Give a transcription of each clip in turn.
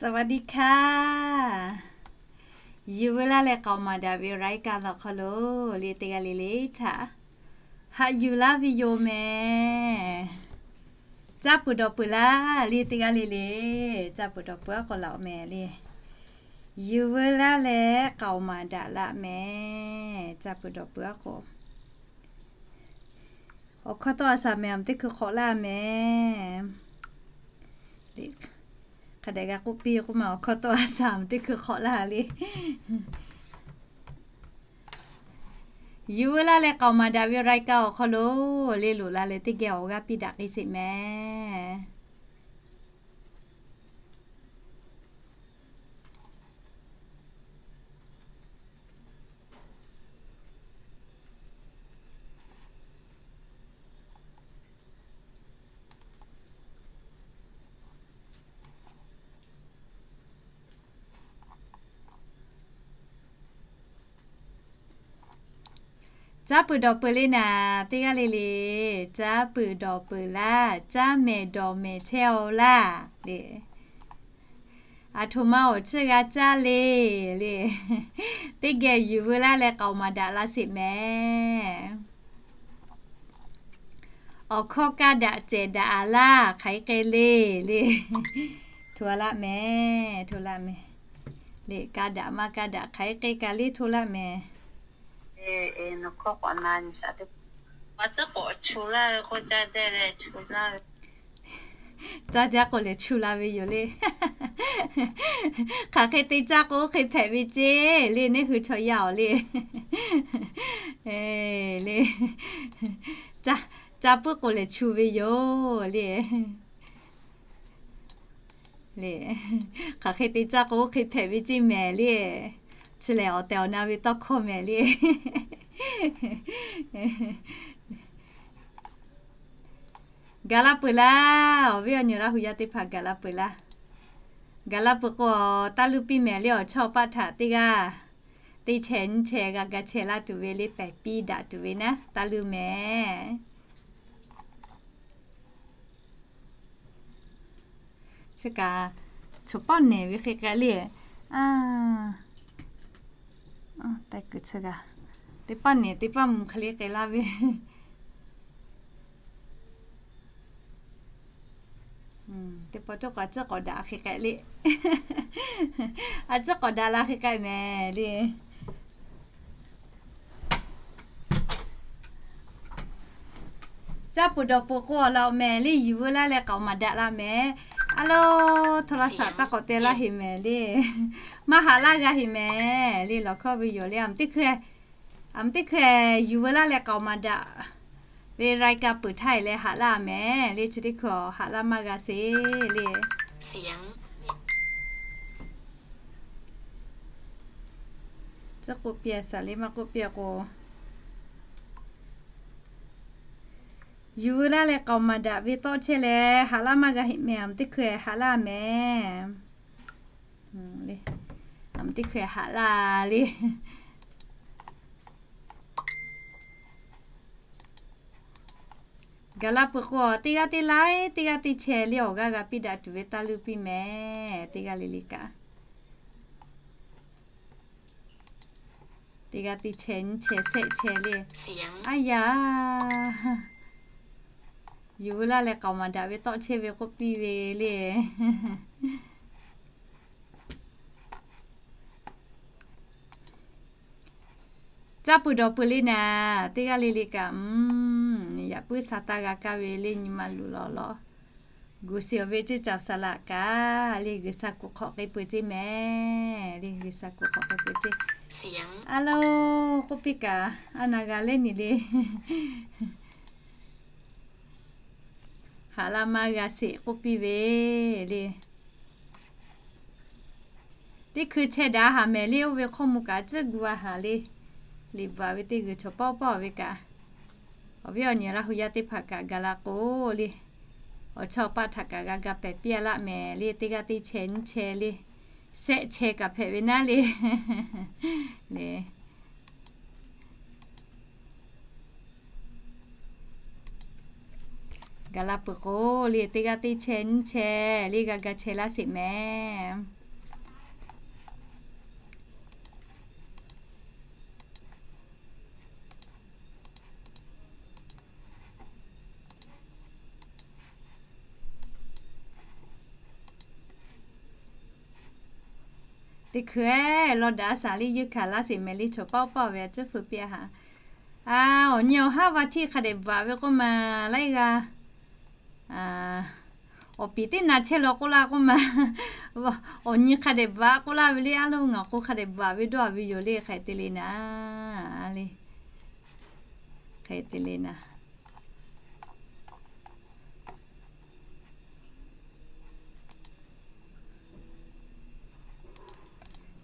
สวัสดีค่ะ Yuˬ veu laˇ leh k'aoˍ maˍ daꞈ ve รายการ awˬ hk'aw lo le teˇ g'aˇ le le htaꞈ haꞈ yuˬ laˇ ve yoˬ mehˍ. Caˇ peuˬ dawˬ peuˬ laˇ le teˇ g'aˇ le le, caˇ peuˬ dawˬ peuˬ aˉ k'o laꞈ mehˍ le. Yuˬ veu laˇ leh k'aoˍ maˍ daꞈ laˇ mehˍ. Caˇ peuˬ dawˬ peuˬ aˉ k'o, awˬ hkawˇ tawˆ a shaˍ mehˍ, aˬ mehˍ teˇ hkui hk'awꞈ laˇ mehˍ. Hk'a dehꞈ g'a k'oˆ piˇ k'oˆ ma, awˬ hkawˇ tawˆ a shaˍ mehˍ, teˇ hkui hk'awꞈ laˇ le. Yuˬ veu laˇ leh k'aoˍ maˍ daꞈ ve รายการ awˬ hk'aw lo le loꞈ la leh teˇ geh awˬ g'aˇ piˇ daꞈ k'ai sheˍ mehˍ. Caˇ peuˬ dawˬ peuˬ le naˍ, teˇ g'aˇ le le. Caˇ peuˬ dawˬ peuˬ laˇ, caˇ mehˍ dawˬ mehˍ chehˇ-aw laˇ le. Aˬ htoꞈ ma awˬ ceuˬ g'a caˇ le le. Teˇ geh yuˬ veu laˇ leh k'aoˍ maˍ daꞈ la sheˍ mehˍ. Awˬ hkawˇ kaˇ daꞈ cehˬ daꞈ a laˇ hk'aˬ hk'e k'ai le le. Hto laˇ mehˍ, hto laˇ mehˍ. Liꞈ kaˇ daꞈ maˇ kaˇ daꞈ hk'aˬ hk'e k'ai kaꞈ le hto laˇ mehˍ. Caˇ jaˇ k'o lehˬ chu la ve yoˬ le. Hk'aˬ hk'e te caˇ k'o oˇ hk'e hpehꞈ ve ceˇ le, neˇ hui chaw yaˇ awˬ le. Le, caˇ puiˉ k'o lehˬ chu ve yoˬ le. Le, hk'aˬ hk'e te caˇ k'o oˇ hk'e hpehꞈ ve ceˇ mehˍ le. Chi lehˬ awˬ tehˬ awˬ na ve tawˇ hkawˇ mehˍ le. Gaˬ la peuˬ laˇ, awˬ viˉ awˬ nyi Laˇ hu yaˇ teˇ hpaˍ gaˬ la peuˬ laˇ. Gaˬ la peuˬ k'o, taˇ luˇ piˇ mehˍ le, awˬ chawˇ paˆ htaꞈ teˇ g'aˇ teˇ chehˇ nyiˇ chehˇ g'a ga chehˇ laˇ tuˬ ve le, pehˬ piˇ daꞈ tuˬ ve naˉ taˇ luˇ mehˍ. Chi kaꞈ, chaw pawˆ nehˬ ve hk'e k'ai le. Teˇ pawˆ nehˬ teˇ pawˆ mvuh hk'e le k'ai laˇ ve. Teˇ pawˆ cawˇ k'awꞈ a ciˉ k'awꞈ daꞈ hk'e k'ai le. A ciˉ k'awꞈ daꞈ la hk'e k'ai mehˍ le. Caˇ peuˬ dawˬ peuˬ k'o awˬ laꞈ awˬ mehˍ le, yuˬ veu laˇ leh k'aoˍ maˍ daꞈ la mehˍ. A lo, โทรศัพท์ taˇ k'awꞈ te laˇ heˍ mehˍ le. Maˇ haꞈ laˇ g'a heˍ mehˍ le, lawˬ hkawˇ ve yoˬ le. Aˬ mehˍ teˇ hkui, aˬ mehˍ teˇ hkui yuˬ veu laˇ leh k'aoˍ maˍ daꞈ ve รายการ peuˬ htaˇ leh haꞈ laˇ mehˍ le, chi teˇ hkui awˬ haꞈ laˇ maˇ g'a sheˍ le. Chi k'oˆ piˇ a shaˍ le, maˇ k'oˆ piˇ a k'o, yuˬ veu laˇ leh k'aoˍ maˍ daꞈ ve tawˆ chehˇ leh haꞈ laˇ maˇ g'a heˆ mehˍ, aˬ mehˍ teˇ hkui haꞈ laˇ mehˍ. Aˬ mehˍ teˇ hkui haꞈ laˇ le. Gaˬ la peuˬ k'o, teˇ g'aˇ teˇ laiˉ, teˇ g'aˇ teˇ chehˇ le awˬ g'aˇ g'a piˇ daꞈ tuˬ ve taˇ luˇ piˇ mehˍ, teˇ g'aˇ le le kaꞈ. Teˇ g'aˇ teˇ chehˇ nyiˇ chehˇ shehˆ chehˇ le. A yaˇ, yuˬ veu laˇ leh k'aoˍ maˍ daꞈ ve tawˆ chehˇ ve k'oˆ piˇ ve le. Caˇ peuˬ dawˬ peuˬ le naˍ, teˇ g'aˇ le le kaꞈ, yaꞈ puiˉ sha taˇ g'a kaˇ ve le, nyi ma luˬ lawˬ lawˬ. Gu shiˍ awˬ ve ceˇ caˍ saˍ laꞈ kaꞈ le, G'uiˬsha kuˬ hk'awꞈ k'ai peuˬ ceˇ mehˍ le, G'uiˬsha kuˬ hk'awꞈ k'ai peuˬ ceˇ. A lo, k'oˆ piˇ kaꞈ, a na g'a lehˉ nyi le. Haꞈ laˇ maˇ g'a sheˍ k'oˆ piˇ ve le. Teˇ hkui chehˇ daꞈ haˍ mehˍ le, oˇ ve hk'aw mvuh kaꞈ tcuhˉ gu a haˍ le. Liꞈ bvuhꞈ ve teˇ g'uiˬ chaw pawˆ pawˆ ve kaꞈ, awˬ viˉ awˬ nyi Laˇ hu yaˇ teˇ hpaˍ kaꞈ gaˬ la k'o le, awˬ chawˇ paˆ htaꞈ kaꞈ g'a ga pehˬ piˇ a laˇ mehˍ le, teˇ g'aˇ teˇ chehˇ nyiˇ chehˇ le, shehˆ chehˇ kaꞈ hpehꞈ ve naˉ le. Le, Gaˬ la peuˬ k'o le, teˇ g'aˇ teˇ chehˇ nyiˇ chehˇ le g'a ga chehˇ laˇ sheˍ mehˍ. Teˇ hkui-eˬ, lawˇ daꞈ a shaˍ le yeunˇ hkanˍ laˇ sheˍ mehˍ le, choˬ paˆ paˆ ve a ciˉ feu piˇ a haꞈ. A, awˬ nyi awˬ haˉ va htiˇ hk'a dehꞈ bvuhꞈ ve k'oˆ ma, laiˉ g'aˇ awˬ piˍ teˇ na chehˇ la k'oˆ laˇ k'oˆ ma, awˬ nyi hk'a dehꞈ bvuhꞈ k'oˆ laˇ ve le, a lo ngaˬ k'o hk'a dehꞈ bvuhꞈ ve dawˇ a ve yoˬ le, hk'aˬ hk'e te le naˍ le. Hk'e te le naˍ.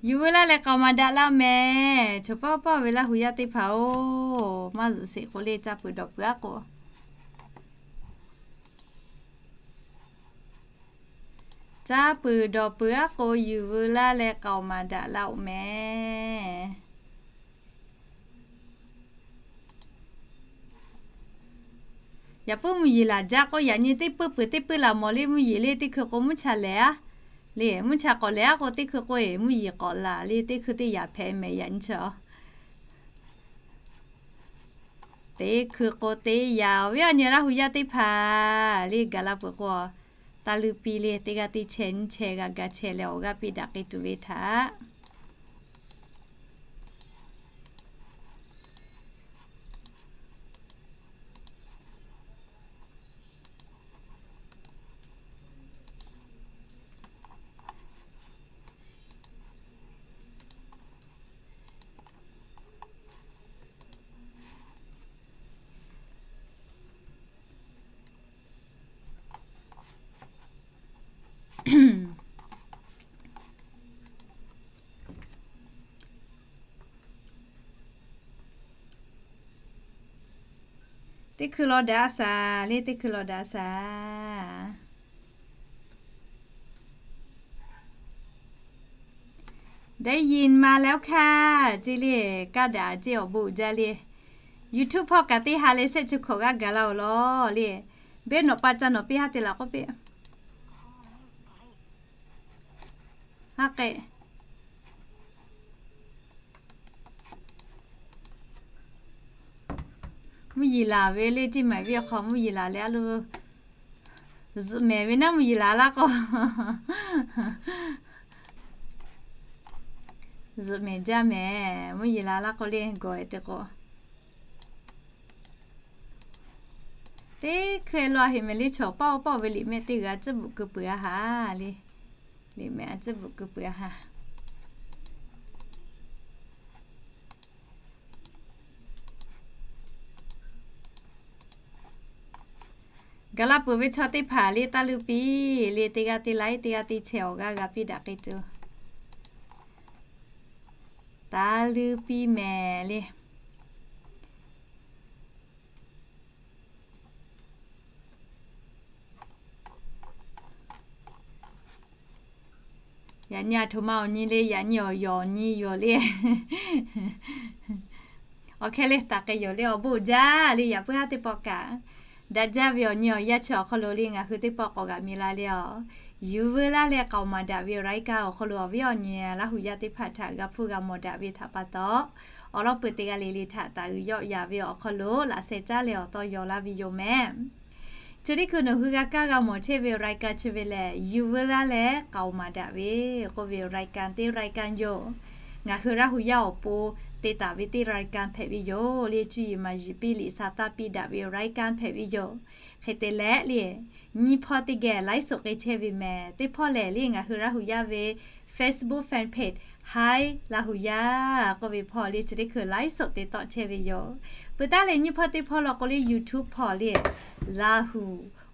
Yuˬ veu laˇ leh k'aoˍ maˍ daꞈ laˇ mehˍ. Choˬ paˆ paˆ ve Laˇ hu yaˇ teˇ hpaˍ-oˬ, maˇ zuhꞈ sheˍ k'o le, caˇ peuˬ dawˬ peuˬ aˉ k'o, caˇ peuˬ dawˬ peuˬ aˉ k'o, yuˬ veu laˇ leh k'aoˍ maˍ daꞈ laˇ-oˬ mehˍ. Yaꞈ puiˉ mvuhˇ yeˬ laˬ jaˇ k'o, yaꞈ nyi teˇ puiˉ peuˬ teˇ puiˉ laˬ mawˬ le, mvuhˇ yeˬ le teˇ hkui k'o mvuhˇ cha lehˬ a le, mvuhˇ cha k'awꞈ lehˬ a k'o, teˇ hkui k'o eˬ mvuhˇ yeˬ k'awꞈ laˬ le, teˇ hkui teˇ yaꞈ hpehꞈ mehˍ yaꞈ nyi chi a. Teˇ hkui k'o teˇ yaꞈ, awˬ viˉ awˬ nyi Laˇ hu yaˇ teˇ hpaˍ le gaˬ la peuˬ k'o, taˇ leuˇ piˇ le, teˇ g'aˇ teˇ chehˇ nyiˇ chehˇ g'a ga chehˇ leh awˬ g'aˇ piˇ daꞈ k'ai tuˬ ve htaꞈ Teˇ hkui lawˬ daꞈ a shaˍ le, teˇ hkui lawˬ daꞈ a shaˍ. ได้ยินมาแล้วค่ะ ceˇ le, kaˇ daꞈ ceˇ awˬ bon uiˍ jaˇ le. YouTube hpawˇ kaꞈ teˇ ha leh shehˆ chi hkawꞈ g'aˇ gaˬ la-oˬ lawˬ le. Beˇ nawꞈ pa ca nawˬ piˇ haˉ te laˬ k'oˆ piˇ. Haˉ k'e mvuhˇ yeˬ laˬ ve le, teˇ maˬ viˉ awˬ hk'aw mvuhˇ yeˬ laˬ leh a lo, zuhꞈ mehˍ ve naˉ mvuhˇ yeˬ laˬ laˇ k'o, zuhꞈ mehˍ jaˇ mehˍ. Mvuhˇ yeˬ laˬ laˇ k'o le gawˬ-e te k'o, teˇ hkui lo a heˍ mehˍ le, chaw paˆ paˆ ve liꞈ mehˆ teˇ g'aˇ a ciˉ bvuhꞈ keu peuˬ a haˍ le. Liꞈ mehˆ a ciˉ bvuhꞈ keu peuˬ a haˍ. Gaˬ la peuˬ ve chaw teˇ hpaˍ le taˇ leuˇ piˇ le, teˇ g'aˇ teˇ laiˉ teˇ g'aˇ teˇ chehˇ awˬ g'aˇ g'a piˇ daꞈ k'ai tuˬ, taˇ leuˇ piˇ mehˍ le. Yaꞈ nyi aˬ htoꞈ ma awˬ nyi le, yaꞈ nyi awˬ yawˬ nyi yoˬ le. Awˬ hk'e le taˍ k'ai yoˬ le, awˬ bon uiˍ jaˇ le, yaꞈ puiˉ haˉ teˇ pawˆ kaꞈ daꞈ jaˇ ve awˬ nyi awˬ yanˇ chi awˬ hk'aw lo le ngaˬ hui teˇ pawˆ k'awꞈ g'aꞈ mi la le a. Yuˬ veu laˇ leh k'aoˍ maˍ daꞈ ve awˬ raiˉ kaˇ awˬ hk'aw lo awˬ viˉ awˬ nyi Laˇ hu yaˇ teˇ hpaˍ htaꞈ g'a hpuˇ g'a mawˬ daꞈ ve htaꞈ pa taw, awˬ lawn peuˬ teˇ g'aˇ le le htaꞈ taˍ uiˍ yawˆ yaˍ ve awˬ hk'aw lo laꞈ sheh caˉ leh awˬ taw yaw laˇ ve yoˬ mehˍ. Chi teˇ hkui nawˬ hui g'a kaˇ g'a mawˬ chehˇ ve รายการ chi ve lehˬ, yuˬ veu laˇ leh k'aoˍ maˍ daꞈ ve k'oˆ ve รายการ teˇ รายการ yoˬ. Ngaˬ hui Laˇ hu yaˇ awˬ pon te taˍ ve teˇ รายการ hpehꞈ ve yoˬ le. Cuˇ yiˍ maˍ yiˍ piˇ liꞈ sha taˇ piˇ daꞈ ve รายการ hpehꞈ ve yoˬ. Hk'e te leh le, nyiˇ hpawˇ teˇ geh ไลฟ์สด k'ai chehˇ ve mehˍ. Teˇ hpawˇ lehˬ le ngaˬ hui Laˇ hu yaˇ ve Facebook fan page Hi Laˇ hu yaˇ k'oˆ ve hpawˇ le chi teˇ hkui ไลฟ์สด te tawˆ chehˇ ve yoˬ. Peuˬ taˉ leh nyiˇ hpawˇ teˇ hpawˇ law k'o le YouTube hpawˇ le Laˇ hu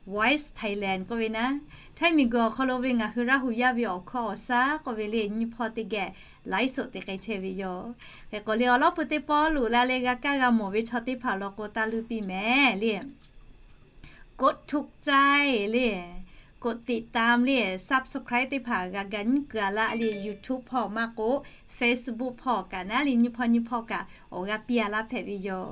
Voice Thailand k'oˆ ve naˉ, Htaiˇ miˬ guiˬ awˬ hk'aw lo ve ngaˬ hui Laˇ hu yaˇ ve awˬ hkawˇ awˬ shaˉ k'oˆ ve le nyiˇ hpawˇ teˇ geh ไลฟ์สด te k'ai chehˇ ve yoˬ. Hk'e k'o le awˬ lawn peuˬ teˇ pawˆ loꞈ la leh g'a kaˇ g'a mawˬ ve chaw teˇ hpaˍ law k'o taˇ leuˇ piˇ mehˍ le. กดถูกใจ le, กดติดตาม le, subscribe teˇ hpaˍ g'a ga nyiˉ keu a laˇ le YouTube hpawˇ maˇ k'o Facebook hpawˇ kaꞈ naˉ le nyiˇ hpawˇ nyiˇ hpawˇ kaꞈ awˬ g'aˇ piˇ a laˇ hpehꞈ ve yoˬ.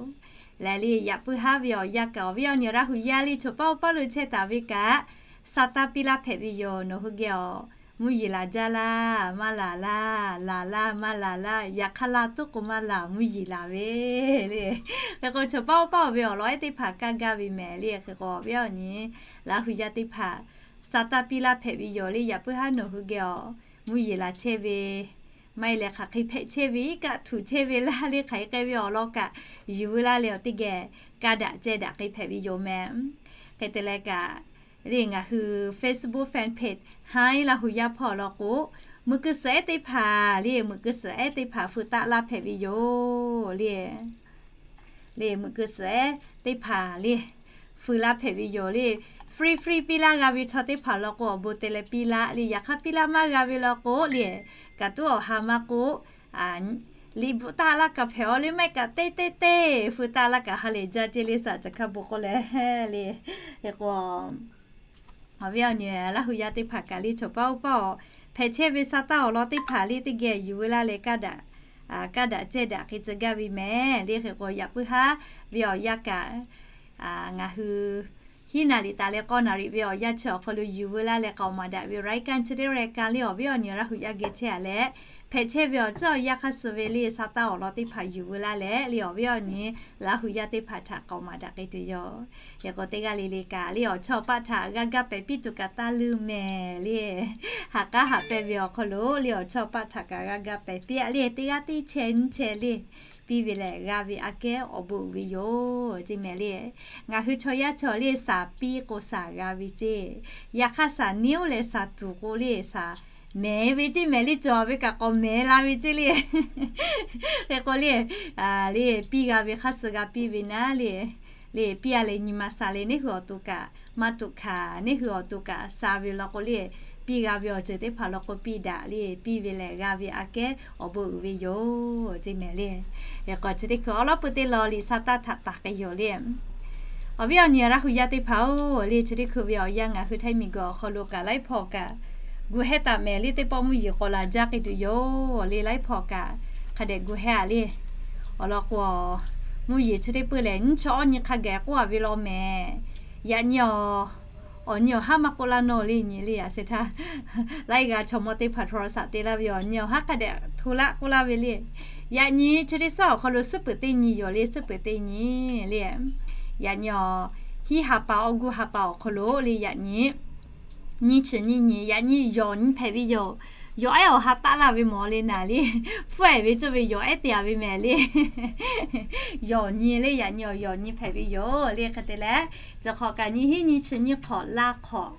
Lehˬ le, yaꞈ puiˉ haˉ ve awˬ yanˇ kaꞈ awˬ viˉ awˬ nyi Laˇ hu yaˇ le choˬ paˇ oˇ paˇ lo chehˇ taˍ ve kaꞈ, Saˍtanˍ piˇ laˇ hpehꞈ ve yoˬ. Nawˬ hui geh awˬ mvuhˇ yeˬ laˬ jaˇ laˇ, maˇ laˬ laˇ, laˬ laˇ, maˇ laˬ laˇ, yaꞈ hk'aˇ laˇ tuˉ k'o maˇ laˬ, mvuhˇ yeˬ laˬ ve le. Hk'e k'o, choˬ paˇ oˇ paˇ awˬ ve awˬ lawn ehˉ teˇ hpaˍ kaˇ gaˇ ve mehˍ le. Hk'e k'o, awˬ viˉ awˬ nyi Laˇ hu yaˇ teˇ hpaˍ, Saˍtanˍ piˇ laˇ hpehꞈ ve yoˬ le. Yaꞈ puiˉ haˉ nawˬ hui geh awˬ mvuhˇ yeˬ laˬ chehˇ ve, maˇ heˆ leh hk'aˬ hk'e hpehꞈ chehˇ ve, iˉ kaˆ htuꞈ chehˇ ve laˇ le, hk'aˬ hk'e k'ai ve awˬ lawn kaꞈ yuˬ veu laˇ leh awˬ teˇ geh kaˇ daꞈ ceh daꞈ k'ai hpehꞈ ve yoˬ mehˍ. Hk'e te leh kaꞈ le, ngaˬ hui Facebook fan page Haiˉ Laˇ hu yaˇ hpawˇ awˬ lawn k'o, muꞈ keu suhˍ ehˉ teˇ hpaˍ le, muꞈ keu suhˍ ehˉ teˇ hpaˍ feu taˆ laˇ hpehꞈ ve yoˬ le. Le, muꞈ keu suhˍ ehˉ teˇ hpaˍ le, feu laˇ hpehꞈ ve yoˬ le. Free free piˇ laˇ g'a ve chaw teˇ hpaˍ law k'o, awˬ bon te leh piˇ laˇ le. Yaꞈ hk'aˇ piˇ laˇ maˇ g'a ve law k'o le, kaꞈ tuˉ awˬ ha maˇ k'oˆ, liꞈ bvuhꞈ taˆ laˇ kaꞈ hpehꞈ-aw le, maˇ heˆ kaꞈ teˇ teˇ teˇ feu taˆ laˇ kaꞈ ha lehˬ jaˇ ceˇ le, saˍ caˬ hkaˇ bon k'oˆ leh le. Hk'e k'o, awˬ viˉ awˬ nyi Laˇ hu yaˇ teˇ hpaˍ kaꞈ le choˬ paˇ oˇ paˇ awˬ hpehꞈ chehˇ ve Saˍtanˍ awˬ lawn teˇ hpaˍ le teˇ geh yuˬ veu laˇ leh kaˇ daꞈ, kaˇ daꞈ ceh daꞈ k'ai tcuh gaˇ ve mehˍ le. Hk'e k'o, yaꞈ puiˉ haˉ ve awˬ yanˇ kaꞈ ngaˬ hui hiˉ naˍ riˍ taˍ leh k'awˇ naˍ riˍ ve awˬ yanˇ chi awˬ hk'aw lo yuˬ veu laˇ leh k'aoˍ maˍ daꞈ ve รายการ chi teˇ รายการ le, awˬ viˉ awˬ nyi Laˇ hu yaˇ geh chehˇ-a leh, hpehꞈ chehˇ ve awˬ tcuhˉ awˬ yanˇ hk'aˇ suh ve le Saˍtanˍ awˬ lawn teˇ hpaˍ yuˬ veu laˇ leh le, awˬ viˉ awˬ nyi Laˇ hu yaˇ teˇ hpaˍ htaꞈ k'aoˍ maˍ daꞈ k'ai tuˬ yoˬ. Hk'e k'o, teˇ g'aˇ le le kaꞈ le awˬ chawˇ paˆ htaꞈ g'a gaˇ pehˍ piˇ tuˬ kaꞈ taˇ leuˇ mehˍ le. Ha k'aˉ haꞈ pehnˇ ve awˬ hk'aw lo le awˬ chawˇ paˆ htaꞈ kaꞈ g'a gaˇ pehˍ piˇ-a le, teˇ g'aˇ teˇ chehˇ nyiˇ chehˇ le piˇ ve lehˬ g'a ve aꞈ kehˉ awˬ bon uiˍ ve yoˬ ceˇ mehˍ le. Ngaˬ hui chaw yaˇ chaw le shaˍ piˇ k'o shaˍ g'a ve ceˇ. Yaꞈ hk'aˇ shaˍ neˇ oˇ leh shaˍ tuˬ k'o le shaˍ mehˍ ve ceˇ mehˍ le, cawˬ ve kaꞈ k'awꞈ mehˍ la ve ceˇ le. Hk'e k'o le, le piˇ g'a ve hk'aˇ suh g'a piˇ ve naˉ le, le piˇ-a leh nyi ma sha leh neˇ hui awˬ to kaꞈ maˇ tuꞈ hkanˍ, neˇ hui awˬ to kaꞈ sha ve law k'o le, piˇ g'a ve awˬ ceuˬ teˇ hpaˍ law k'o piˇ daꞈ le, piˇ ve lehˬ g'a ve aꞈ kehˉ awˬ bon uiˍ ve yoˬ ceˇ mehˍ le. Hk'e k'o, chi teˇ hkui awˉ lawˉ pui teˇ law liꞈ Saˍtanˍ htaꞈ taˍ k'ai yoˬ le. Awˬ viˉ awˬ nyi Laˇ hu yaˇ teˇ hpaˍ-oˬ le, chi teˇ hkui ve awˬ yanˇ ngaˬ hui Htaiˇ miˬguiˬ awˬ hk'aw lo kaꞈ laiˉ hpawˇ kaꞈ gu hehˇ taˍ mehˍ le, teˇ pawˆ mvuhˇ yeˬ k'awꞈ laˬ jaˇ k'ai tuˬ yoˬ le, laiˉ hpawˇ kaꞈ hk'a dehꞈ gu hehˇ-a le. Awˬ lawn k'o, mvuhˇ yeˬ chi teˇ peuˇ lehˬ nyiˇ chi awˇ nyi hk'a gaˬ k'oˆ-a ve law mehˍ. Yaꞈ nyi awˬ, awˬ nyi awˬ haˉ maˇ k'oˆ laˇ nawˇ le nyi le, a se htaˇ laiˉ g'aˇ chaw mawˇ teˇ hpaˍ htaꞈ saꞈ te laˇ ve awˬ nyi awˬ haˉ hk'a dehꞈ hto laˆ k'oˆ laˇ ve le. Yaꞈ nyi chi teˇ suhˉ awˬ hk'aw lo suhˉ peuˬ teˇ nyi yoˬ le, suhˉ peuˬ teˇ nyi le. Yaꞈ nyi awˬ hiˉ ha pa awˬ gu ha pa awˬ hk'aw lo le, yaꞈ nyi nyiˇ chi nyiˇ nyi, yaꞈ nyi yawˬ nyi hpehꞈ ve yoˬ. Yawˬ ehˉ awˬ ha taˆ laˇ ve mawˬ le naˍ le. Hpfuhˆ-ehˍ ve cawˇ ve yawˬ ehˉ te-a ve mehˍ le. Yawˬ nyi le, yaꞈ nyi awˬ yawˬ nyi hpehꞈ ve yoˬ le. Hk'e te leh, chi hk'awꞈ kaꞈ nyiˇ hiˉ nyiˇ chi nyiˇ hk'awꞈ laˇ hk'awꞈ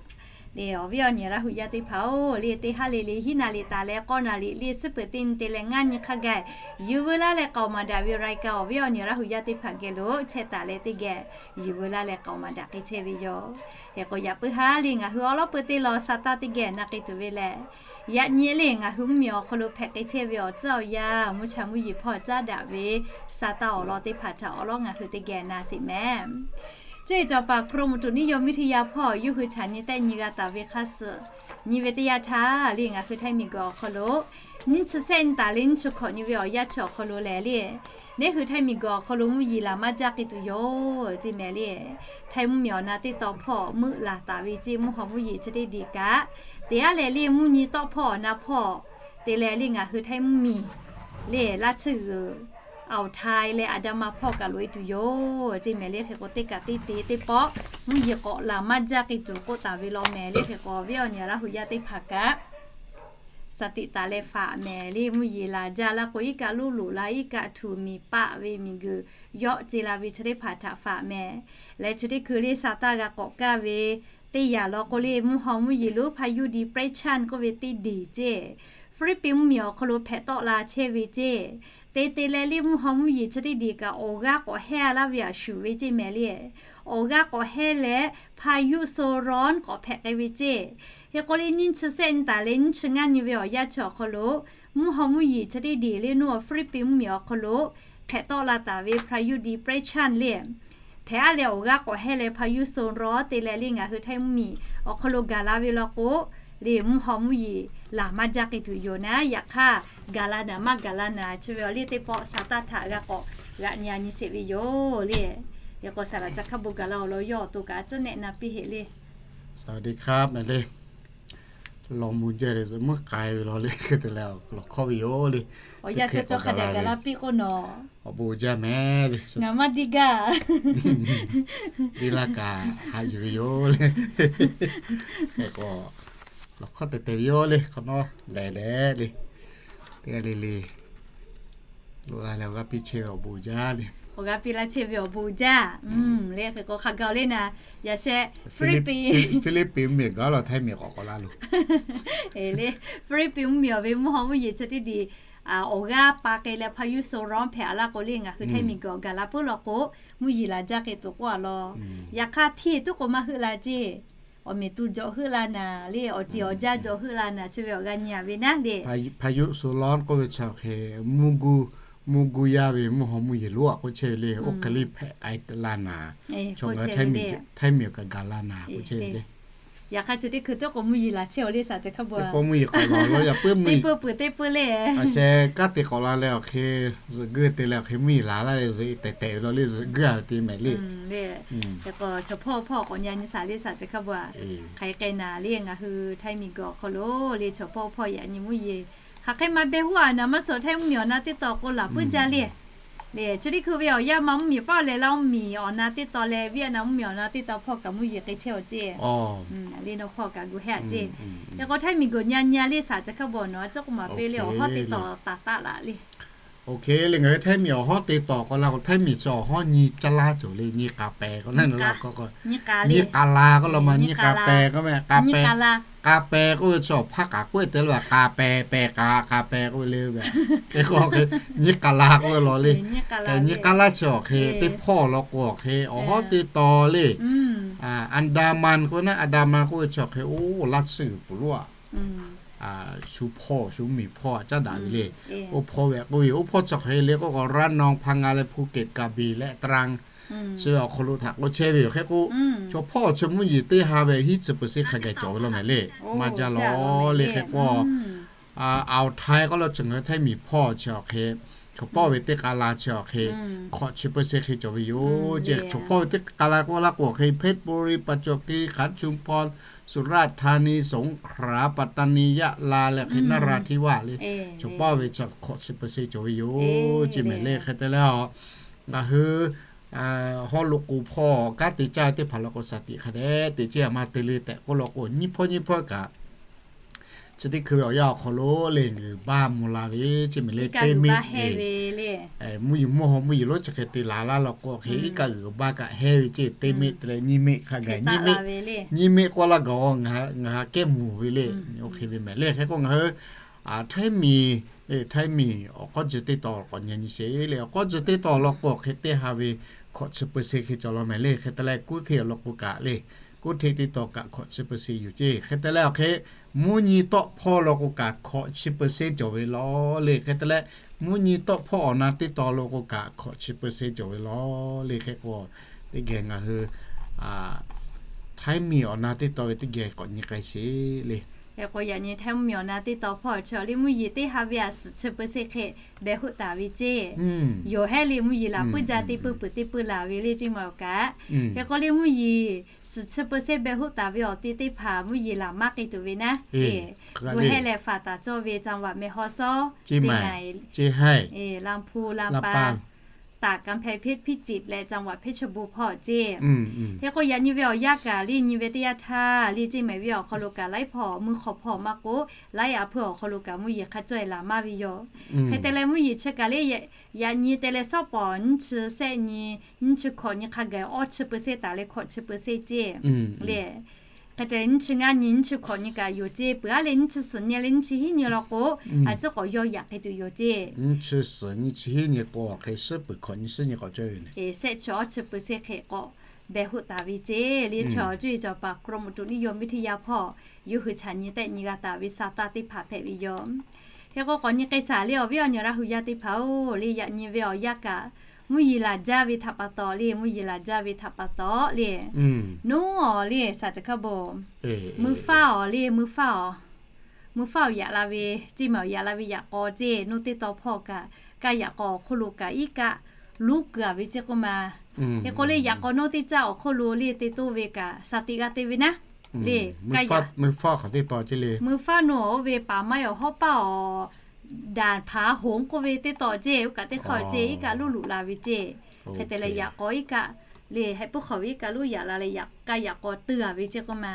le, awˬ viˉ awˬ nyi Laˇ hu yaˇ teˇ hpaˍ-oˬ le, teˇ haˉ le le hiˉ naˍ riˍ taˍ leh k'awˇ naˍ riˍ le suhˉ peuˬ teˇ nyi te leh ngaˇ nyi hk'a gaˬ yuˬ veu laˇ leh k'aoˍ maˍ daꞈ ve รายการ awˬ viˉ awˬ nyi Laˇ hu yaˇ teˇ hpaˍ geh lo chehˇ taˍ leh teˇ geh yuˬ veu laˇ leh k'aoˍ maˍ daꞈ k'ai chehˇ ve yoˬ. Hk'e k'o, yaꞈ puiˉ haˉ le ngaˬ hui awˉ lawˉ pui teˇ law Saˍtanˍ teˇ geh na k'ai tuˬ ve lehˬ, yaꞈ nyi le ngaˬ hui mvuhˇmiˬ awˬ hk'aw lo hpehꞈ k'ai chehˇ ve awˬ tcuhˉ awˬ yanˇ mvuhˇ cha mvuhˇ yeˬ hpawˇ caˉ daꞈ ve Saˍtanˍ awˬ lawn teˇ hpaˍ htaꞈ awˉ lawˉ ngaˬ hui teˇ geh na sheˍ mehˍ. Cuˇ yiˍ cawˬ paˍ กรมอุตุนิยมวิทยา hpawˇ yawˇ hui chaꞈ nyi tehˆ nyi g'a taˍ ve hk'aˇ suh nyi ve teˇ yanˇ htaˇ le ngaˬ hui Htaiˇ miˬguiˬ awˬ hk'aw lo nyiˇ chi sehˆ nyi taˍ le nyiˇ chi hkawꞈ nyi ve awˬ yanˇ chi awˬ hk'aw lo lehˬ le, neˇ hui Htaiˇ miˬguiˬ awˬ hk'aw lo mvuhˇ yeˬ laˬ maˇ jaˇ k'ai tuˬ yoˬ ceˇ mehˍ le. Htaiˇ mvuhˇmiˬ awˬ na teˇ taw hpawˇ meuˆ laˬ taˍ ve ceˇ, mvuhˇ haw mvuhˇ yeˬ chi teˇ diˬ kaꞈ te aˉ leh le mvuhˇ nyi tawˆ hpawˇ awˬ na hpawˇ te leh le ngaˬ hui Htaiˇ mvuhˇmiˬ le laˇ tsuhˇ g'uiˬ อ่าวไทย leh อันดามัน hpawˇ kaꞈ loꞈ-e tuˬ yoˬ ceˇ mehˍ le. Hk'e k'o, teˇ kaꞈ teˇ te teˇ pawˆ mvuhˇ yeˬ k'awꞈ laˬ maˇ jaˇ k'ai tuˬ k'oˆ taˍ ve law mehˍ le. Hk'e k'o, awˬ viˉ awˬ nyi Laˇ hu yaˇ teˇ hpaˍ kaꞈ สติ taˍ leh faꞈ mehˍ le. Mvuhˇ yeˬ laˬ jaˇ laˇ k'o, iˉ kaˆ loˇ loꞈ la, iˉ kaˆ htuꞈ miˬ paˆ ve miˬguiˬ yawˆ ce la ve chi teˇ hpaˍ htaꞈ faꞈ mehˍ. Leh chi teˇ hkui le Saˍtanˍ g'a k'awꞈ kaˇ ve teˇ yanˇ law k'o le, mvuhˇ haw mvuhˇ yeˬ lonˉ พายุ depression k'oˆ ve teˇ diˬ ceˇ, Hpiˇliˇpiˆ mvuhˇmiˬ awˬ hk'aw lo hpehꞈ tawˆ la chehˇ ve ceˇ. Te te leh le mvuhˇ haw mvuhˇ yeˬ chi teˇ diˬ kaꞈ awˬ g'aˇ k'awꞈ hehnˇ laˇ ve aꞈ shuˍ ve ceˇ mehˍ le. Awˬ g'aˇ k'awꞈ hehnˇ leh พายุโซนร้อน k'awꞈ hpehꞈ k'ai ve ceˇ. Hk'e k'o le, nyiˇ chi sehˆ nyi taˍ leh nyiˇ chi ngaˇ nyi ve awˬ yanˇ chi awˬ hk'aw lo mvuhˇ haw mvuhˇ yeˬ chi teˇ diˬ le nuˇ awˬ Hpiˇliˇpiˆ mvuhˇmiˬ awˬ hk'aw lo hpehꞈ tawˆ la taˍ ve พายุ depression le hpehꞈ aˉ leh awˬ g'aˇ k'awꞈ hehnˇ leh พายุโซนร้อน te leh le ngaˬ hui Htaiˇ mvuhˇmiˬ awˬ hk'aw lo gaˬ la ve law k'o, le mvuhˇ haw mvuhˇ yeˬ laˬ maˇ jaˇ k'ai tuˬ yoˬ naˉ. Yaꞈ hk'aˇ gaˬ la naˍ maˇ gaˬ la naˍ chi ve awˬ liˇ teˇ pawˆ sa taˇ htaꞈ g'a k'awꞈ g'aꞈ nyi a nyi sheˍ ve yoˬ le. Yaꞈ k'aw saˍ laꞈ ca hk'a bon gaˬ la awˬ lawn yawˇ awˬ to kaꞈ tcuhˉ nehˆ na piˇ heˆ le. สวัสดีครับ le. Law mvuh jaˇ le, zuhꞈ muiˉ k'ai ve law le, hk'e te leh lawˬ hkawˇ ve yoˬ le. Awˬ yanˇ cawˇ cawˇ hk'a dehꞈ gaˬ la piˇ k'o nawˬ, awˬ bon jaˇ mehˍ le. Ngaˬ maˇ diˇ gaˇ, diˇ laˇ kaꞈ haꞈ yuˬ ve yoˬ le. Hk'e k'o, lawˬ hkawˇ te te ve yoˬ le, hk'awꞈ nawˉ lehˬ leh le. Teˇ g'aˇ le le, loꞈ la leh awˬ g'aˇ piˇ chehˇ ve awˬ bon jaˇ le. Awˬ g'aˇ piˇ laˇ chehˇ ve awˬ bon jaˇ le. Hk'e k'o hk'a gaˬ le naˍ, yaꞈ sheh Philippines, Philippines mvuhˇmiˬ gaˬ la, Htaiˇ miˬ k'awꞈ k'awꞈ la loˬ le. Philippines mvuhˇmiˬ awˬ ve mvuhˇ haw mvuhˇ yeˬ chi teˇ diˬ awˬ g'aˇ pa k'ai leh พายุโซนร้อน hpehꞈ a laˇ k'o le, ngaˬ hui Htaiˇ miˬ gaˬ gaˬ la puiˉ law k'o, mvuhˇ yeˬ laˬ jaˇ k'ai tuˬ k'oˆ a law. Yaꞈ hk'aˇ hteˇ tuˉ k'o maˇ heuˆ la ceˇ. Awˬ meˍ tu jawꞈ heuˆ la naˍ le, awˬ ceˬ awˬ jaˇ jawꞈ heuˆ la naˍ chi ve awˬ g'a nyi a ve naˉ le. พายุโซนร้อน k'oˆ ve chi awˬ hk'e, mvuhˇ guˇ, mvuhˇ guˇ yaˇ ve mvuhˇ haw mvuhˇ yeˬ lonˉ a k'oˆ chehˇ ve le. Oˇ hk'e le hpehꞈ k'ai la naˍ, chaw ngaˬ hui Htaiˇ miˬ awˬ kaꞈ gaˬ la naˍ k'oˆ chehˇ ve le. Yaꞈ hk'aˇ chi teˇ hkui tuˉ k'o mvuhˇ yeˬ laˬ chehˇ o le saˍ ceh hk'a bon, teˇ peuˇ mvuhˇ yeˬ k'awꞈ la lo yaꞈ puiˉ mvuhˇ yeˬ, puiˉ puiˉ teˇ peuˇ le. Aˬ sheh kanˉ te k'awꞈ la leh awˬ hk'e, zuhꞈ guˇ te leh awˬ hk'e mvuhˇ yeˬ laˬ laˇ leh zuhꞈ tehˬ tehˬ ve law le, zuhꞈ guˇ a ve te mehˍ le. Hk'e k'o chaw hpawˇ hpawˇ k'awꞈ nyi a nyi saˍ le saˍ ceh hk'a bon a. Hk'aˬ hk'e k'ai naˍ le, ngaˬ hui Htaiˇ miˬ gaˬ awˬ hk'aw lo le chaw hpawˇ hpawˇ yaꞈ nyi mvuhˇ yeˬ hk'aˬ hk'e ma beh huˉ a naˍ, maˇ suhˍ Htaiˇ mvuhˇmiˬ awˬ na teˇ taw k'o laˬ puiˉ jaˇ le. Le chi teˇ hkui ve awˬ yanˇ ma mvuhˇmiˬ paˆ leh Laˇ mvuhˇmiˬ awˬ na teˇ taw leh Vietnam mvuhˇmiˬ awˬ na teˇ taw hpawˇ kaꞈ mvuhˇ yeˬ k'ai chehˇ a ceˇ. Le nawˬ hpawˇ kaꞈ gu hehˉ a ceˇ. Hk'e k'o Htaiˇ miˬ gaˬ nyi a nyi a le saˍ ceh hk'a bon a nawˬ a ciˉ k'oˆ maˍ piˇ le awˬ hawˉ teˇ taw taˍ taˆ laꞈ le. Oˇ hk'e le ngaˬ hui Htaiˇ miˬ awˬ hawˉ te tawˍ k'awꞈ la k'o, Htaiˇ miˬ chi awˬ hawˉ nyi caˇ laˇ cawˬ le, nyi k'a pehˍ k'o na la k'o, nyi k'a la k'oˆ la ma nyi k'a pehˍ k'oˆ meh, k'a pehˍ k'oˆ ve chi awˬ hpaˇ k'aꞈ k'oˆ te la, k'a pehˍ pehˍ k'a, k'a pehˍ k'oˆ ve le. Hk'e k'o nyi k'a la k'oˆ ve law le. Nyi k'a laˇ chi awˬ hk'e teˇ hpawˇ law k'o awˬ hk'e awˬ hawˉ te tawˍ le. Andaman k'oˆ na, Andaman k'oˆ ve chi awˬ hk'e oˇ laˇ tsuhˇ g'uiˬ pfuhˍ loˉ a shu hpawˇ shu miˬ hpawˇ a caˉ daꞈ ve le. Oˇ hpawˇ ve k'oˆ ve, oˇ hpawˇ chi awˬ hk'e le k'oˆ k'o Ranong, Phang Nga leh Phuket, Krabi leh Trang, chi ve awˬ hk'aw lo htaꞈ k'oˆ chehˇ ve yoˬ. Hk'e k'o chaw hpawˇ chi mvuhˇ yeˬ teˇ ha ve hiˉ chi เปอร์เซ็นต์ hk'a gaˬ cawˬ ve law mehˍ le. Maˇ jaˇ law le. Hk'e k'o Aoˬ Htaiˇ k'oˆ lo chi ngaˬ hui Htaiˇ miˬ hpawˇ chi awˬ hk'e, chaw pawˇ ve teˇ k'a la chi awˬ hk'e hkawꞈ chi เปอร์เซ็นต์ hk'e cawˬ ve yoˬ ceˇ. Chaw pawˇ ve teˇ k'a la k'oˆ laˇ k'o awˬ hk'e เพชรบุรี ประจวบคีรีขันธ์ ชุมพร สุราษฎร์ธานี สงขลา ปัตตานี ยะลา leh hk'e นราธิวาส le. Chaw pawˇ ve chi hkawꞈ chi เปอร์เซ็นต์ cawˬ ve yoˬ ceˇ mehˍ le. Hk'e te leh a, ngaˬ hui haw loꞈ k'oˍ hpawˇ kanˉ te caˇ ve teˇ hpaˍ law k'o shaˍ tiꞈ hk'a dehꞈ te ceˇ a ma te le tehꞈ k'oˆ law k'o nyiˇ hpawˇ nyiˇ hpawˇ kaꞈ chi teˇ hkui ve awˬ yanˇ awˬ hk'aw lo le ngaˬ hui baˇ mvuh la ve ceˇ mehˍ le. Teˇ meˆ mvuhˇ yeˬ mvuhˇ haw mvuhˇ yeˬ lonˉ chi hk'e te la laˇ law k'o hk'e iˉ kaˆ g'uiˬ baˇ kaꞈ hehˇ ve ceˇ. Teˇ meˆ te leh nyiˇ meˆ hk'a gaˬ, nyiˇ meˆ k'oˆ laˇ gaˬ ngaˬ hui kehˉ mvuh ve le. Oˇ hk'e ve mehˍ le. Hk'e k'o ngaˬ hui Htaiˇ miˬ, Htaiˇ miˬ awˬ k'awˇ tcuh teˇ taw k'awꞈ nyi nyi sheˍ le. Awˬ k'awˇ tcuh teˇ taw law k'o hk'e teˇ ha ve hkawꞈ chi เปอร์เซ็นต์ hk'e cawˬ law mehˍ le. Hk'e te leh kuˇ hteꞈ law k'o kaꞈ le, kuˇ hteꞈ teˇ taw kaꞈ hkawꞈ chi เปอร์เซ็นต์ yoˬ ceˇ. Hk'e te leh awˬ hk'e mvuhˇ nyi tawˆ hpawˇ law k'o kaꞈ hkawꞈ chi เปอร์เซ็นต์ cawˬ ve law le. Hk'e te leh mvuhˇ nyi tawˆ hpawˇ awˬ na teˇ taw law k'o kaꞈ hkawꞈ chi เปอร์เซ็นต์ cawˬ ve law le. Hk'e k'o teˇ geh ngaˬ hui Htaiˇ miˬ awˬ na teˇ taw ve teˇ geh k'awꞈ nyi k'ai sheˍ le. Hk'e k'o yaꞈ nyi Htaiˇ mvuhˇ miˬ awˬ na teˇ taw hpawˇ chi le mvuhˇ yeˬ teˇ ha ve a suhˍ chi เปอร์เซ็นต์ hk'e beh hoˆ taˍ ve ceˇ. Yoˬ hehˉ le mvuhˇ yeˬ laˬ puiˉ jaˇ teˇ peuˇ peuˬ teˇ peuˇ laˬ ve le ceˇ ma awˬ kaꞈ. Hk'e k'o le mvuhˇ yeˬ suhˍ chi เปอร์เซ็นต์ beh hoˆ taˍ ve awˬ te teˇ hpaˍ mvuhˇ yeˬ laˬ maˇ k'ai tuˬ ve naˉ. Gu hehˉ leh faˍ taˍ cawˇ ve จังหวัดแม่ฮ่องสอน เชียงใหม่ ลำพูน ลำปาง ตาก กำแพงเพชร พิจิตร leh จังหวัดเพชรบูรณ์ hpawˇ ceˇ. Hk'e k'o yaꞈ nyi ve awˬ yanˇ kaꞈ le nyi ve teˇ yanˇ htaˇ le ceˇ mehˍ ve awˬ hk'aw lo kaꞈ laiˉ hpawˇ mvuhˇ hk'aw hpawˇ maˇ k'oˆ laiˉ a hpeuˇ awˬ hk'aw lo kaꞈ mvuhˇ yeˬ hk'a cawˇ e laˬ maˇ ve yoˬ. Hk'e te leh mvuhˇ yeˬ chi kaꞈ le yaꞈ nyi te leh sawˉ pawˍ nyiˇ chi sehˆ nyi, nyiˇ chi hkawꞈ nyi hk'a gaˬ awˇ chi เปอร์เซ็นต์ taˍ leh hkawꞈ chi เปอร์เซ็นต์ ceˇ le. Hk'e te leh nyiˇ chi ngaˇ nyi nyiˇ chi hkawꞈ nyi kaꞈ yoˬ ceˇ. Peuˬ aˉ leh nyiˇ chi suhˍ nyi leh nyiˇ chi hiˉ nyi law k'o, a ciˉ k'awꞈ yawˇ yaꞈ hk'e tuˬ yoˬ ceˇ. Nyiˇ chi suhˍ nyiˇ chi hiˉ nyi k'o hk'e suhˉ peuˬ hkawꞈ nyi suhˉ nyi k'awꞈ cawˇ ve le. Sehˆ chi awˇ chi เปอร์เซ็นต์ hk'e k'awꞈ beh hoˆ taˍ ve ceˇ le. Chi awˬ cuˇ yiˍ cawˬ paˍ กรมอุตุนิยมวิทยา hpawˇ yawˇ hui chaꞈ nyi tehˆ nyi g'a taˍ ve sa taˇ teˇ hpaˍ hpehꞈ ve yoˬ. Hk'e k'o k'awꞈ nyi k'ai shaˍ le awˬ viˉ awˬ nyi Laˇ hu yaˇ teˇ hpaˍ-oˬ le, yaꞈ nyi ve awˬ yanˇ kaꞈ mvuhˇ yeˬ laˬ jaˇ ve htaꞈ pa taw le, mvuhˇ yeˬ laˬ jaˇ ve htaꞈ pa taw le, nuˉ awˬ le saˍ ceh hkaˇ bon, mui faˇ awˬ le, mui faˇ awˬ mvuhˇ faˉ awˬ yaꞈ la ve, ceˇ maˬ awˬ yaꞈ la ve yaꞈ k'aw ceˇ, nawˇ teˇ taw hpawˇ kaꞈ kaˇ yaꞈ k'aw awˬ hk'oˆ lo kaꞈ iˉ kaˆ luˉ kuiˬ a ve ceˇ k'oˆ ma. Hk'e k'o le yaꞈ k'aw nawˇ teˇ caˇ awˬ hk'oˆ lo le te toˇ ve kaꞈ shaˍ tiꞈ g'a te ve naˉ. Le, mvuhˇ faˉ nawˬ oˇ ve paˍ maˇ awˬ hawˉ paˇ awˬ daˍ hpaˍ hoˍ k'oˆ ve teˇ taw ceˇ, oˇ kaꞈ teˇ hk'aˇ ceˇ iˉ kaˆ luˉ luꞈ la ve ceˇ. Hk'e te leh yaꞈ k'aw iˉ kaˆ le heh puiˉ hk'aw ve iˉ kaˆ luˉ yaꞈ la leh kaˇ yaꞈ k'aw teuˇ a ve ceˇ k'oˆ ma.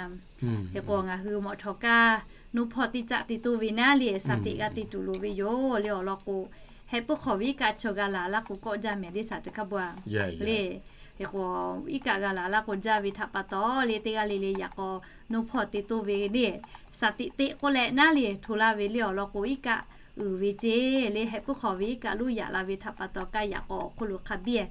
Hk'e k'o ngaˬ hui mawꞈ htawˍ kaˇ nawˇ hpawˇ teˇ caˆ te toˇ ve naˉ le shaˍ tiꞈ g'a te tuˬ loˍ ve yoˬ le awˬ lawn k'o, heh puiˉ hk'aw ve iˉ kaˆ chaw g'a laˬ laˇ k'o kawˆ jaˇ mehˍ le shaˍ chi hk'a bu a. Le, hk'e k'o iˉ kaˆ g'a laˬ laˇ k'o jaˇ ve htaꞈ pa taw le teˇ g'aˇ le le yaꞈ k'aw nawˇ hpawˇ te toˇ ve le shaˍ tiꞈ teꞈ k'oˆ leh naˉ le hto laˇ ve le awˬ lawn k'o iˉ kaˆ uiˍ ve ceˇ le heh puiˉ hk'aw ve iˉ kaˆ luˉ yaꞈ la ve htaꞈ pa taw kaˇ yaꞈ k'aw awˬ hk'oˆ lo hk'a biˇ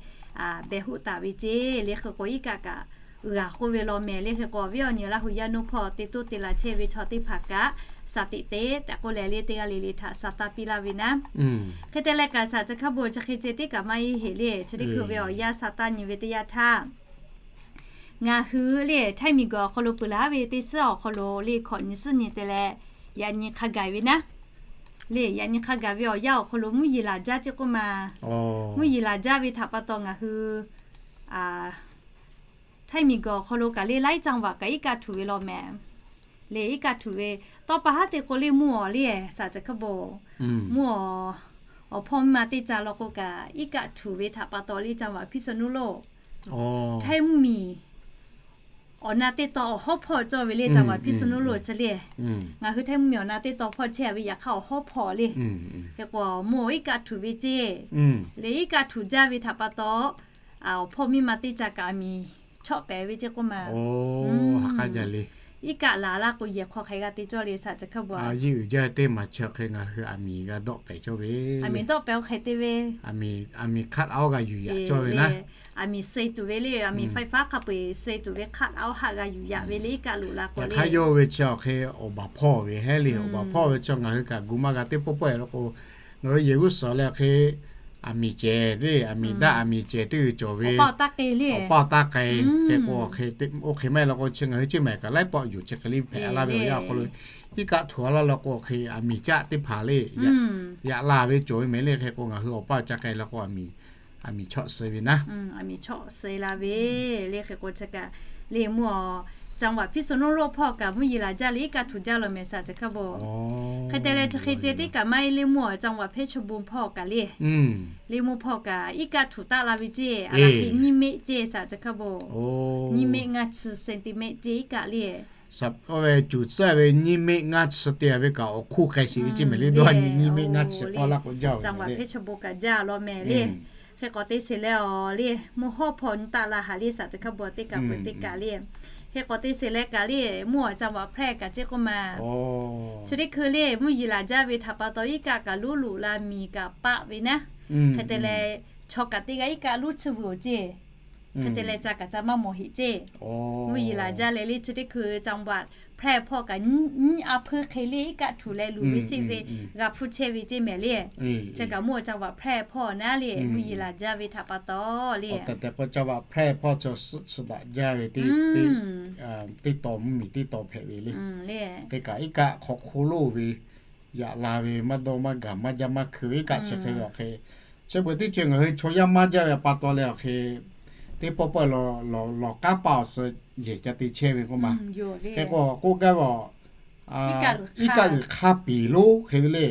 behˬ hoˆ taˍ ve ceˇ le hk'e k'o iˉ kaˆ kaꞈ g'a k'oˆ ve law mehˍ le hk'e k'o awˬ viˉ awˬ nyi Laˇ hu yaˇ nawˇ hpawˇ te toˇ te la chehˇ ve chaw teˇ hpaˍ kaꞈ shaˍ tiꞈ teꞈ tehꞈ k'oˆ leh le teˇ g'aˇ le le htaꞈ sa taˇ piˇ laˇ ve naˉ. Hk'e te leh kaꞈ shaˍ chi hk'a bu chi hk'e ceh tiˉ kaꞈ maˇ heˆ le chi teˇ hkui ve awˬ yanˇ sa taˇ nyi ve teˇ yanˇ htaˇ ngaˬ hui le htaiˇ miˬ guiˬ awˬ hk'aw lo peuˬ laˬ ve teˇ suhˉ awˬ hk'aw lo le hkawꞈ nyi suhˉ nyi te leh yaꞈ nyi hk'a gaˬ ve naˉ. Le yaꞈ nyi hk'a gaˬ ve awˬ yanˇ awˬ hk'aw lo mvuhˇ yeˬ laˬ jaˇ ceˇ k'oˆ ma. Mvuhˇ yeˬ laˬ jaˇ ve htaꞈ pa taw ngaˬ hui htaiˇ miˬ guiˬ awˬ hk'aw lo kaꞈ le laiˉ จังหวัด kaꞈ iˉ kaˆ htuꞈ ve law mehˍ. Le iˉ kaˆ htuꞈ ve tawˇ pa haˉ te k'o le mvuhˇ awˬ le shaˍ chi hk'a bu mvuhˇ awˬ hpawˇ miˇ ma teˇ ca law k'o kaꞈ iˉ kaˆ htuꞈ ve htaꞈ pa taw le จังหวัด พิษณุโลก htaiˇ mvuhˇ miˬ awˬ na teˇ taw awˬ hawˉ hpawˇ cawˇ ve le จังหวัด พิษณุโลก chi le. Ngaˬ hui htaiˇ mvuhˇ miˬ awˬ na teˇ taw hpawˇ chehˇ ve yaꞈ hk'aˇ awˬ hawˉ hpawˇ le. Hk'e k'o mvuhˇ iˉ kaˆ htuꞈ ve ceˇ le iˉ kaˆ htuꞈ jaˇ ve htaꞈ pa taw awˬ hpawˇ miˇ ma teˇ ca kaꞈ aˬ miˍ chawˆ pehˍ ve ceˇ k'oˆ ma. Iˉ kaˆ laˬ laˇ k'o yehˬ hk'aw hk'e g'a te cawˇ le shaˍ chi hk'a bu a. Yeˇ uiˍ jaˇ teˇ maˬ chi hk'e ngaˬ hui aˬ miˍ g'a dawˆ pehˍ cawˇ ve. Aˬ miˍ dawˆ pehˍ oˇ hk'e te ve. Aˬ miˍ คัทเอาท์ g'a yuˬ yaꞈ cawˇ ve naˉ. Aˬ miˍ suh tuˬ ve le aˬ miˍ ไฟฟ้า hk'a peu-eˬ suh tuˬ ve คัทเอาท์ haˆ g'a yuˬ yaꞈ ve le iˉ kaˆ loꞈ la k'o le. Hk'a yawˇ ve chi awˬ hk'e awˬ baˬ hpawˇ ve hehˉ le awˬ baˬ hpawˇ ve chi ngaˬ hui kaꞈ gu maˇ g'a teˇ pawˆ pawˆ e law k'o ngaˬ hui yehˬ g'uˇ suhˍ leh awˬ hk'e aˬ miˍ cehˬ le aˬ miˍ daˆ aˬ miˍ cehˬ teˇ g'uiˬ cawˬ ve awˬ paˇ awˬ taˇ k'ai le. Awˬ paˇ awˬ taˇ k'ai hk'e k'o hk'e oˇ hk'e maˇ e law k'o chi ngaˬ hui ceˇ maˬ kaꞈ laiˉ pawˆ yuˬ chi hk'e le hpehꞈ laˇ ve awˬ yanˇ awˬ hk'aw lo iˉ kaˆ htuꞈ a laˇ law k'o hk'e aˬ miˍ caˆ teˇ hpaˍ le yaꞈ la ve cawˬ ve mehˍ le hk'e k'o ngaˬ hui awˬ paˇ awˬ ca k'ai law k'o aˬ miˍ chawˆ suh ve naˉ. Aˬ miˍ chawˆ suh la ve le hk'e k'o chi kaꞈ le mvuhˇ awˬ จังหวัด พิษณุโลก hpawˇ kaꞈ mvuhˇ yeˬ laˬ jaˇ le iˉ kaˆ htuꞈ jaˇ law mehˍ shaˍ chi hk'a bu. Hk'e te leh chi hk'e ceh tiˉ kaꞈ maˇ heˆ le mvuhˇ awˬ จังหวัด เพชรบูรณ์ hpawˇ kaꞈ le le mvuhˇ hpawˇ kaꞈ iˉ kaˆ htuꞈ taˆ la ve ceˇ a la hk'e nyiˇ mehˆ ceˇ shaˍ chi hk'a bu. Nyiˇ mehˆ ngaˇ chi เซนติเมตร ceˇ iˉ kaˆ le. Sa oˇ ve cuˬ tcuhˉ ve nyiˇ mehˆ ngaˇ chi te ve kaꞈ awˬ hk'oˆ k'ai sheˍ ve ceˇ mehˍ le dawˇ nyi nyiˇ mehˆ ngaˇ chi k'awˇ laˇ k'o jaˇ ve le. จังหวัด เพชรบูรณ์ kaꞈ jaˇ law mehˍ le. Hk'e k'o te sheˍ leh awˬ le mvuhˇ hawˉ hpawˇ nyi taˆ la haˍ le shaˍ chi hk'a bu teˇ kaꞈ peuˬ teˇ kaꞈ le. Hk'e k'o te sheˍ leh kaꞈ le mvuhˇ awˬ จังหวัด แพร่ kaꞈ ceˇ k'oˆ ma. Chi teˇ hkui le mvuhˇ yeˬ laˬ jaˇ ve htaꞈ pa taw iˉ kaˆ kaꞈ luˉ luꞈ la miˬ kaꞈ paˆ ve naˉ. Hk'e te leh chaw kaꞈ teˇ g'aˇ iˉ kaˆ luˉ tsuhˇ vuiˬ oˬ ceˇ. Hk'e te leh ca kaꞈ ca maˇ mawˬ heꞈ ceˇ. Mvuhˇ yeˬ laˬ jaˇ leh le chi teˇ hkui จังหวัด แพร่ hpawˇ kaꞈ nyiˇ a hpuiˇ hk'e le iˉ kaˆ htuꞈ leh luˬ ve seˆ ve g'a hpuˇ chehˇ ve ceˇ mehˍ le. Chi kaꞈ mvuhˇ awˬ จังหวัด แพร่ hpawˇ naˉ le mvuhˇ yeˬ laˬ jaˇ ve htaꞈ pa taw le. Awˬ tehˬ tehˬ k'o จังหวัด แพร่ hpawˇ chaw suhˆ chi daꞈ jaˇ ve teˇ taw mvuhˇ miˬ teˇ taw hpehꞈ ve le. Hk'e kaꞈ iˉ kaˆ hk'aw hk'oˆ loˇ ve yaꞈ la ve maˇ dawˇ maˇ gaˬ maˇ jaˇ maˇ hkui ve iˉ kaˆ chi hk'e ve awˬ hk'e chi beuꞈ teˇ ceuˬ ngaˬ hui chaw yaˇ maˇ jaˇ ve pa taw leh awˬ hk'e teˇ pawˆ pawˆ lawˬ k'aˉ pa awˬ suh yehˬ ca te chehˇ ve k'oˆ ma. Hk'e k'o k'oˆ gaˇ ve awˬ iˉ kaˆ g'uiˬ hk'a piˍ lonˉ hk'e ve le.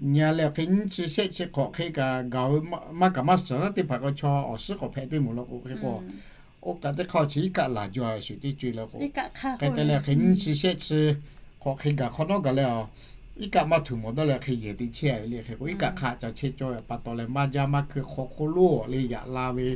Nyi leh awˬ hk'e nyiˇ chi shehˆ chi hk'awꞈ hk'e kaꞈ gaˬ ve maˇ kaꞈ maˇ suhˍ naˉ teˇ hpaˍ k'o chaw awˬ suhˉ k'awꞈ hpehꞈ teˇ moˍ law k'o hk'e k'o oˇ kaꞈ teˇ hk'aˇ chi iˉ kaˆ laˬ jaw shuˍ teˇ co e la k'o hk'e te leh hk'e nyiˇ chi shehˆ chi hk'awꞈ hk'e gaˬ hk'awꞈ nawˉ gaˬ leh a iˉ kaˆ maˇ htuꞈ mawˬ dawˇ leh hk'e yehˬ te chehˇ ve le hk'e k'o iˉ kaˆ hk'a ca chehˇ cawˇ ve pa taw leh maˇ jaˇ maˇ hkui hk'aw hk'oˆ loˇ le yaꞈ la ve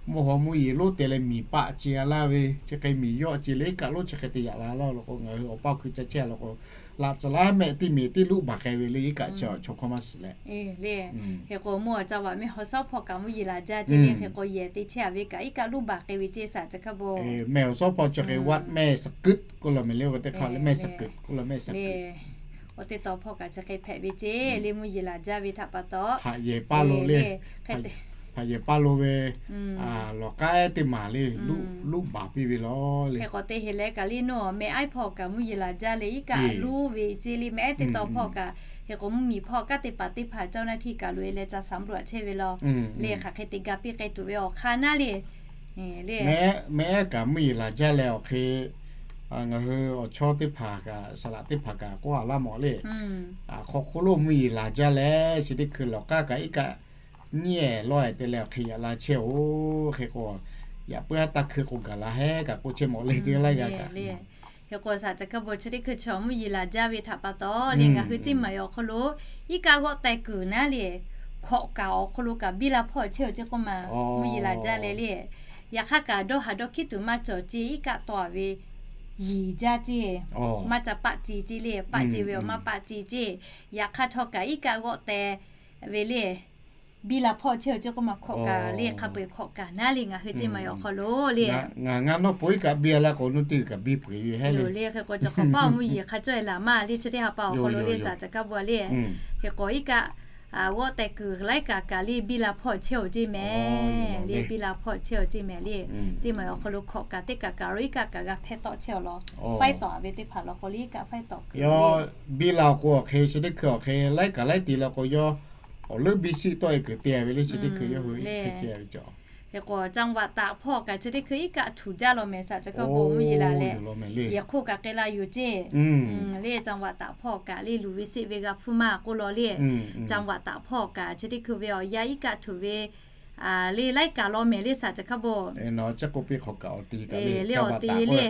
mvuhˇ haw mvuhˇ yeˬ lonˉ te leh miˬ paˆ ce a laˇ ve chi hk'e miˬ yawˆ ce leh iˉ kaˆ lonˉ chi hk'e te yaꞈ la laˇ law k'o ngaˬ hui awˬ paˇ hkui ca chehˇ law k'o laꞈ tcuhˍ laˇ mehˆ teˇ miˬ teˇ luˉ baˬ k'ai ve le iˉ kaˆ chi chaw hkawˇ maˇ suhˍ leh le. Hk'e k'o mvuhˇ awˬ จังหวัด แม่ฮ่องสอน hpawˇ kaꞈ mvuhˇ yeˬ laˬ jaˇ ce le hk'e k'o yehˬ te chehˇ ve kaꞈ iˉ kaˆ luˉ baˬ k'ai ve ceˇ shaˍ chi hk'a bu. Mehˆ awˬ suhˉ hpawˇ chi hk'e วัดแม่สะกึด k'oˆ law mehˍ le k'o teˇ hk'aˇ le mehˆ สะกึด k'oˆ law mehˆ สะกึด awˬ teˇ taw hpawˇ kaꞈ chi hk'e hpehꞈ ve ceˇ le mvuhˇ yeˬ laˬ jaˇ ve htaꞈ pa taw hk'aꞈ yehˬ paˇ lo le hk'e te hpaꞈ yehˬ paˇ lo ve lawˬ k'aˉ ehˉ teˇ maˬ le, luˆ baˬ piˇ ve law le. Hk'e k'awꞈ te heˍ leh kaꞈ le, nawˬ mehˆ ehˉ hpawˇ kaꞈ mvuhˇ yeˬ laˬ jaˇ leh iˉ kaˆ luˇ ve ceˇ le, mehˆ ehˉ teˇ taw hpawˇ kaꞈ, hk'e k'o mvuhˇ miˬ hpawˇ kaˉ teˇ paˍ teˇ hpaˍ เจ้าหน้าที่ kaꞈ loꞈ e leh ca สำรวจ chehˇ ve law le. Hk'aˬ hk'e te ga piˇ k'ai tuˬ ve awˬ hk'aˇ naˉ le. Mehˆ ehˉ kaꞈ mvuhˇ yeˬ laˬ jaˇ leh awˬ hk'e ngaˬ hui awˬ chawˇ teˇ hpaˍ kaꞈ saˍ laꞈ teˇ hpaˍ kaꞈ k'oˆ a laˇ mawˬ le. Hk'aw hk'oˆ lo mvuhˇ yeˬ laˬ jaˇ leh chi teˇ hkui lawˬ k'aˉ kaꞈ iˉ kaˆ nyiˇ ehˍ lawˇ ehˍ te leh awˬ hk'e yaꞈ la chehˇ-oˬ. Hk'e k'o, yaꞈ puiˉ haˉ taˇ hkui k'o gaˬ la hehˉ kaꞈ k'oˆ chehˇ mawˬ le teˇ laiˉ g'aˇ kaꞈ. Hk'e k'o, saˍ ca hkaˇ bon chi teˇ hkui chaw mvuhˇ yeˬ laˬ jaˇ ve htaꞈ pa taw le, ngaˬ hui Ciˇ maˍ awˬ hk'aw lo iˉ kaˆ g'awˆ teh kuiˬ naˉ le, hkawꞈ kaꞈ awˬ hk'aw lo kaꞈ biˇ la hpawˇ chehˇ-oˬ ceˇ k'oˆ ma, mvuhˇ yeˬ laˬ jaˇ leh le. Yaꞈ hk'aˇ kaꞈ dawˇ haˍ dawˇ hkiˉ tuˬ maˇ cawˬ ceˇ, iˉ kaˆ taw a ve yiˍ jaˇ ceˇ, maˇ ca paˆ ce ceˇ le, paˆ ce ve awˬ maˇ paˆ ce ceˇ. Yaꞈ hk'aˇ htawˇ kaꞈ iˉ kaˆ g'awˆ teh ve le, biˇ la hpawˇ chehˇ-oˬ ceˇ k'oˆ ma, hkawꞈ kaꞈ le, hk'a peu-eˬ hkawꞈ kaꞈ naˉ le ngaˬ hui Ciˇ maˍ awˬ hk'aw lo le. Ngaˬ ngaˬ nawˇ po iˉ kaˆ biˇ la k'o, nawˇ teˇ g'uiˬ kaꞈ biˇ peuˬ ve hehˉ le. Le hk'e k'o, chi hk'awꞈ paˇ mvuhˇ yeˬ hk'a cawˇ e laˬ maˇ le, chi teˇ ha pa awˬ hk'aw lo le, saˍ ca hkaˇ bon le. Hk'e k'o iˉ kaˆ g'awˆ teh kuiˬ laiˉ kaꞈ kaꞈ le biˇ la hpawˇ chehˇ-oˬ ceˇ mehˍ le, biˇ la hpawˇ chehˇ-oˬ ceˇ mehˍ le. Ciˇ maˍ awˬ hk'aw lo hkawꞈ kaꞈ teˇ kaꞈ kaꞈ lo iˉ kaˆ kaꞈ g'a hpehˇ tawˆ chehˇ-oˬ law. Faiˉ tawˍ a ve teˇ hpaˍ law k'o le, iˉ kaˆ faiˉ tawˍ kuiˬ le. Biˇ la k'o awˬ hk'e chi teˇ hkui awˬ hk'e laiˉ kaꞈ laiˉ te la k'o, yawˇ awˬ leuˉ biˇ siˆ tawˆ e kuiˬ te ve le, chi teˇ hkui yawˇ hui hk'e te ve cawˬ. Hk'e k'o, จังหวัดตาก hpawˇ kaꞈ chi teˇ hkui iˉ kaˆ htuˬ jaˇ law mehˍ, saˍ ca hkaˇ bon mvuhˇ yeˬ laˬ leh, yehˬ hk'oˆ kaꞈ k'ai la yoˬ ceˇ. Le จังหวัดตาก hpawˇ kaꞈ le luˬ ve seˆ ve g'a hpfuhˇ maˇ k'oˆ law le. จังหวัดตาก hpawˇ kaꞈ chi teˇ hkui ve awˬ yanˇ iˉ kaˆ htuˬ ve le laiˉ kaꞈ law mehˍ le, saˍ ca hkaˇ bon. Le awˬ te le,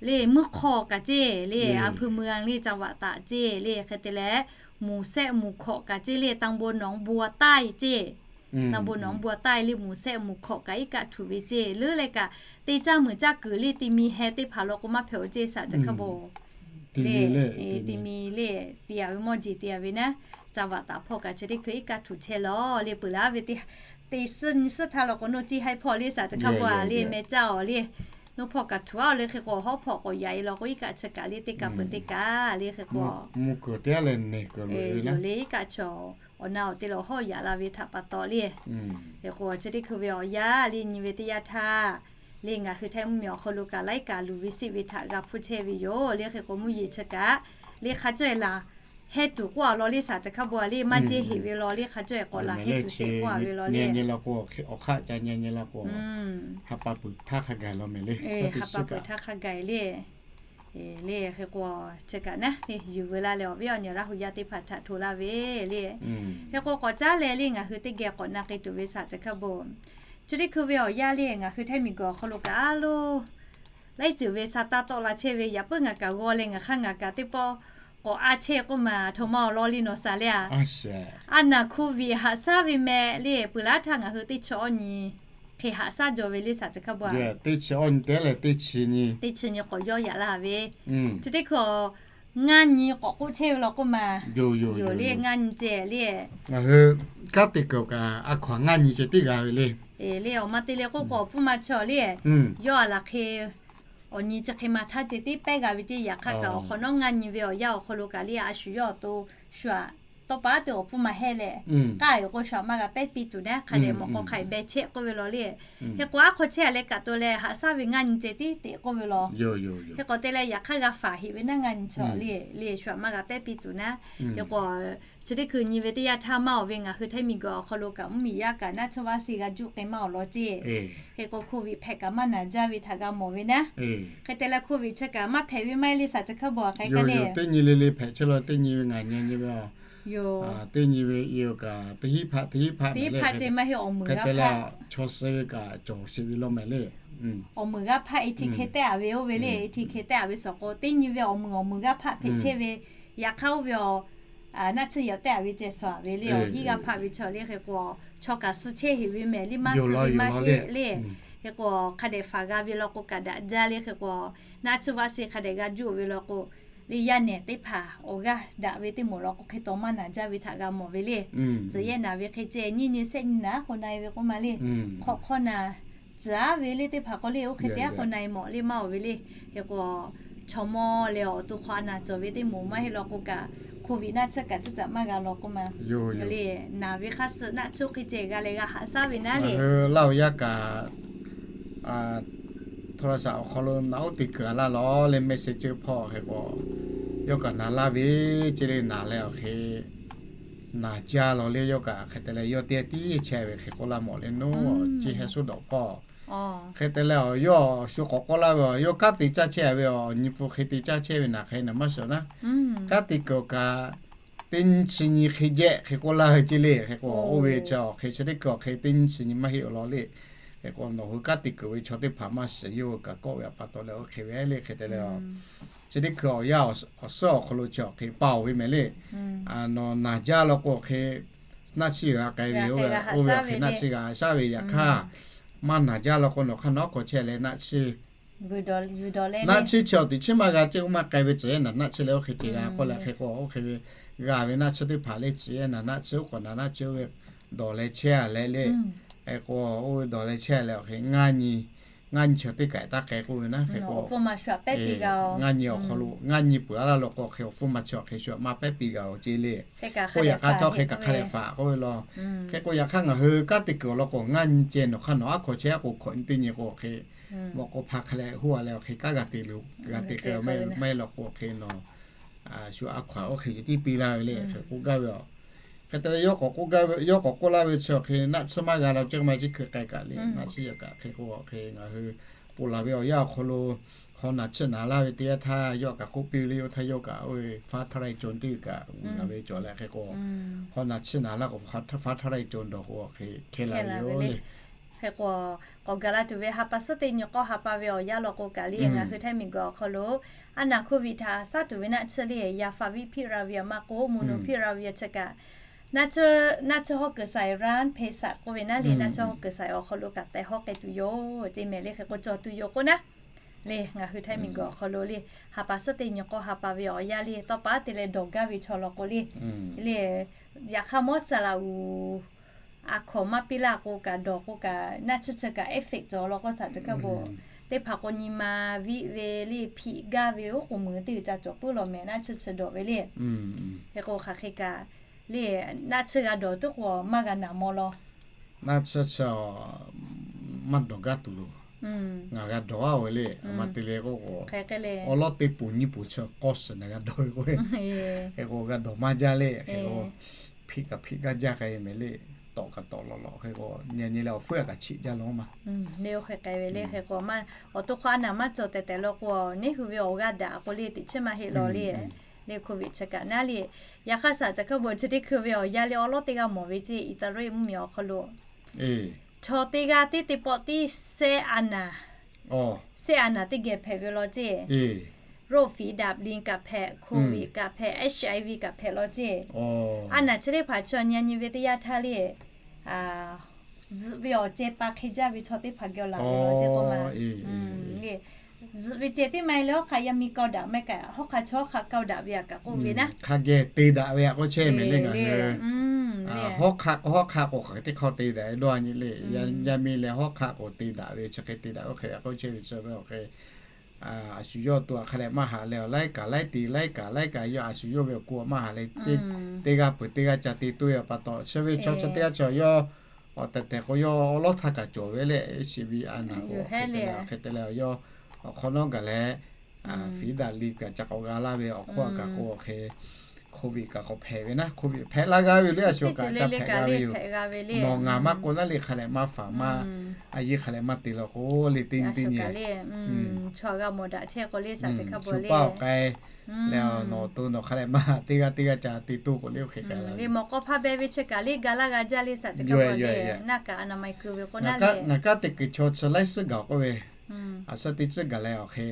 le mvuhˇ hk'aw kaꞈ ceˇ le, อำเภอเมือง le จังหวัดตาก ceˇ le, hk'e te leh หมู่แซะ หมู่ hkawꞈ kaꞈ ceˇ le, ตำบลหนองบัวใต้ ceˇ. ตำบลหนองบัวใต้ le หมู่แซะ หมู่ hkawꞈ kaꞈ iˉ kaˆ htuˬ ve ceˇ. Leuˉ leh kaꞈ teˇ caˇ meuˍ caˇ kuiˬ le, te mi heh teˇ hpaˍ law k'o maˇ hpehꞈ-oˬ ceˇ, saˍ ca hkaˇ bon. Te mi le, te a ve mawˇ jeˬ te a ve naˉ, จังหวัดตาก hpawˇ kaꞈ chi teˇ hkui iˉ kaˆ htuˬ chehˇ law le. Peuˬ laˇ ve teˇ, teˇ suhˉ nyi suhˉ htaˇ law k'o, nawˇ Ciˇ haiˉ hpawˇ le, saˍ ca hkaˇ bon a le, meh caˇ-oˬ le. Nawˇ hpawˇ kaꞈ htuˬ a le, hk'e k'o hawˉ hpawˇ k'awꞈ yaꞈ e law k'o, iˉ kaˆ chi kaꞈ le teˇ kaꞈ peuˬ teˇ kaꞈ le, hk'e k'o, le iˉ kaˆ chaw awˬ na awˬ te lawˬ hawˉ yaꞈ la ve htaꞈ pa taw le. Hk'e k'o chi teˇ hkui ve awˬ yanˇ le nyi ve teˇ yanˇ htaˇ le, ngaˬ hui Htaiˇ mvuhˇ miˬ awˬ hk'aw lo kaꞈ laiˉ kaꞈ luˬ ve seˆ ve htaꞈ g'a hpfuhˇ chehˇ ve yoˬ le. Hk'e k'o mvuhˇ yeˬ chi kaꞈ le hk'a cawˇ e laˬ heh tuˬ k'oˆ a law le, saˍ ca hkaˇ bon a le, maˇ jehˇ heˍ ve law le, hk'a cawˇ e k'awꞈ laˬ heh tuˬ sheˍ k'oˆ a ve law le. Awˬ hk'aˇ ca nyi nyi la k'o, ha pa peuˬ htaˇ hk'a gaˬ law mehˍ le, ha pa peuˬ htaˇ hk'a gaˬ le. Le hk'e k'o, chi kaꞈ naˉ le yuˬ veu laˇ leh awˬ viˉ awˬ nyi Laˇ hu yaˇ teˇ hpaˍ htaꞈ hto laˇ ve le. Hk'e k'o k'awꞈ caˉ leh le ngaˬ hui teˇ geh k'awꞈ na k'ai tuˬ ve, saˍ ca hkaˇ bon. Chi teˇ hkui ve awˬ yanˇ le ngaˬ hui Htaiˇ miˬ guiˬ awˬ hk'aw lo kaꞈ a lo laiˉ ceuˬ ve sa taˇ tawˆ la chehˇ ve, yaꞈ puiˉ ngaˬ kaꞈ g'aw leh ngaˬ hk'aˇ ngaˬ kaꞈ teˇ pawˆ k'awꞈ a chehˇ k'oˆ ma, htaꞈ ma awˬ lawn le nawˬ saˍ le a. A naˬ โควิด haꞈ shaˉ ve meh le, peuˬ laˇ htaˇ ngaˬ hui teˇ chi awˇ nyi hk'e haꞈ shaˉ jaw ve le, saˍ ca hkaˇ bon a. Teˇ chi nyi k'awꞈ yawˇ yaꞈ la ve, chi teˇ hkui ngaˇ nyi k'awꞈ k'oˆ chehˇ ve law k'oˆ ma. Yoˬ le, ngaˇ nyi ceh le. Ngaˬ hui kanˉ te kuiˬ kaꞈ a hkaw-anˬ ngaˇ nyi ceh tiˉ g'a ve le. Le awˬ ma te leh k'oˆ k'o awˬ hpfuhˇ ma chaw le, yawˇ a laˬ hk'e awˬ nyi chi hk'e ma htaˇ ceh tiˉ pehˉ g'a ve ceˇ. Yaꞈ hk'aˇ kaꞈ awˬ hk'awꞈ nawˉ ngaˇ nyi ve awˬ yanˇ awˬ hk'aw lo kaꞈ le a shu yawˇ awˬ to shu aꞈ tawˇ pa te awˬ hpfuhˇ ma hehˇ leh, k'aˇ yoˬ k'o shu aꞈ maˇ g'a pehˉ piˇ tuˬ naˉ, hk'a dehꞈ mawꞈ k'aw hk'a dehꞈ beh chehˇ k'oˆ ve law le. Hk'e k'o aˉ hk'aw chehˇ a leh kaꞈ to leh haꞈ shaˉ ve ngaˇ nyi ceh tiˉ teꞈ k'oˆ ve law. Hk'e k'awꞈ te leh yaꞈ hk'aˇ g'a faˍ heꞈ ve naˉ ngaˇ nyi chaw le, le shu aꞈ maˇ g'a pehˉ piˇ tuˬ naˉ. Hk'e k'o chi teˇ hkui nyi ve teˇ yanˇ htaˇ maˇ awˬ ve ngaˬ hui Htaiˇ miˬ guiˬ awˬ hk'aw lo kaꞈ mvuhˇ miˬ yaˇ kaꞈ naˆ tsuhˇ vaˇ shi g'a juˆ k'ai maˇ awˬ lawn ceˇ. Hk'e k'o โควิด hpehꞈ kaꞈ maˇ naˬ jaˇ ve htaꞈ g'a mawˬ ve naˉ. Hk'e te leh โควิด chi kaꞈ maˇ hpehꞈ ve maˇ heˆ le, saˍ ca hkaˇ bon a hk'e ka le. Teˇ nyi le le hpehꞈ chehˇ law, teˇ nyi ve ngaˬ nyi nyi ve a. Yoˬ. Teˇ nyi ve i kaꞈ teˇ hinˉ hpaˆ teˇ hinˉ hpaˆ, teˇ hinˉ hpaˆ ceh maˇ heˆ, awˬ meunˍ g'aˇ hpaˆ. Chaw suh ve kaꞈ cawˬ sheˍ ve law mehˍ le. Awˬ meunˍ g'aˇ hpaˆ e hti hk'e tehˆ a ve oˇ ve le, e hti hk'e tehˆ a ve suhˍ k'o, teˇ nyi ve awˬ meunˍ awˬ meunˍ g'aˇ hpaˆ hpehꞈ chehˇ ve, yaꞈ hk'aˇ oˇ ve awˬ naˆ tsuhˇ yaꞈ tehˆ a ve ceh suhˍ ve le, awˬ hinˉ g'aˇ hpaˆ ve chaw le. Hk'e k'o chaw kaꞈ suh chehˇ heˍ ve mehˍ le, maˇ suh ve maˇ heˆ le. Hk'e k'o hk'a dehꞈ faˍ g'a ve law k'o kaꞈ daꞈ jaˇ le. Hk'e k'o naˆ tsuhˇ vaˇ shi hk'a dehꞈ g'a juˆ ve law k'o, le yaˇ nehˬ teˇ hpaˍ awˬ g'aˇ daꞈ ve teˇ moˍ law k'o hk'e taw maˇ naˬ jaˇ ve htaꞈ g'a mawˬ ve le. Tcuh yehˇ naˬ ve hk'e ceh nyiˇ nyi shehˆ nyi naˬ k'o na e ve k'oˆ ma le. Hk'awꞈ hk'awˇ naˬ tcuh aˉ ve le teˇ hpaˍ k'o le, oˇ hk'e te aˉ k'o na e mawˬ le maˇ awˬ ve le. Hk'e k'o chaw mawˇ leh awˬ to hk'aw a naˬ cawˬ ve teˇ moˍ maˇ heˆ law k'o kaꞈ, Covid naˆ tsuhˇ kaꞈ tcuhˉ caꞈ maˇ g'a law k'oˆ ma. Yoˬ, le, naˬ ve hk'aˇ suh naˆ tsuhˇ hk'e ceh g'a leh g'a haꞈ shaˉ ve naˉ le. Laˇ oˬ yaˇ kaꞈ, Htawˇraˍsaꞈ awˬ hk'aw lo naꞈ uˉ te kuiˬ a laˇ lawˬ le, mehˆ shehˍ ceuˇ hpawˇ hk'e k'o, yawˇ kaꞈ naˬ laˇ ve, ce le naˬ leh awˬ hk'e naˬ jaˇ law le, yawˇ kaꞈ hk'e te leh yawˇ teˇ tiˉ chehˇ ve hk'e k'oˆ laˇ mawˬ le, naˉ ce heh suˉ dawꞈ hpawˇ. Hk'e te leh awˬ yawˇ shu k'awꞈ k'oˆ laˇ ve, awˬ yawˇ kanˉ te caˇ chehˇ ve, awˬ nyi pfuhˇ hk'e te caˇ chehˇ ve naˬ hk'e naˬ maˇ shiˍ naˉ. Kanˉ te kuiˬ awˬ kaꞈ teˇ nyi chi nyi hk'e jehˆ hk'e k'oˆ laˇ ve ce le, hk'e k'o oˇ ve chi awˬ hk'e chi teˇ kuiˬ awˬ hk'e teˇ nyi chi nyi maˇ heˆ law le. Hk'e k'o nawˬ hui kanˉ te kuiˬ ve chaw teˇ hpaˍ maˇ shiˍ, yawˇ hui kaꞈ kawˆ ve a pa taw leh oˇ hk'e ve le, hk'e te leh chi teˇ hkui awˬ yanˇ awˬ suhˉ awˬ hk'aw lo chi awˬ hk'e pa oˬ ve mehˍ le. Nawˬ naˬ jaˇ law k'o hk'e naˆ tsuhˇ g'a k'ai ve yoˬ, oˇ ve awˬ hk'e naˆ tsuhˇ g'a shaˉ ve. Yaꞈ hk'aˇ maˇ naˬ jaˇ law k'o nawˬ hk'aˇ nawˬ aˉ hk'aw chehˇ leh naˆ tsuhˇ naˆ tsuhˇ chi awˬ tiꞈ chi maˇ g'a ce, oˇ maˇ k'ai ve tcuh yaˇ naˬ naˆ tsuhˇ leh oˇ hk'e te g'a k'oˆ leh hk'e k'o oˇ hk'e ve g'a ve naˆ tsuhˇ teˇ hpaˍ le, tcuh yaˇ naˬ naˆ tsuhˇ oˇ k'awꞈ naˬ naˆ tsuhˇ oˇ ve dawˬ leh chehˇ a leh le. Hk'e k'o oˇ ve dawˬ leh chehˇ a leh awˬ hk'e ngaˇ nyi, ngaˇ nyi chi teˇ kaꞈ taˇ k'ai k'oˆ ve naˉ. Hk'e k'o ngaˇ nyi awˬ hk'aw lo ngaˇ nyi peuˬ a laˇ law k'o hk'e awˬ hpfuhˇ ma chi awˬ hk'e shu maˇ pehˉ piˇ g'a oˬ ce le. K'oˆ yaꞈ hk'aˇ htawˇ hk'e kaꞈ hk'a dehꞈ faˍ k'oˆ ve law. Hk'e k'o yaꞈ hk'aˇ ngaˬ hui kanˉ te kuiˬ awˬ lawn k'o ngaˇ nyi ceh nawˬ hk'aˇ nawˬ aˉ hk'aw chehˇ k'o hkawꞈ nyi teˇ nyi k'o hk'e mawꞈ k'o hpa hk'a leh hoˇ a leh awˬ hk'e kanˉ g'a te lo g'a te k'ai maˇ heˆ law k'o hk'e nawˬ shu a hkaw a oˇ hk'e ce tiˉ piˇ laˇ ve le hk'e k'oˆ gaˇ ve aˬ. Hk'e te leh yawˇ k'awꞈ k'oˆ gaˇ ve, yawˇ k'awꞈ k'oˆ laˇ ve chi awˬ hk'e naˆ tsuhˇ maˇ g'a la ceˇ maˇ ceˇ hkui k'ai kaꞈ le, naˆ tsuhˇ yaꞈ kaꞈ hk'e k'o hk'e ngaˬ hui ponˬ laˬ ve awˬ yanˇ awˬ hk'aw lo hawˉ naˬ tsuhˇ naˬ laˇ ve teˇ yanˇ htaˇ yawˇ kaꞈ k'oˆ piˇ le, oˇ htaˇ yawˇ kaꞈ oˇ ve faˉ htaˇ laiˉ cawˬ teˇ kaꞈ g'uˬ laˬ ve cawˬ leh hk'e k'o hawˉ naˬ tsuhˇ naˬ laˇ k'o faˉ htaˇ laiˉ cawˬ dawˬ k'o hk'e hk'e la ve yoˬ le. Hk'e k'o k'awꞈ gaˬ la tuˬ ve ha pa suhˉ teˇ nyi k'awˇ ha pa ve awˬ yanˇ law k'o kaꞈ le ngaˬ hui htaiˇ miˬguiˬ awˬ hk'aw lo aˉ naˬ Covid htaꞈ shaˉ tuˬ ve naˆ tsuhˇ le yaꞈ faˍ viˆ hpiˆ ra ve aˬ maˇ k'o mono hpiˆ ra ve aˬ chi kaꞈ naˆ tsuhˇ hawˉ kuiˬ saiˍ ranˉ hpe saꞈ k'oˆ ve naˉ le, naˆ tsuhˇ hawˉ kuiˬ saiˍ awˬ hk'aw lo kaꞈ teh hawˉ k'ai tuˬ yoˬ ce mehˍ le. Hk'e k'o cawˬ tuˬ yoˬ k'oˆ naˉ le ngaˬ hui htaiˇ miˬguiˬ awˬ hk'aw lo le ha pa suhˉ teˇ nyi k'awˇ ha pa ve awˬ yanˇ le tawˇ pa te leh dawˬ gaˇ ve chaw law k'o le le yaꞈ hk'aˇ mawˇ saˍ laꞈ uˬ a hkawnˍ maˇ piˇ laˇ k'o kaꞈ dawˬ k'o kaꞈ naˆ tsuhˇ chi kaꞈ effect cawˬ law k'o shaˍ teˇ hkawˇ k'o teˇ hpaˍ k'o nyi ma viˆ ve le hpiꞈ gaˇ ve oˉ k'oˍ meuˍ teˇ g'uiˬ ca cawˬ puiˉ law mehˍ naˆ tsuhˇ chi dawˬ ve le. Hk'e k'o hk'aˬ hk'e kaꞈ le naˆ tsuhˇ g'a dawˬ tuˉ k'o maˇ g'a naˬ maw law. Naˆ tsuhˇ chi maˇ dawˬ gaˇ tuˬ loˬ. Ngaˬ g'a dawˬ a oˬ le, a ma te le k'oˆ k'o awˬ lawˉ teˇ poˬ nyiˇ poˬ chi k'awˇ suhˍ naˬ g'a dawˬ ve k'o hk'e k'o g'a dawˬ maˇ jaˇ le. Hk'e k'o hpiꞈ kaꞈ hpiꞈ gaˇ jaˇ k'ai mehˍ le. Tawꞈ kaꞈ tawꞈ lawꞈ lawꞈ hk'e k'o nyi nyi leh awˬ hpfuhˇ kaꞈ chiꞈ jaˇ law maˇ. Le oˇ hk'e k'ai ve le hk'e k'o maˇ awˬ to hk'aw a naˬ maˇ cawˬ tehˬ tehˬ law k'o neˇ hui ve awˬ g'aˇ daꞈ k'o le teꞈ chiˉ maˇ heˆ law le. Le Covid chi kaꞈ naˉ le. Yaꞈ hk'aˇ shaˍ ca hkawˇ bon chi teˇ hkui ve awˬ yanˇ le awˬ lawˉ teˇ g'aˇ mawˬ ve ceˇ Iˉsaˍreˍlaˆ mvuhˇmiˬ awˬ hk'aw lo chaw teˇ g'aˇ teˇ teˇ pawˆ tiˉ sehˉ a naˬ sehˉ a naˬ teˇ geh hpehꞈ ve law ceˇ. Roˆ fiˍ daꞈ liˍ kaꞈ hpehꞈ, Covid kaꞈ hpehꞈ, HIV kaꞈ hpehꞈ law ceˇ. A naˬ chi teˇ hpaˍ chaw nyi nyi ve teˇ yanˇ htaˇ le zuhꞈ ve awˬ ceh pa hk'e jaˇ ve chaw teˇ hpaˍ geh laˬ ve law ceˇ k'oˆ ma. Zuhꞈ ve ceh tiˉ maˇ heˆ leh hawˉ hk'aˆ yaˇ miˇ kaoˇ daꞈ maˇ heˆ kaꞈ hawˉ hk'aˆ chaw hawˉ hk'aˆ kaoˇ daꞈ ve aꞈ kaꞈ k'oˆ ve naˉ. Hk'a geh te daꞈ ve aꞈ k'oˆ chehˇ mehˍ le ngaˬ hui. Hawˉ hk'aˆ k'o hawˉ hk'aˆ k'o hk'aˬ hk'e teˇ hk'aw te daꞈ ve dawˇ nyi le. Yaˇ miˇ leh hawˉ hk'aˆ k'o te daꞈ ve chi hk'e te daꞈ oˇ hk'e ve aꞈ k'oˆ chehˇ ve chi ve awˬ hk'e a shu yawˇ to aꞈ hk'a leh maˇ haꞈ leh awˬ laiˉ kaꞈ laiˉ te laiˉ kaꞈ laiˉ kaꞈ yawˇ a shu yawˇ ve awˬ ku maˇ haꞈ leh teˇ g'aˇ peuˬ teˇ g'aˇ ca te toˇ ve pa taw chi ve chaw chi teˇ g'aˇ chaw yawˇ awˬ tehˬ tehˬ k'o yawˇ awˬ lawˉ htaˇ kaꞈ cawˬ ve le. Chi ve a naˬ k'o hk'e te leh hk'e te leh yawˇ awˬ hk'awꞈ nawˉ gaˬ leh fiˍ daꞈ liˍ kaꞈ ca k'awꞈ g'a laˇ ve awˬ hk'oˆ a kaꞈ k'o hk'e Covid kaꞈ k'awꞈ hpehꞈ ve naˉ. Covid hpehꞈ laˇ g'a ve le a shu kaꞈ ca hpehꞈ g'a ve yoˬ. Nawˬ ngaˬ maˇ k'o naˉ le hk'a leh maˇ faˍ maˇ a yeˇ hk'a leh maˇ te law k'o le teˇ nyi teˇ nyi chaw g'a mawˬ daꞈ chehˇ k'o le shaˍ teˇ hk'a bon le paˇ awˬ k'ai leh nawˬ to nawˬ hk'a leh maˇ teˇ g'aˇ teˇ g'aˇ ca te toˇ k'o le oˇ hk'e k'ai la ve. Mawˬ k'aw hpaˇ beh ve chi kaꞈ le ga laˇ g'a jaˇ le shaˍ teˇ hk'a bon le naˆ kaꞈ a naˬ ma keu ve k'o naˉ le. Ngaˬ kanˉ te kuiˬ chaw chi laiˉ suhˉ gaˬ k'oˆ ve a suhˉ teˇ tcuhˉ gaˬ leh awˬ hk'e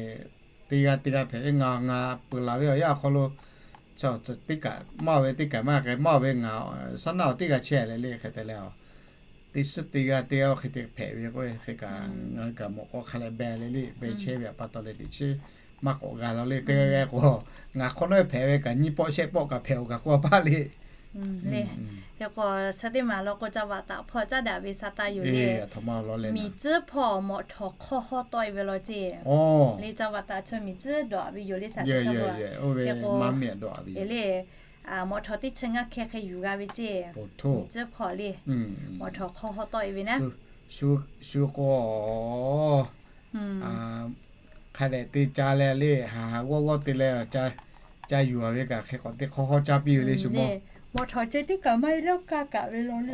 teˇ g'aˇ teˇ g'aˇ hpehꞈ ve ngaˬ ngaˬ peuˬ laˬ ve awˬ yanˇ awˬ hk'aw lo chaw teˇ kaꞈ maˇ ve teˇ kaꞈ maˇ k'ai maˇ ve ngaˬ shaˉ naˆ awˬ teˇ g'aˇ chehˇ leh le hk'e te leh a teˇ suhˉ teˇ g'aˇ teˇ g'aˇ oˇ hk'e te hpehꞈ ve k'o hk'e kaꞈ ngaˬ hui kaꞈ mawˬ k'aw hk'a leh beh leh le beh chehˇ ve aꞈ pa taw leh teꞈ chiˉ maˇ k'awꞈ g'a law le. Teˇ g'aˇ g'aˇ k'o ngaˬ hk'awꞈ nawˉ hpehꞈ ve kaꞈ nyiˇ pawˆ shehˆ pawˆ kaꞈ hpehꞈ oˬ kaꞈ k'oˆ a paˇ le. Hk'e k'o chi teˇ maˬ law k'o ca vaꞈ taꞈ hpawˇ caˉ daꞈ ve sha taˇ yoˬ le. Miˬ tcuhˉ hpawˇ mawꞈ htawˍ hk'awˇ hawˉ tawˆ e ve law ceˇ. Le ca vaꞈ taꞈ chi miˬ tcuhˉ dawꞈ ve yoˬ le shaˍ teˇ hk'a bon. Hk'e k'o le Mawꞈ htawnˍ teˇ chi ngaˇ hkeh hk'e yuˬ g'a ve ceˇ. Miˬ tcuhˉ hpawˇ le, mawꞈ htawnˍ hk'aw haw tawˆ e ve naˉ. Shu k'o, hk'a dehꞈ te ca leh le, haˍ haˍ g'awˇ g'awˇ te leh, ca yuˬ a ve kaꞈ hk'e k'awꞈ teˇ hk'awˇ hawˇ caˇ piˇ ve le shu mawˇ. Mawꞈ htawnˍ ceh tiˉ kaꞈ maˇ heˆ le, awˬ kaˇ kaꞈ ve law le.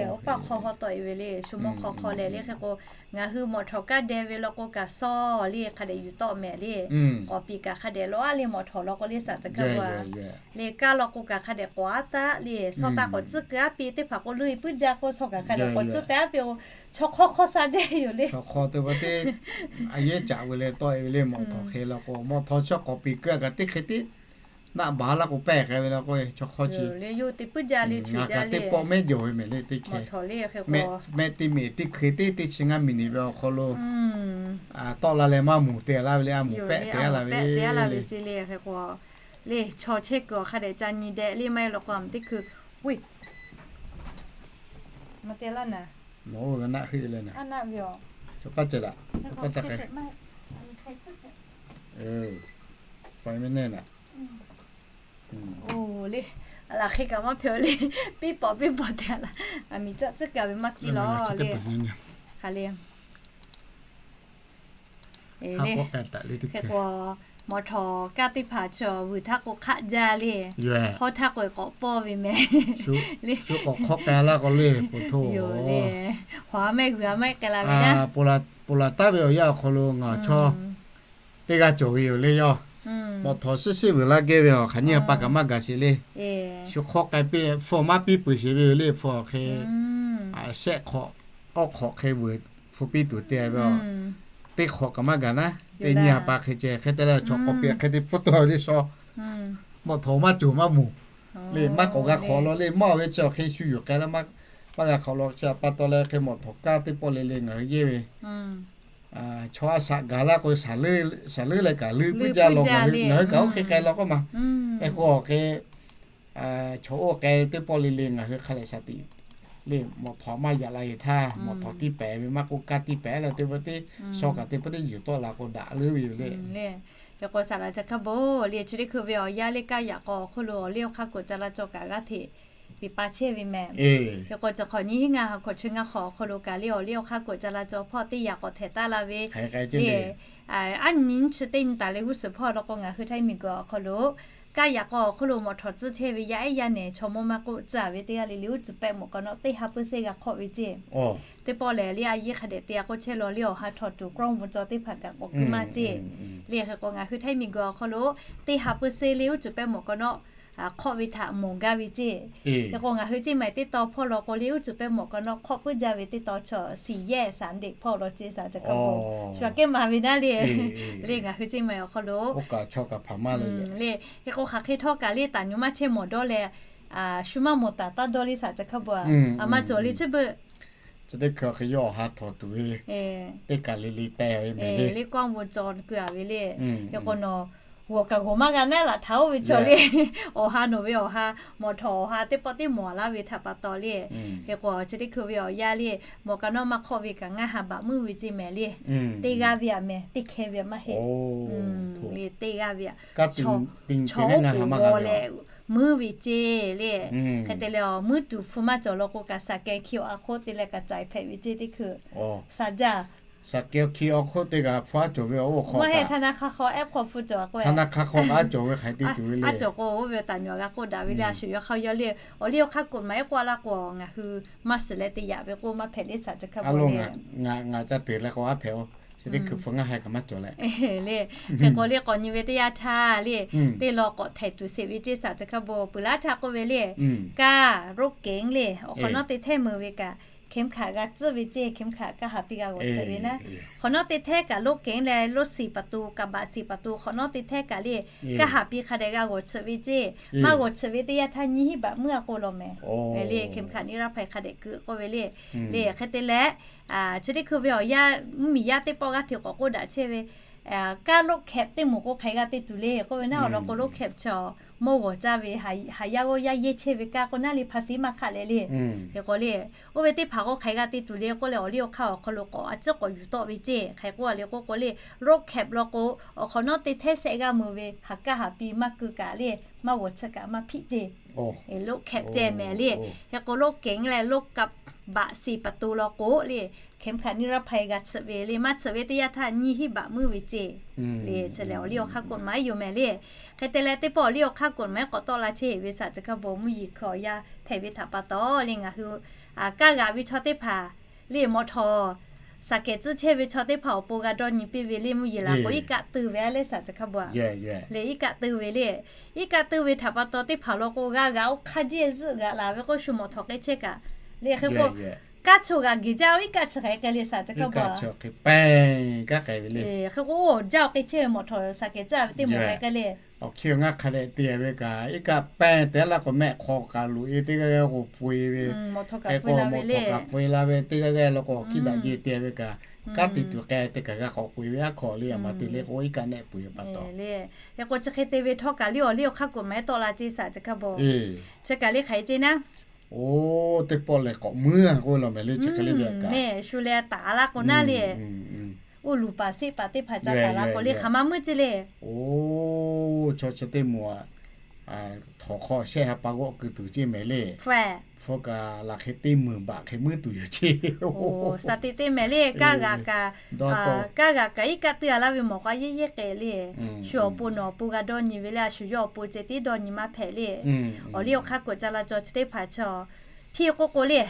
Awˬ paˆ hk'aw haw tawˆ e ve le, shu mawˇ hk'aw hk'aw leh le hk'e k'o, ngaˬ hui mawꞈ htawnˍ kaˇ deh ve law k'o kaꞈ sawˇ le hk'a dehꞈ yuˬ tawˆ mehˍ le. K'awꞈ piˍ kaꞈ hk'a dehꞈ law a le mawꞈ htawnˍ law k'o le saˍ ca kaˇ a le kaˇ law k'o kaꞈ hk'a dehꞈ k'awꞈ aˉ taˆ le, sawˇ taˇ k'awꞈ tcuhˉ keu aˉ piˇ teˇ hpaˍ k'o, loꞈ e puiˉ jaˇ k'o sawˇ kaꞈ hk'a dehꞈ k'awꞈ tcuhˉ teh aˉ piˇ-o. Chaw hk'awˇ hk'awˇ sha jaˇ yoˬ le. Chaw hk'awˇ te pa teˇ a yehˉ caꞈ ve leh tawˆ e ve le mawꞈ htawnˍ hk'e law k'o, mawꞈ htawnˍ chaw k'awꞈ piˍ keu a kaꞈ teˇ hk'e tiˉ naˆ baˬ laˇ k'o pehˇ k'ai ve law k'o, chaw hk'awˇ chi teˇ pawˆ mehˉ jawˬ ve mehˍ le teˇ hkeh. Mehˆ teˇ mehˍ teˇ hkui teˇ teˇ chi ngaˇ miˬ niˬ ve awˬ hk'aw lo tawˆ la leh maˇ moˍ te laˇ ve le, a moˍ pehˆ te laˇ ve le. Hk'e k'o, le chaw chehˇ kuiˬ awˬ hk'a dehꞈ ca nyi deh le maˇ heˆ law k'o a mvuhˬ teˇ hkui, uiˍ, maˇ te laˇ naˍ. Nawˬ oˇ ve naˆ heuˆ leh naˍ. Aˉ naˆ ve awˬ. Chaw paˇ ceh laꞈ. Paˇ taˇ k'ai. Five minute naˍ. Oˬ le, a laˬ hk'e kaꞈ maˇ hpehꞈ le. Piˇ pawˍ piˇ pawˍ te a laˬ. A miˍ caˆ tcuhˉ kaˍ ve maˇ piˇ law le. Hk'aˬ le. Hk'e k'o, mawꞈ htawnˍ kaˇ teˇ hpaˍ chaw vuiˬ htaˇ k'o hk'aˆ jaˇ le. Hawˉ htaˇ k'o k'awꞈ pawˇ ve mehˍ le. Shu k'awꞈ hk'awˇ k'ai laˇ k'o le, po hto le. Hawˉ mehˆ g'uiˬ a mehˆ k'ai la ve naˉ. Ponˬ laˬ taˉ ve awˬ yanˇ awˬ hk'aw lo ngaˬ chaw teˇ g'aˇ cawˬ ve yoˬ le yawˇ. Mawꞈ htawnˍ shiˉ shiˉ vuiˬ laˇ geh ve awˬ hk'aˬ nyiˇ a pa kaꞈ maˇ gaˬ sheˍ le. Shu hk'awˇ k'ai piˇ, hpu maˇ piˇ peuˬ sheˍ ve yoˬ le, hpu awˬ hk'e shehˆ hk'awꞈ, awˇ hk'awꞈ hk'e vuiˬ hpu piˇ tuˬ te ve a. Teˇ hk'awꞈ kaꞈ maˇ gaˬ naˉ, teˇ nyiˇ a pa hk'e ceh hk'e te leh chaw k'awꞈ piˇ hk'e te pfuhˇ tawˆ ve le shaw. Mawꞈ htawnˍ maˇ cawˬ maˇ moˍ le, maˇ k'awꞈ g'a hk'awꞈ law le, maˇ awˬ ve chi awˬ hk'e shu yuˬ k'ai laˇ, maˇ g'a hk'awꞈ law chi a pa taw leh hk'e mawꞈ htawnˍ kaˇ teˇ pawˆ le le ngaˬ hui yehˇ ve chaw a shaꞈ gaˬ laˇ k'o, shaˍ leuˉ leh kaꞈ leuˉ puiˉ jaˇ law, ngaˬ hui ngaˬ hui kaꞈ oˇ hk'e k'ai law k'oˆ ma. Hk'e k'o awˬ hk'e chaw oˇ k'ai teˇ pawˆ le le ngaˬ hui hk'a leh shaˍ tiꞈ le, mawꞈ htawnˍ maˇ yaꞈ la e htaˇ, mawꞈ htawnˍ tiˇ pehˍ ve maˇ k'oˆ, kaˇ tiˇ pehˍ leh teˇ pawˆ teˇ shaw kaꞈ teˇ pawˆ teˇ yuˬ tawˆ la k'o daꞈ leuˉ ve yoˬ le. Hk'e k'o saˍ laꞈ ca hkaˇ bon le, chi teˇ hkui ve awˬ yanˇ le kaˇ yaꞈ k'aw awˬ hk'oˆ lo awˬ liˇ awˬ hk'aˇ k'oꞈ ca la cawˬ kaꞈ g'aˇ hteꞈ piˍ pa chehˇ ve mehˍ. Hk'e k'o chi hk'awꞈ nyiˇ hinˉ ngaˇ ha hk'awꞈ chi ngaˇ hk'awꞈ awˬ hk'aw lo kaꞈ le awˬ liˇ awˬ hk'aˇ k'oꞈ ca la cawˬ hpawˇ teˇ yaꞈ k'awꞈ htehꞈ taˉ la ve le. Aˉ nyi nyiˇ chi teˇ nyi taˍ le g'uˇ suhˍ hpawˇ law k'o ngaˬ hui Htaiˇ miˬ guiˬ awˬ hk'aw lo kaˇ yaꞈ k'aw awˬ hk'oˆ lo mawꞈ htawnˍ tcuhˇ chehˇ ve yaˇ ehˉ yaˇ nehˬ chaw mawˇ maˇ k'oˆ tcuhˇ a ve teˇ g'aˇ le le uˉ cuˬ pehˆ mawꞈ k'aw nawˉ teˇ ha peuˬ seˇ g'a hk'awˆ ve ceˇ. Teˇ pawˆ lehˬ le a yehˇ hk'a dehꞈ te a k'oˆ chehˇ law le awˬ ha htawnˍ tuˬ กล้องวงจร teˇ hpaˍ kaꞈ k'awꞈ keu maˇ ceˇ. Le hk'e k'o ngaˬ hui Htaiˇ miˬ guiˬ awˬ hk'aw lo teˇ ha peuˬ seˇ le uˉ cuˬ pehˆ mawꞈ k'aw nawˉ hk'awˆ ve htaꞈ mawˬ gaˇ ve ceˇ. Hk'e k'o ngaˬ hui ceˇ maˬ teˇ taw hpawˇ law k'o le uˉ cuˬ pehˆ mawꞈ k'aw nawˉ hk'awˆ puiˉ jaˇ ve teˇ taw chaw siˍ yehˇ saˍ ndeꞈ hpawˇ law ceˇ saˍ ca hkaˇ bon shu aꞈ kehˉ maˍ ve naˉ le. Le ngaˬ hui ceˇ maˬ awˬ hk'aw lo le. Hk'e k'o hk'aˬ hk'e htawˇ kaꞈ le taˍ nyi maˇ chehˇ mawˬ dawˇ leh shu maˇ mawˬ taˍ taˇ dawˇ le saˍ ca hkaˇ bon a. A maˇ cawˬ le chi beuꞈ. Chi teˇ hkui hk'e yawˇ awˬ ha htawnˍ tuˬ ve teˇ kaˬ le le teh ve mehˍ le. Le กล้องวงจร keu a ve le. Hk'e k'o nawˬ g'awˬ kaꞈ g'awˬ maˇ g'a naˉ laꞈ htaꞈ oˇ ve chaw le. Awˬ ha nawˬ ve awˬ ha, mawꞈ htawnˍ awˬ ha teˇ pawˆ teˇ mawˬ laˇ ve htaꞈ pa taw le. Hk'e k'o chi teˇ hkui ve awˬ yanˇ le, mawꞈ k'aw nawˉ maˇ hk'awˆ ve kaꞈ ngaˇ ha baꞈ meuˇ ve ceˇ mehˍ le. Teˇ g'aˇ ve aꞈ mehˍ, teˇ hkeh ve aꞈ maˇ heˆ. Le teˇ g'aˇ ve aꞈ chaw oˉ k'oˍ g'aw leh meuˇ ve ceˇ le. Hk'e te leh awˬ meuˇ tuˬ hpu maˇ cawˬ law k'o kaꞈ saˍ kehˬ hki awˬ a hk'oˆ te leh kaꞈ caiˍ hpehꞈ ve ceˇ teˇ hkui. Saˍ jaˇ. Saˍ kehˬ hki awˬ hk'oˆ te kaꞈ hpu aˉ cawˬ ve awˬ oˇ hk'aw maˇ heˆ. Htaˇ na hk'a hk'aw ehˉ hk'aw hpu cawˬ k'o, htaˇ na hk'a hk'aw aˉ cawˬ ve hk'aˬ hk'e te tuˬ ve le. Aˉ cawˬ k'o oˇ ve taˍ nyuˬ g'a k'oˆ daꞈ ve le. A shuˍ yawˇ hk'aˇ yawˇ le awˬ liˇ awˬ hk'aˇ k'oꞈ maˍ ehˉ k'oˆ a laˇ k'o ngaˬ hui maˇ shiˍ leh te yaꞈ ve k'oˆ maˇ hpehꞈ le saˍ ca hkaˇ bon le. Ngaˬ ca te leh k'o aˉ hpehꞈ-o. Chi teˇ hkui hpu ngaˇ ha kaꞈ maˇ cawˬ leh le. Hk'e k'o le k'awꞈ nyi ve teˇ yanˇ htaˇ le, teˇ law k'awꞈ htehꞈ tuˬ sheˍ ve ceˇ saˍ ca hkaˇ bon peuˬ laˇ htaˇ k'oˆ ve le. Kaˇ รถเก๋ง le awˬ hk'awꞈ nawˉ te htehˇ meuˬ ve kaꞈ เข็มขัด g'a tcuhˉ ve ceˇ, เข็มขัด kaˇ haˍ piˇ g'a g'awˬ tsuhꞈ ve naˉ. Hk'awꞈ nawˉ te htehˇ kaꞈ รถเก๋ง leh รถสี่ประตู กระบะสี่ประตู hk'awꞈ nawˉ te htehˇ kaꞈ le kaˇ haˍ piˇ hk'a dehꞈ g'a g'awˬ tsuhꞈ ve ceˇ. Maˇ g'awˬ tsuhꞈ ve teˇ yanˇ htaˇ nyiˇ hinˉ baꞈ meuˇ a k'oˆ law mehˍ. Le เข็มขัด นิรภัย hk'a dehꞈ keu k'oˆ ve le. Le hk'e te leh chi teˇ hkui ve awˬ yaˇ mvuhˇmiˬ yaˇ teˇ pawˆ g'aˇ hteꞈ k'awꞈ k'oˆ daꞈ chehˇ ve Kaˇ รถแข็บ teˇ moˍ k'o hk'aˬ hk'e g'a te tuˬ le k'oˆ ve naˉ, awˬ lawn k'o รถแข็บ chaw mawˇ g'awˬ caˇ ve, haˍ yaˇ g'awˇ yaˇ yehˇ chehˇ ve kaˇ k'o naˉ le, hpa siˍ maˇ hk'aˆ leh le. Hk'e k'o le, oˇ ve teˇ hpaˍ k'o hk'aˬ hk'e g'a te tuˬ le k'oˆ leh, awˬ liˇ awˬ hk'aˇ awˬ hk'aw lo k'awꞈ a ciˉ k'awꞈ yuˬ tawˆ ve ceˇ. Hk'e k'oˆ a le k'oˆ k'o le, รถแข็บ law k'o awˬ hk'awꞈ nawˉ teˇ htehˇ shehˆ g'aˇ meuˬ ve, haˍ kaˇ haˍ pi maˇ keu kaꞈ le, maˇ g'awˬ tsuhꞈ kaꞈ maˇ hpiˆ ceˇ. รถแข็บ ceh mehˍ le. Hk'e k'o รถเก๋ง leh รถกระบะ สี่ประตู law k'o le, เข็มขัดนิรภัย g'a tsuhꞈ ve le, maˇ tsuhꞈ ve teˇ yanˇ htaˇ nyiˇ hinˉ baꞈ meuˇ ve ceˇ. Le chi lehˬ awˬ liˇ awˬ hk'aˇ กฎหมาย yoˬ mehˍ le. Hk'e te leh teˇ pawˆ awˬ liˇ awˬ hk'aˇ กฎหมาย k'awꞈ tawˆ la chehˇ ve saˍ chi hk'a bawˬ mvuhˇ yeˬ hkui awˬ yanˇ hpehꞈ ve htaꞈ pa taw le, ngaˬ hui kaˇ g'aꞈ ve chaw teˇ hpaˍ le, mawꞈ htawˍ saˍ kehˍ tcuhˇ chehˇ ve chaw teˇ hpaˍ awˬ pon g'a dawˇ nyi piˇ ve le, mvuhˇ yeˬ laˬ k'o iˉ kaˆ teuˇ ve a le saˍ chi hk'a bawˬ le, iˉ kaˆ teuˇ ve le. Iˉ kaˆ teuˇ ve htaꞈ pa taw teˇ hpaˍ law k'o g'a g'aꞈ oˇ hk'a jeˇ zuhˆ g'aꞈ laˬ ve k'o shu mawꞈ htawˍ k'ai chehˇ kaꞈ le. Hk'e k'o kaˇ chaw g'aꞈ geˬ jaˇ oˇ iˉ kaˆ chi hk'aˬ hk'e k'ai le saˍ chi hk'a bawˬ a. Hk'e k'o oˇ jaˇ oˇ k'ai chehˇ ve mawꞈ htawˍ saˍ kehˍ tcuhˇ ve teˇ moˍ k'ai k'ai le. Awˬ hkiˇ ngaˇ hk'a dehꞈ te ve kaꞈ iˉ kaˆ pehˇ te laˇ k'o mehˆ hk'aw kaꞈ loꞈ e teˇ g'aˇ g'aˇ k'o pui ve. Hk'e k'o mawꞈ htawˍ kaꞈ pui la ve teˇ g'aˇ g'aˇ law k'o awˬ hkiˇ daꞈ jeˇ te ve kaꞈ, kaˉ te tuˬ k'ai te kaꞈ g'a k'awꞈ pui ve aˉ hk'aw le, a ma te le k'o iˉ kaˆ nehˆ pui ve pa taw le. Hk'e k'o chi hk'e te ve htawˇ kaꞈ le awˬ liˇ awˬ hk'aˇ กฎหมาย tawˆ la ceˇ saˍ chi hk'a bawˬ. Chi kaꞈ le hk'aˬ hk'e ceˇ naˉ, oˇ teˇ pawˆ lehˬ k'awꞈ muiˉ a k'oˆ ve law mehˍ le, chi hk'e le ve kaꞈ mehˍ shu leh taˍ laˇ k'o naˉ le, oˇ luˬ paˍ seˆ paˍ teˇ hpaˍ ca taˍ la k'o le hk'aˬ ma muiˉ ceˇ le. Oˇ chaw chi teˇ moˍ a, htawnˍ hk'aw shehˆ ha pa g'awˆ keu tuˬ ceˇ mehˍ le. Hpu kaꞈ laˬ hk'e teˇ meunˍ baꞈ hk'e muiˉ tuˬ yoˬ ceˇ. Saˍ teꞈ teˇ mehˍ le, kaˇ g'aꞈ kaꞈ, kaˇ g'aꞈ kaꞈ iˉ kaˆ teuˇ a laˇ ve mawˬ k'a yehˇ yehˇ k'ai le. Shu awˬ pon nawˬ awˬ pon g'a dawˇ nyi ve le, a shu yawˇ awˬ pon ceh tiˉ dawˇ nyi maˇ hpehꞈ le. Awˬ liˇ awˬ hk'aˇ กฎจราจร chi teˇ hpaˍ chaw htiˇ k'oˆ k'o le,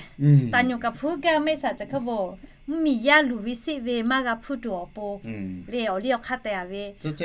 taˍ nyuˬ kaꞈ hpu gaˇ maˇ heˆ saˍ chi hk'a bawˬ. Mvuhˇmiˬ yaˇ luˬ ve seˆ ve maˇ g'a hpuˇ tuˬ awˬ pon le awˬ liˇ awˬ hk'aˇ te a ve teˇ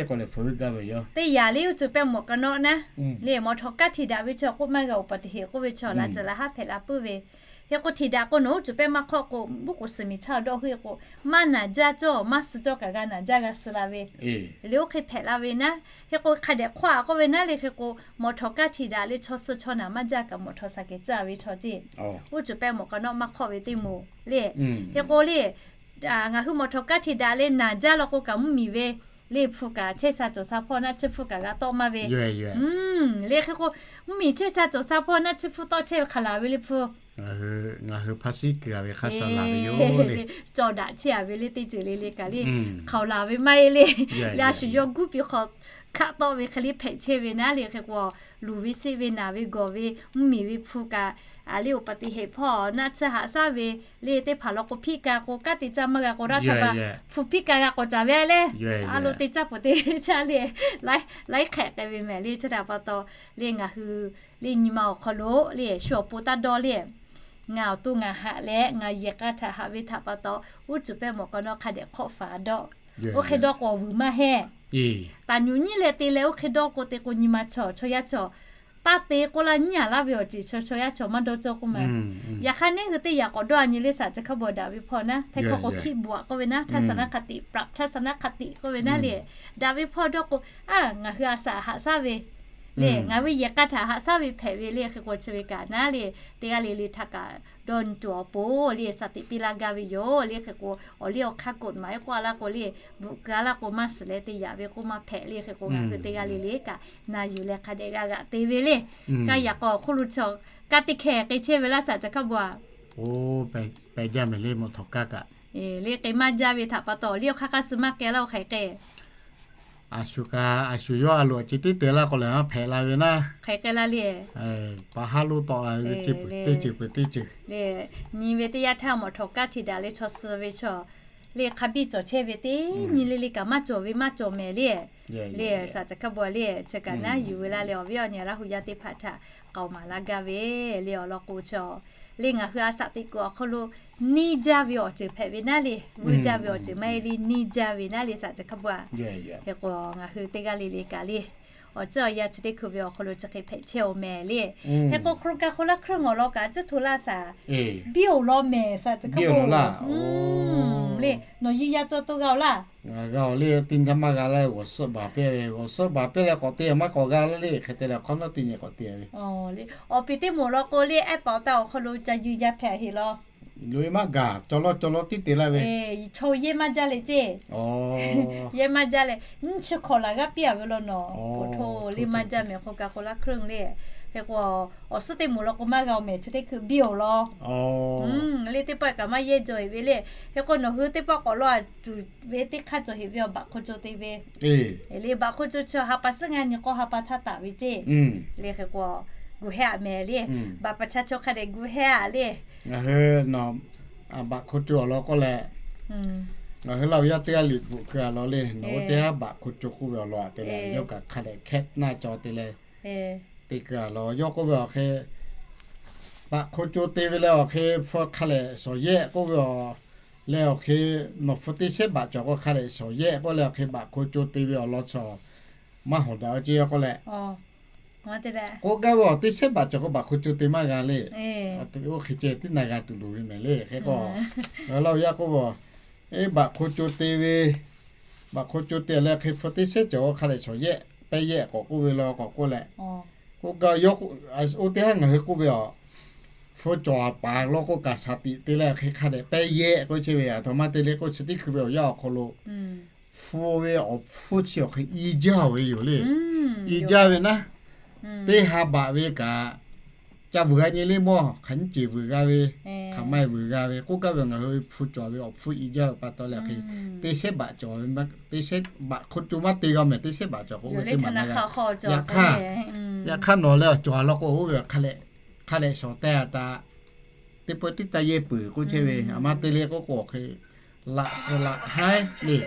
yanˇ le uˉ cuˬ pehˇ mawˬ k'a nawˆ naˉ le, mawˬ htawˍ kaˇ htiꞈ daꞈ ve chaw k'oˆ maˇ g'a oˍ paˍ teꞈ heˍ k'oˆ ve chaw laꞈ ceh laꞈ haˉ hpehꞈ la puiˉ ve. Hk'e k'o htiꞈ daꞈ k'o nawˬ uˉ cuˬ pehˇ maˇ hk'awˆ k'o, buˆ k'oˍ suhˍ miˬ chaˇ dawˇ hui k'o, maˇ naˬ jaˇ cawˇ maˇ suh cawˇ kaꞈ g'a naˬ jaˇ g'a suh la ve le. Oˇ hk'e hpehꞈ la ve naˉ, hk'e k'o hk'a dehꞈ hk'awˆ a k'oˆ ve naˉ le. Hk'e k'o mawˬ htawˍ kaˇ htiꞈ daꞈ le chaw suh chaw naˬ maˇ jaˇ kaꞈ mawˬ htawˍ saˍ kehˍ tcuhˇ a ve chaw ceˇ. Uˉ cuˬ pehˇ mawˬ k'a nawˆ maˇ hk'awˆ ve teˇ moˍ le. Hk'e k'o le, ngaˬ hui mawˬ htawˍ kaˇ htiꞈ daꞈ leh naˬ jaˇ law k'o kaꞈ mvuhˇmiˬ ve le hpu kaꞈ chehˇ sha cawˬ sha hpawˇ naˆ tsuhˇ hpfuhˇ kaꞈ g'a tawˆ maˇ ve le. Hk'e k'o mvuhˇmiˬ chehˇ sha cawˬ sha hpawˇ naˆ tsuhˇ hpfuhˇ tawˆ chehˇ ve hk'aˬ laˬ ve le hpu ngaˬ hui hpaˇ siˉ keu a ve hk'aˇ suh laˬ ve yoˬ le. Cawˬ daꞈ chehˇ a ve le teˇ ceuˬ le le kaꞈ le, hk'aˬ laˬ ve maˇ heˆ le. Le a shu yawˇ guˉ piˇ hk'aw hkaˆ tawˆ ve hk'e le hpehꞈ chehˇ ve naˉ le. Hk'e k'o luˬ ve seˆ ve naˬ ve gawˬ ve mvuhˇmiˬ ve hpu kaꞈ, a le oˍ paˍ teꞈ heˍ hpawˇ naˆ tsuhˇ haꞈ shaˉ ve le teˇ hpaˍ law k'o hpiˆ ka k'o kaˉ te caˇ maˇ g'a k'o raˇ htaˇ kaꞈ hpu hpiˆ ka g'a k'awꞈ caˍ ve le. A lo te caˇ peuˬ te caˇ le, laiˉ hk'ehꞈ k'ai ve mehˍ le. Chi htaꞈ pa taw le ngaˬ hui le nyi ma awˬ hk'aw lo le shu awˬ pon taˇ dawˇ le, ngaˬ awˬ to ngaˬ haꞈ leh ngaˬ yehˬ k'a htaꞈ haꞈ ve htaꞈ pa taw, uˉ cuˬ pehˇ mawˬ k'a nawˆ hk'a dehꞈ hk'awˆ faˍ dawˇ. Oˇ hk'e dawˇ k'o awˬ vuiˬ maˇ heˆ. Taˍ nyuˬ nyiˇ leh te leh oˇ hk'e dawˇ k'o te k'o nyi ma chaw chaw yaˇ chaw taˇ te k'oˆ laˇ nyiˇ a laˇ ve awˬ ceuˬ chaw chaw yaˇ chaw maˇ dawˇ cawˇ k'oˆ ma. Yaꞈ hk'aˇ neˇ hui teˇ yaꞈ k'awꞈ dawˇ a nyi le saˍ chi hk'a bawˬ daꞈ ve hpawˇ naˉ, hteˇ hkawˇ k'o hkiˆ bvuhꞈ a k'oˆ ve naˉ, ทัศนคติ ปรับ ทัศนคติ k'oˆ ve naˉ le. Daꞈ ve hpawˇ dawˇ k'o, a ngaˬ hui a shaꞈ haꞈ shaˉ ve le, ngaˬ ve yehˬ k'a htaꞈ haꞈ shaˉ ve hpehꞈ ve le. Hk'e k'o chi ve kaꞈ naˉ le, teˇ g'aˇ le le htaꞈ kaꞈ dawˇ nyi tuˬ awˬ pon le saˍ teꞈ piˇ laˇ gaˇ ve yoˬ le. Hk'e k'o awˬ liˇ awˬ hk'aˇ กฎหมาย k'oˆ a laˇ k'o le, bvuhꞈ keu a laˇ k'o maˇ shiˍ leh te yaꞈ ve k'oˆ maˇ hpehꞈ le. Hk'e k'o ngaˬ hui teˇ g'aˇ le le kaꞈ na yuˬ leh hk'a dehꞈ g'a g'aꞈ te ve le. Kaˇ yaꞈ k'aw awˬ hk'oˆ lo chaw kaˇ teˇ hkeh k'ai chehˇ ve laˇ saˍ chi hk'a bawˬ a. Pehˬ jaˇ mehˍ le mawˬ htawˍ kaˇ kaꞈ. Le k'ai maˇ jaˇ ve htaꞈ pa taw awˬ liˇ awˬ hk'aˇ hk'aˇ suh maˇ k'ai laˇ oˇ hk'aˬ hk'e k'ai. A shu kaꞈ a shu yawˇ a loꞈ a ceh tiˉ te laˇ k'o lehˬ maˇ hpehꞈ la ve naˉ. Hk'aˬ hk'e k'ai la le. Pa haˉ lo tawˆ la ve teˇ ceuˬ peuˬ teˇ ceuˬ. Nyi ve teˇ yanˇ htaˇ mawˬ htawˍ kaˇ htiꞈ daꞈ le chaw suh ve chaw le hk'a biˇ cawˬ chehˇ ve teˇ nyi le le kaꞈ maˇ cawˬ ve maˇ cawˬ mehˍ le. Le saˍ chi hk'a bawˬ le, chi kaꞈ naˉ yuˬ ve laˇ le awˬ viˉ awˬ nyi Laˇ hu yaˇ teˇ hpaˍ htaꞈ k'aoˍ maˍ laˇ gaˇ ve le. Awˬ lawn k'o chaw le ngaˬ hui a shaꞈ teꞈ kuiˬ awˬ hk'aw lo neˇ jaˇ ve awˬ ceuˬ hpehꞈ ve naˉ le, vuiˇ jaˇ ve awˬ ceuˬ maˇ heˆ le, neˇ jaˇ ve naˉ le saˍ chi hk'a bawˬ a. Hk'e k'o ngaˬ hui teˇ g'aˇ le le kaꞈ le awˬ ciˉ awˬ yanˇ chi teˇ hkui ve awˬ hk'aw lo chi hk'e hpehꞈ chehˇ oˬ mehˍ le. Hk'e k'o hk'aw lo kaꞈ hk'aw laˇ hk'aˇ ngawˬ law kaꞈ ciˉ hto laˇ saˍ biˇ oˬ law mehˍ saˍ chi hk'a bawˬ le. Nawˬ yiˇ yaˇ tawˇ tawˇ g'a oˬ laˇ. G'a oˬ le, teˇ nyi maˇ g'a laˇ le, g'awˬ suhˆ baˬ piˇ ve, g'awˬ suhˆ baˬ piˇ leh k'awꞈ te maˇ k'awꞈ g'a laˇ le. Hk'e te leh hk'awꞈ nawˉ teˇ nyi k'awꞈ te ve. Awˬ piˍ teˇ moˍ law k'o le ehˉ paˍ awˬ ta awˬ hk'aw lo ca yuˬ yaˇ hpehꞈ heˍ law. Loꞈ-e maˇ gaˬ, cawˬ law cawˬ law tiˉ te laˇ ve. Chaw yehˇ maˇ jaˇ leh ceˇ. Yehˇ maˇ jaˇ leh nyiˇ chi hk'awꞈ laˬ g'aˇ piˇ-a ve law nawˬ. Oˬ hto le maˇ jaˇ mehˍ hk'o ka k'o laˇ hk'euˆ le. Hk'e k'o, awˬ suhˉ teˇ moˍ law k'o maˇ g'a-oˬ mehˍ chi teˇ hkui biˇ-oˬ law. Le teˇ pawˆ kaꞈ maˇ yehˇ jaw heꞈ ve le. Hk'e k'o nawˬ hui teˇ pawˆ k'awꞈ law-a tuˬ ve teˇ hk'aˇ cawˬ heꞈ ve awˬ baꞈ hk'o co te ve. Le baꞈ hk'o co chi ha pa suhˉ ngaˇ nyi k'awˇ ha pa htaˇ taˍ ve ceˇ. Le hk'e k'o, gu hehˇ-a mehˍ le. Baꞈ pa cha chaw hk'a dehꞈ gu hehˇ-a le. Ngaˬ hui nawˬ baꞈ hk'o co awˬ lawn k'oˆ leh, ngaˬ hui Laˇ huˍ yaˇ teˇ g'aˇ liꞈ bvuhꞈ keu-a law le. Nawˬ hui teˇ g'aˇ baꞈ hk'o co k'oˆ ve awˬ lawn-a te leh, yawˇ kaꞈ hk'a dehꞈ hkehˉ naˇ cawˬ te leh, te keu-a law. Yawˇ k'oˆ ve awˬ hk'e, baꞈ hk'o co te ve leh awˬ hk'e hpu hk'a lehꞈ shawˍ yehˆ k'oˆ ve awˬ leh awˬ hk'e, nawˬ hpu teˇ shehˉ baꞈ cawˬ k'o hk'a lehꞈ shawˍ yehˆ k'oˆ leh awˬ hk'e baꞈ hk'o co te ve awˬ lawn chaw maˇ hawˍ daꞈ-o ceˇ. Yawˇ k'oˆ leh, k'oˆ gaˇ ve awˬ teˇ shehˉ baꞈ cawˬ k'o baꞈ hk'o co te maˇ g'a le. Oˇ hk'e ceh tiˉ na g'a tuˬ loˍ ve mehˍ le. Hk'e k'o, ngaˬ hui Laˇ huˍ yaˇ k'oˆ ve, eˇ baꞈ hk'o co te ve, baꞈ hk'o co te leh hk'e hpu teˇ shehˉ cawˬ k'o hk'a lehꞈ shawˍ yehˆ pehˇ yehˆ k'awꞈ k'oˆ ve law k'awꞈ k'oˆ leh, k'oˆ gaˇ yawˇ, oˇ teˇ haˉ ngaˬ hui k'oˆ ve a, hpu cawˬ paˍ law k'o kaꞈ shaˍ tiꞈ te leh hk'e hk'a dehꞈ pehˇ yehˆ k'oˆ chehˇ ve. Aˬ htoꞈ ma te le k'o chi teˇ hkui ve awˬ yanˇ awˬ hk'aw lo hpu ve awˬ hpfuhˇ chi awˬ hk'e i jaˇ-oˬ ve yoˬ le. I jaˇ ve naˉ, teˇ ha baꞈ ve kaꞈ ca vuiˬ g'a nyi le mawˇ. Hk'aˬ nyiˇ ceˬ vuiˬ g'a ve, hk'aˬ ma vuiˬ g'a ve k'oˆ gaˇ ve, ngaˬ hui hpu cawˬ ve awˬ hpfuhˇ i jaˇ ve pa taw leh hk'e, teˇ shehˉ baꞈ cawˬ ve, teˇ shehˉ baꞈ hk'o co maˇ te g'a mehˍ, teˇ shehˉ baꞈ cawˬ k'o ve teˇ maˬ na g'a. Yaꞈ hk'aˇ, yaꞈ hk'aˇ nawˬ leh awˬ cawˬ-a law k'o oˇ ve hk'a lehꞈ shawˍ teh-a taꞈ teˇ pawˆ tiˉ taˇ yehˇ peuˬ k'oˆ chehˇ ve. Aˬ ma te le k'oˆ k'o hk'e, laꞈ tcuhˍ laꞈ haˉ le,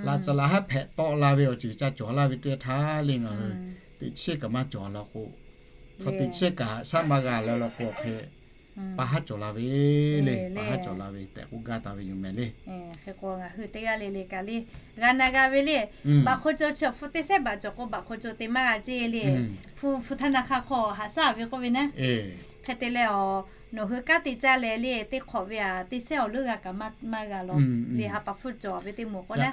laꞈ tcuhˍ laꞈ haˉ hpehꞈ tawˆ la ve awˬ ceuˬ ca cawˬ laˇ ve teˇ htaˇ le, ngaˬ hui teꞈ chiˉ kaꞈ maˇ cawˬ law k'o, hpu teꞈ chiˉ kaꞈ shaˉ maˇ g'a leh law k'o hk'e, pa haˉ cawˬ la ve le, pa haˉ cawˬ la ve tehꞈ k'oˆ gaˇ taˍ ve yoˬ mehˍ le. Hk'e k'o ngaˬ hui teˇ g'aˇ le le kaꞈ le, g'a na g'a ve le. Baꞈ hk'o co chi awˬ hpfuhˇ teˇ shehˉ baꞈ cawˬ k'o baꞈ hk'o co te maˇ g'a ceˇ le. Hpu hpu htaˇ na hk'a hk'aw haꞈ shaˉ ve k'oˆ ve naˉ. Hk'e te leh a, nawˬ hui kanˉ te caˇ leh le teˇ hk'awꞈ ve a teˇ shehˉ awˬ leuˉ g'a kaꞈ maˇ g'a law le. Ha pa hpfuhˇ cawˬ ve teˇ moˍ k'o naˉ,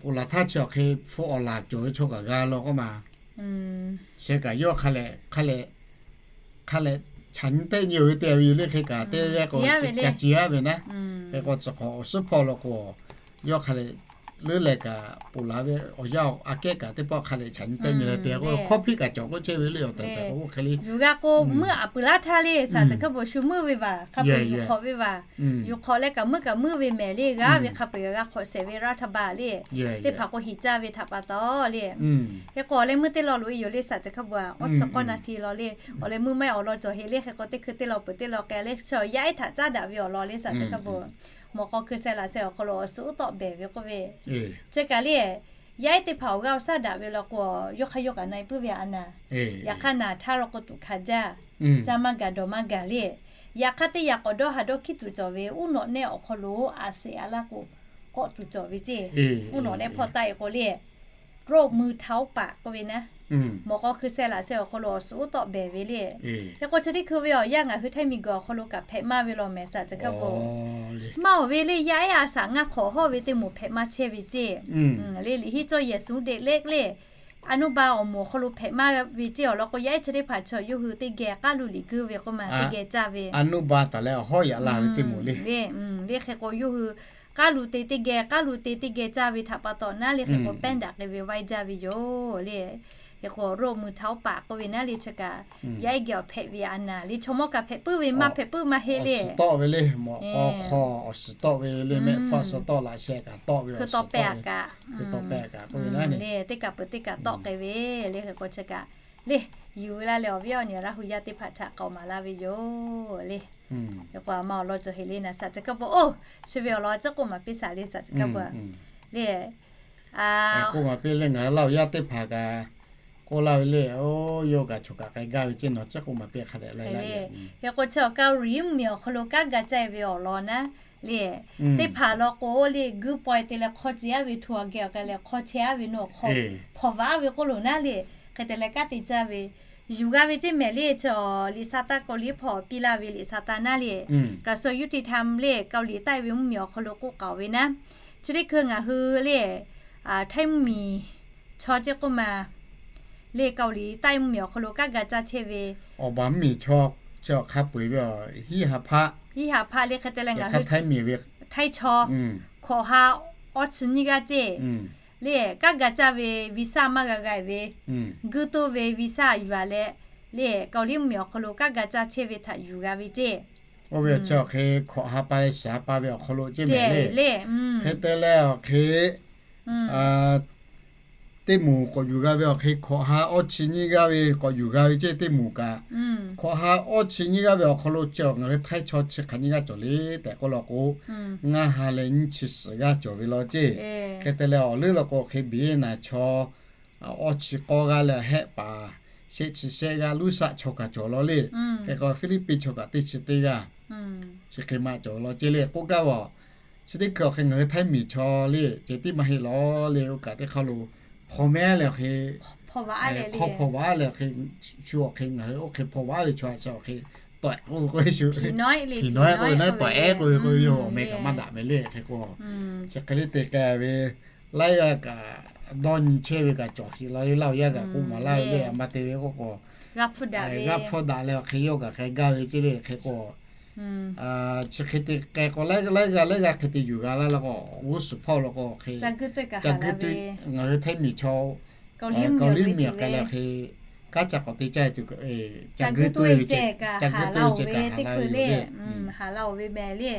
k'oˍ laˬ htaˇ chi awˬ hk'e hpu awˬ laˬ cawˬ ve chaw kaꞈ g'a law k'oˆ ma. Sheh kaꞈ yawˇ hk'a lehꞈ, hk'a lehꞈ, hk'a lehꞈ chaꞈ nyi tehˆ nyi-oˬ ve te ve yoˬ le. Hk'e kaꞈ teˇ g'aˇ k'o ca ciˍ-a ve naˉ. Hk'e k'o tcuh hk'awꞈ awˬ suhˉ hpawˇ law k'o, yawˇ hk'a lehꞈ leuˉ leh kaꞈ ponˬ laˬ ve awˬ yanˇ aꞈ kehˉ kaꞈ teˇ pawˆ hk'a lehꞈ chaꞈ nyi tehˆ nyi leh te k'o hkawˇ hpiˇ kaꞈ cawˬ k'oˆ chehˇ ve le. Awˬ tehˬ tehˬ k'o oˇ hk'e le yuˬ g'a k'o, meuˇ aꞈ peuˬ laˇ htaˇ le, saˍ tcuh hkawˇ bvuhꞈ shu meuˇ ve vaˬ, hk'a peu-eˬ yuˬ hk'awꞈ ve vaˬ. Yuˬ hk'awꞈ leh kaꞈ meuˇ kaꞈ meuˇ ve mehˍ le. G'aˇ ve hk'a peu-eˬ g'a hk'awꞈ shehˍ ve raˇ htaˇ baˬ le. Teˇ hpaˍ k'o hiˍ caˇ ve htaꞈ pa taw le. Hk'e k'o awˬ leh meuˇ teˇ law loꞈ-e yoˬ le, saˍ tcuh hkawˇ bvuhꞈ a, awˉ chi k'awˇ na hti law le. Awˬ leh meuˇ maˇ awˬ lawn cawˬ heˆ le. Hk'e k'o teˇ hkui teˇ law peuˬ teˇ law k'ai le, chi yaˇ ehˉ htaꞈ caˉ daꞈ ve awˬ lawn le, saˍ tcuh hkawˇ bvuhꞈ. Mawꞈ k'aw hkui sheh laꞈ sheh awˬ hk'aw lo awˬ suhˉ uˉ tawˆ behˬ ve k'oˆ ve, chi kaꞈ le, yaˇ ehˉ teˇ hpaˍ awˬ g'aˇ awˬ shaˉ daꞈ ve law k'o, yawˇ hk'aˇ yawˇ kaꞈ na-e puiˉ ve a naˍ. Yaꞈ hk'aˇ naˍ htaˇ law k'o tuꞈ hkanˍ jaˇ, caˇ maˇ gaˬ dawˬ maˇ gaˬ le. Yaꞈ hk'aˇ teˇ yaꞈ k'awꞈ dawˇ ha dawˇ hkiˉ tuˬ cawˬ ve uˉ nawꞈ nehˆ awˬ hk'aw lo a seˍ a laˇ k'o, kawˆ tuˬ cawˬ ve ceˇ. Uˉ nawꞈ nehˆ hpawˇ taˆ-e k'o le, roˆ mui htaꞈ oˉ paˍ k'oˆ ve naˉ, mawꞈ k'aw hkui sheh laꞈ sheh awˬ hk'aw lo awˬ suhˉ uˉ tawˆ behˬ ve le. Hk'e k'o chi teˇ hkui ve awˬ yanˇ ngaˬ hui htaiˇ miˬ guiˬ awˬ hk'aw lo kaꞈ hpehꞈ maˇ ve law mehˍ, saˍ tcuh hkawˇ bvuhꞈ. Maˇ awˬ ve le, yaˇ ehˉ a shaꞈ ngaˇ hk'awꞈ hawˇ ve teˇ moˍ hpehꞈ maˇ chehˇ ve ceˇ. Le liꞈ hiˉ cawˇ yehˬ suhˉ deꞈ lehˆ le, a nuˇ ba awˬ moˍ awˬ hk'aw lo hpehꞈ maˇ ve ceˇ awˬ lawn k'o, yaˇ ehˉ chi teˇ hpaˍ chaw yawˇ hui teˇ geh k'aˉ lu liꞈ guiˇ ve k'oˆ ma, teˇ geh caˇ ve. A nuˇ ba taˍ leh awˬ hawˉ yaꞈ la ve teˇ moˍ le. Le hk'e k'o yawˇ hui k'aˉ lu te teˇ geh, k'aˉ lu te teˇ geh caˇ ve htaꞈ pa taw naˉ le, hk'e k'o pehˇ daꞈ k'ai ve vaiˇ jaˇ ve yoˬ le. Hk'e k'o roˆ mui htaꞈ oˉ paˍ k'oˆ ve naˉ le, chi kaꞈ yaˇ ehˉ geh awˬ hpehꞈ ve a naˍ le, chaw mawˇ kaꞈ hpehꞈ puiˉ ve maˇ hpehꞈ puiˉ maˇ heˆ le. Suhˍ tawˆ ve le, mawꞈ k'aw hk'aw awˬ suhˍ tawˆ ve le, mehˆ hpfuhˇ suhˍ tawˆ laꞈ sheh kaꞈ tawˆ ve, hkui tawˆ pehˇ kaꞈ, hkui tawˆ pehˇ kaꞈ k'oˆ ve naˉ le, teˇ kaꞈ peuˬ teˇ kaꞈ tawˆ k'ai ve le. Hk'e k'o chi kaꞈ le, yuˬ ve laˇ leh awˬ viˉ awˬ nyi Laˇ huˍ yaˇ teˇ hpaˍ htaꞈ k'aoˍ maˍ laˇ ve yoˬ le. Hk'e k'o a ma awˬ lawn cawˬ heˍ le naˍ, saˍ tcuh hkawˇ bvuhꞈ-oˬ, chi ve awˬ lawn a ciˉ k'oˆ maˍ piˇ saˍ le, saˍ tcuh hkawˇ bvuhꞈ le. K'oˆ maˍ piˇ le, ngaˬ hui Laˇ huˍ yaˇ teˇ hpaˍ kaꞈ k'oˆ laˇ ve le, oˇ yawˇ kaꞈ choˬ kaꞈ k'ai gaˇ ve ceˇ, nawˬ ciˉ k'oˆ maˍ piˇ hk'a dehꞈ le. Hk'e k'o chi awˬ Kaoˍliˍ mvuhˇmiˬ awˬ hk'aw lo kanˉ ga caˇ ve awˬ lawn naˉ le, teˇ hpaˍ law k'o le, guiˇ pawehˇ te leh hk'aw ce-a ve htu awˬ geh awˬ k'ai leh hk'aw chehˇ-a ve nawˬ hk'aw hpawnˬ vaꞈ-a ve k'oˆ loˬ naˉ le. Hk'e te leh kanˉ te caˇ ve yuˬ g'a ve ceˇ mehˍ le. Chi liꞈ sa taˇ Kaoˍliˍ hpawˇ piˇ laˇ ve liꞈ sa taˇ naˉ le, กระทรวงยุติธรรม le Kaoˍliˍ taˆ ve mvuhˇmiˬ awˬ hk'aw lo k'oˆ k'aoˍ ve naˉ, chi teˇ hkui ngaˬ hui le Htaiˇ mvuhˇmiˬ chaw ceˇ k'oˆ ma le, Kaoˍliˍ taˆ mvuhˇmiˬ awˬ hk'aw lo kanˉ ga caˇ chehˇ ve awˬ baˬ mvuhˇmiˬ chaw chi awˬ hk'a peu-eˬ ve a, hiˉ ha hpaˆ, hiˉ ha hpaˆ le hk'e te leh ngaˬ hui Htaiˇ miˬ ve Htaiˇ chaw hkawꞈ ha awˇ chi nyiˇ g'aˇ ceˇ le, kaˉ ga caˇ ve visa maˇ g'a g'a ve, guiˇ toˇ ve visa yuˬ a leh le, Kaoˍliˇ mvuhˇmiˬ awˬ hk'aw lo kaˉ ga caˇ chehˇ ve htaꞈ yuˬ g'a ve ceˇ. Oˇ ve chi awˬ hk'e hkawꞈ ha pa leh shiˍ ha pa ve awˬ hk'aw lo ceˇ mehˍ le. Hk'e te leh awˬ hk'e teˇ moˍ k'awꞈ yuˬ g'a ve awˬ hk'e hkawꞈ ha awˇ chi nyiˇ g'aˇ ve k'awꞈ yuˬ g'a ve ceˇ teˇ moˍ kaꞈ. Hkawꞈ ha awˇ chi nyiˇ g'aˇ ve awˬ hk'aw lo chi awˬ ngaˬ hui Htaiˇ chaw chi hk'aˬ nyiˇ g'aˇ cawˬ le tehꞈ k'oˆ law k'o, ngaˇ ha leh nyiˇ chi suhˍ g'aˇ cawˬ ve law ceˇ. Hk'e te leh awˬ leuˉ law k'o hk'e Vietnam chaw awˇ chi k'awˇ g'aˇ leh hehˆ paˍ shehˆ chi shehˆ g'aˇ, Luˇsaˆ chaw kaꞈ cawˬ law le. Hk'e k'o Philippines chaw kaꞈ teˇ chi teˇ g'aˇ chi hk'e maˇ cawˬ law ceˇ le k'oˆ gaˇ ve a. Chi teˇ hkui awˬ hk'e ngaˬ hui Htaiˇ miˬ chaw le ceh tiˉ maˇ heˆ law le, oˇ kaꞈ teˇ hk'aˇ lo hpaw mehˉ leh awˬ hk'e hpaw vaꞈ a leh, hpaw vaꞈ a leh awˬ hk'e shu awˬ hk'e ngaˬ hui oˇ hk'e hpaw vaꞈ ve chaw a chi awˬ hk'e tawꞈ k'oˆ ve k'o, shu hkiˬ nawehˉ k'oˆ ve naˉ tawꞈ ehˉ k'oˆ ve k'o, yawˇ awˬ meh kaꞈ maˇ daꞈ mehˍ le. Hk'e k'o chi hk'e le te k'ai ve laiˉ g'aˇ kaꞈ dawˇ nyi chehˇ ve kaꞈ cawˬ sheˍ law le. Laˇ oˬ yaˇ kaꞈ k'oˆ maˍ laˇ ve le, a ma te ve k'oˆ k'o g'aˇ hpfuhˇ daꞈ leh awˬ hk'e yawˇ kaꞈ hk'e gaˇ ve ceˇ le. Hk'e k'o chi hk'e te k'ai k'o laiˉ g'aˇ laiˉ g'aˇ hk'e te yuˬ g'a laˇ law k'o, g'uˇ suhˍ hpawˇ law k'o hk'e ca guiˇ tuˇ, ngaˬ hui Htaiˇ miˬ chaw Kaoˍliˇ mvuhˇmiˬ awˬ hk'e le hk'e kaˉ ca k'awꞈ te caˇ tuˬ, ca guiˇ tuˇ ve ceˇ, ca guiˇ tuˇ ve ceˇ kaꞈ haˍ laˇ ve le. Haˍ laˇ oˬ ve mehˍ le.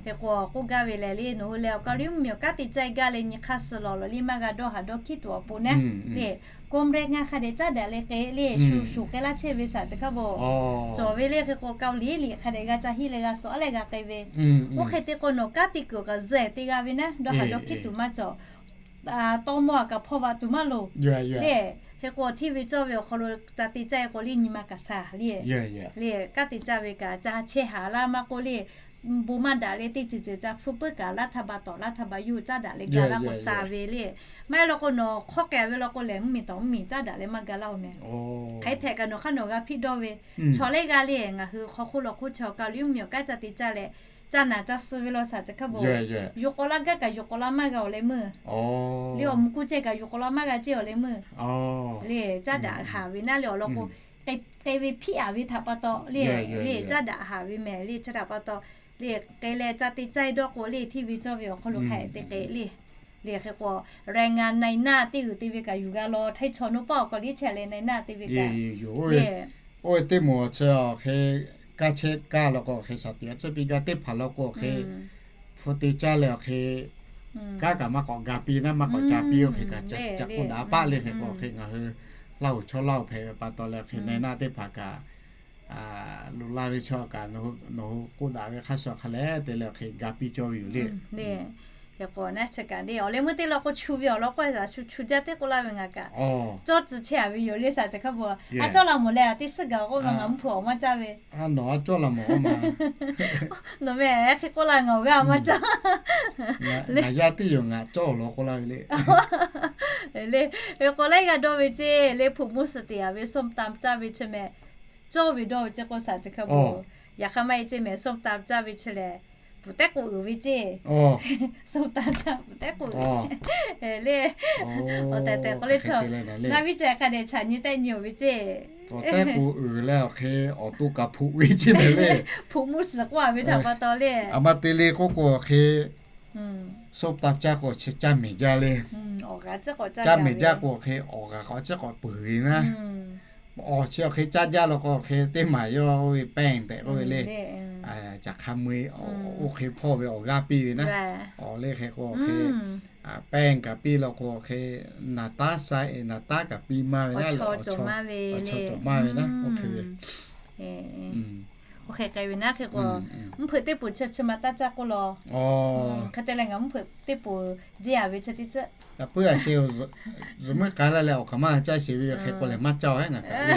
Hk'e k'o k'oˆ gaˇ ve leh le, nawˬ hui lehˬ Kaoˍliˇ mvuhˇmiˬ awˬ kanˉ te caˇ gaˇ leh nyi hk'aˇ suh lawˬ lawˬ le maˇ g'a dawˇ haˍ dawˇ hkiˉ tuˬ awˬ pon naˉ le, กรมแรงงาน hk'a dehꞈ caˉ daꞈ leh k'ai le, shu shuˍ k'ai laˇ chehˇ ve saˍ chi hk'a bvuhꞈ cawˬ ve le. Hk'e k'o Kaoˍliˇ liꞈ hk'a dehꞈ g'a ca hiˆ leh g'a suh a leh g'a k'ai ve. Oˇ hk'e te k'o nawˬ kanˉ te kuiˬ awˬ kaꞈ zuhꞈ te g'a ve naˉ, dawˇ haˍ dawˇ hkiˉ tuˬ maˇ cawˬ. Tawˇ mawˇ a kaꞈ hpaw vaꞈ tuˬ maˇ loˍ le. Hk'e k'o hteˇ ve cawˇ ve awˬ hk'aw lo ca te caˇ k'o le nyi ma kaꞈ saˍ le. Le kanˉ te caˇ ve kaꞈ ca chehˇ haˍ laˇ maˇ k'oˆ le, bon maˇ daꞈ leh teˇ ceuˬ ceuˬ ca hpfuhˇ puiˉ kaꞈ laˇ htaˇ ba tawˍ laˇ htaˇ ba yuˇ caˉ daꞈ leh gaˬ laˇ k'o saˍ ve le. Maˇ heˆ law k'o nawˬ hk'awˇ k'ai ve law k'o lehˬ mvuhˇmiˬ tawˍ mvuhˇmiˬ caˉ daꞈ leh maˇ ga laˇ oˬ mehˍ. Hk'aˬ hk'e hpehꞈ kaꞈ nawˬ hk'aˇ nawˬ g'a hpiˇ dawˇ ve chaw lehˬ g'a le. Ngaˬ hui hk'aw hk'oˆ law hk'oˆ chaw Kaoˍliˇ mvuhˇmiˬ awˬ kanˉ ca te caˇ leh ca naˬ ca suh ve law saˍ chi hk'a bvuhꞈ yuˬ k'aw laˇ gaˇ kaꞈ yuˬ k'aw laˇ maˇ g'a awˬ leh meuˇ le, awˬ mvuh kuˇ ceh kaꞈ yuˬ k'aw laˇ maˇ g'a ceh awˬ leh meuˇ le, caˉ daꞈ haˍ ve naˉ le awˬ lawn k'o, k'ai ve hpiˇ a ve htaꞈ pa taw le, le caˉ daꞈ haˍ ve mehˍ le. Chi htaꞈ pa taw le k'ai leh ca te caˇ dawˇ k'o le hteˇ ve cawˇ ve awˬ hk'aw lo hk'a te k'ai le. Le hk'e k'o แรงงานนายหน้า teˇ g'uiˬ te ve kaꞈ yuˬ g'a law Htaiˇ chaw naˉ paˆ awˬ k'aw liˇ chehˇ leh นายหน้า te ve kaꞈ le. Oˇ ve teˇ moˍ awˬ chi awˬ hk'e kaˇ chehˇ kaˇ law k'o awˬ hk'e shaˍ tiꞈ a ciˉ piˇ gaˇ teˇ hpaˍ law k'o awˬ hk'e hpu te caˇ leh awˬ hk'e kanˉ kaꞈ maˇ k'awꞈ ga piˇ naˉ maˇ k'awꞈ ca piˇ awˬ hk'e kaꞈ ca k'oˆ daꞈ paˆ le. Hk'e k'o awˬ hk'e ngaˬ hui Laˇ huˍ chaw Laˇ huˍ hpehꞈ ve pa taw leh awˬ hk'e นายหน้า teˇ hpaˍ kaꞈ loꞈ la ve chaw kaꞈ nawˬ hui k'oˆ daꞈ ve hk'a shuˍ hk'a leh te leh awˬ hk'e ga piˇ cawˇ ve yoˬ le. Hk'e k'o naˉ chi kaꞈ le awˬ leh meuˇ teˇ law k'o chu ve awˬ lawn k'o shu chu jaˇ teˇ k'oˆ laˇ ve ngaˬ kaꞈ cawˇ tcuh chehˇ a ve yoˬ le. Saˍ ceh hk'a bvuhꞈ a cawˇ la mawˬ leh a teˇ suhˉ gaˬ k'oˆ ve ngaˬ mvuhˇ hpeuꞈ awˬ maˇ caˇ ve. Nawˬ a cawˇ la mawˬ a ma. Nawˬ meh hk'e k'oˆ la ngaˬ awˬ g'aˇ maˇ caˇ. Ngaˬ yaˇ teˇ yoˬ ngaˬ cawˇ awˬ lawn k'oˆ laˇ ve le. Le, ve k'o laiˉ g'aˇ dawˇ ve ceˇ le, hpu mvuhˇ suhˍ te a ve ส้มตำ caˇ ve chi meh cawˇ ve dawˇ ve ceˇ k'o saˍ ceh hk'a bvuhꞈ. Yaꞈ hk'aˇ maˇ heˆ ceˇ meh ส้มตำ caˇ ve chi leh pfuhˍ tehˉ k'o uiˍ ve ceˇ. ส้มตำ caˇ pfuhˍ tehˉ k'o uiˍ le. Awˬ tehˬ tehˬ k'o le chaw na viˉ ceh hk'a dehꞈ chaꞈ nyi tehˆ nyi oˬ ve ceˇ. Awˬ tehˉ k'o uiˍ leh awˬ hk'e awˬ to kaꞈ hpoꞈ ve ceˇ meh le. Hpu mvuhˇ suhˍ k'oˆ a ve htaꞈ pa taw le. A ma te le k'oˆ k'o awˬ hk'e ส้มตำ caˇ k'o chi caˇ mehˍ jaˇ le. Caˇ mehˍ jaˇ k'o awˬ hk'e awˬ g'aˬ k'awꞈ ciˉ k'awꞈ peuˬ ve naˉ. Awˬ chi awˬ hk'e caˇ jaˇ law k'o awˬ hk'e teˇ maˬ yawˇ oˇ ve แป้ง tehꞈ k'oˆ ve le. Caˬ hk'a mui oˇ hk'e hpawˇ ve awˬ g'aˇ piˇ ve naˉ. Awˬ le hk'e k'o awˬ hk'e แป้ง kaꞈ piˇ law k'o awˬ hk'e naˍ taˉ sa e naˍ taˉ kaꞈ piˇ maˇ ve naˉ le. Awˬ chaw cawˬ maˇ ve naˉ oˇ hk'e ve. Oˇ hk'e k'ai ve naˉ hk'e k'o mvuhˇ hpeuꞈ teˇ poˬ chi chi ma taˇ caˇ k'oˆ law. Hk'e te leh ngaˬ mvuhˇ hpeuꞈ teˇ poˬ jeˇ a ve chi teˇ tcuhˆ. Yaꞈ puiˉ a sheˍ zuhꞈ meuˆ k'ai laˇ leh awˬ kaꞈ maˇ caˇ sheˍ ve hk'e k'o lehˬ maˇ caˇ a ngaˬ kaꞈ le.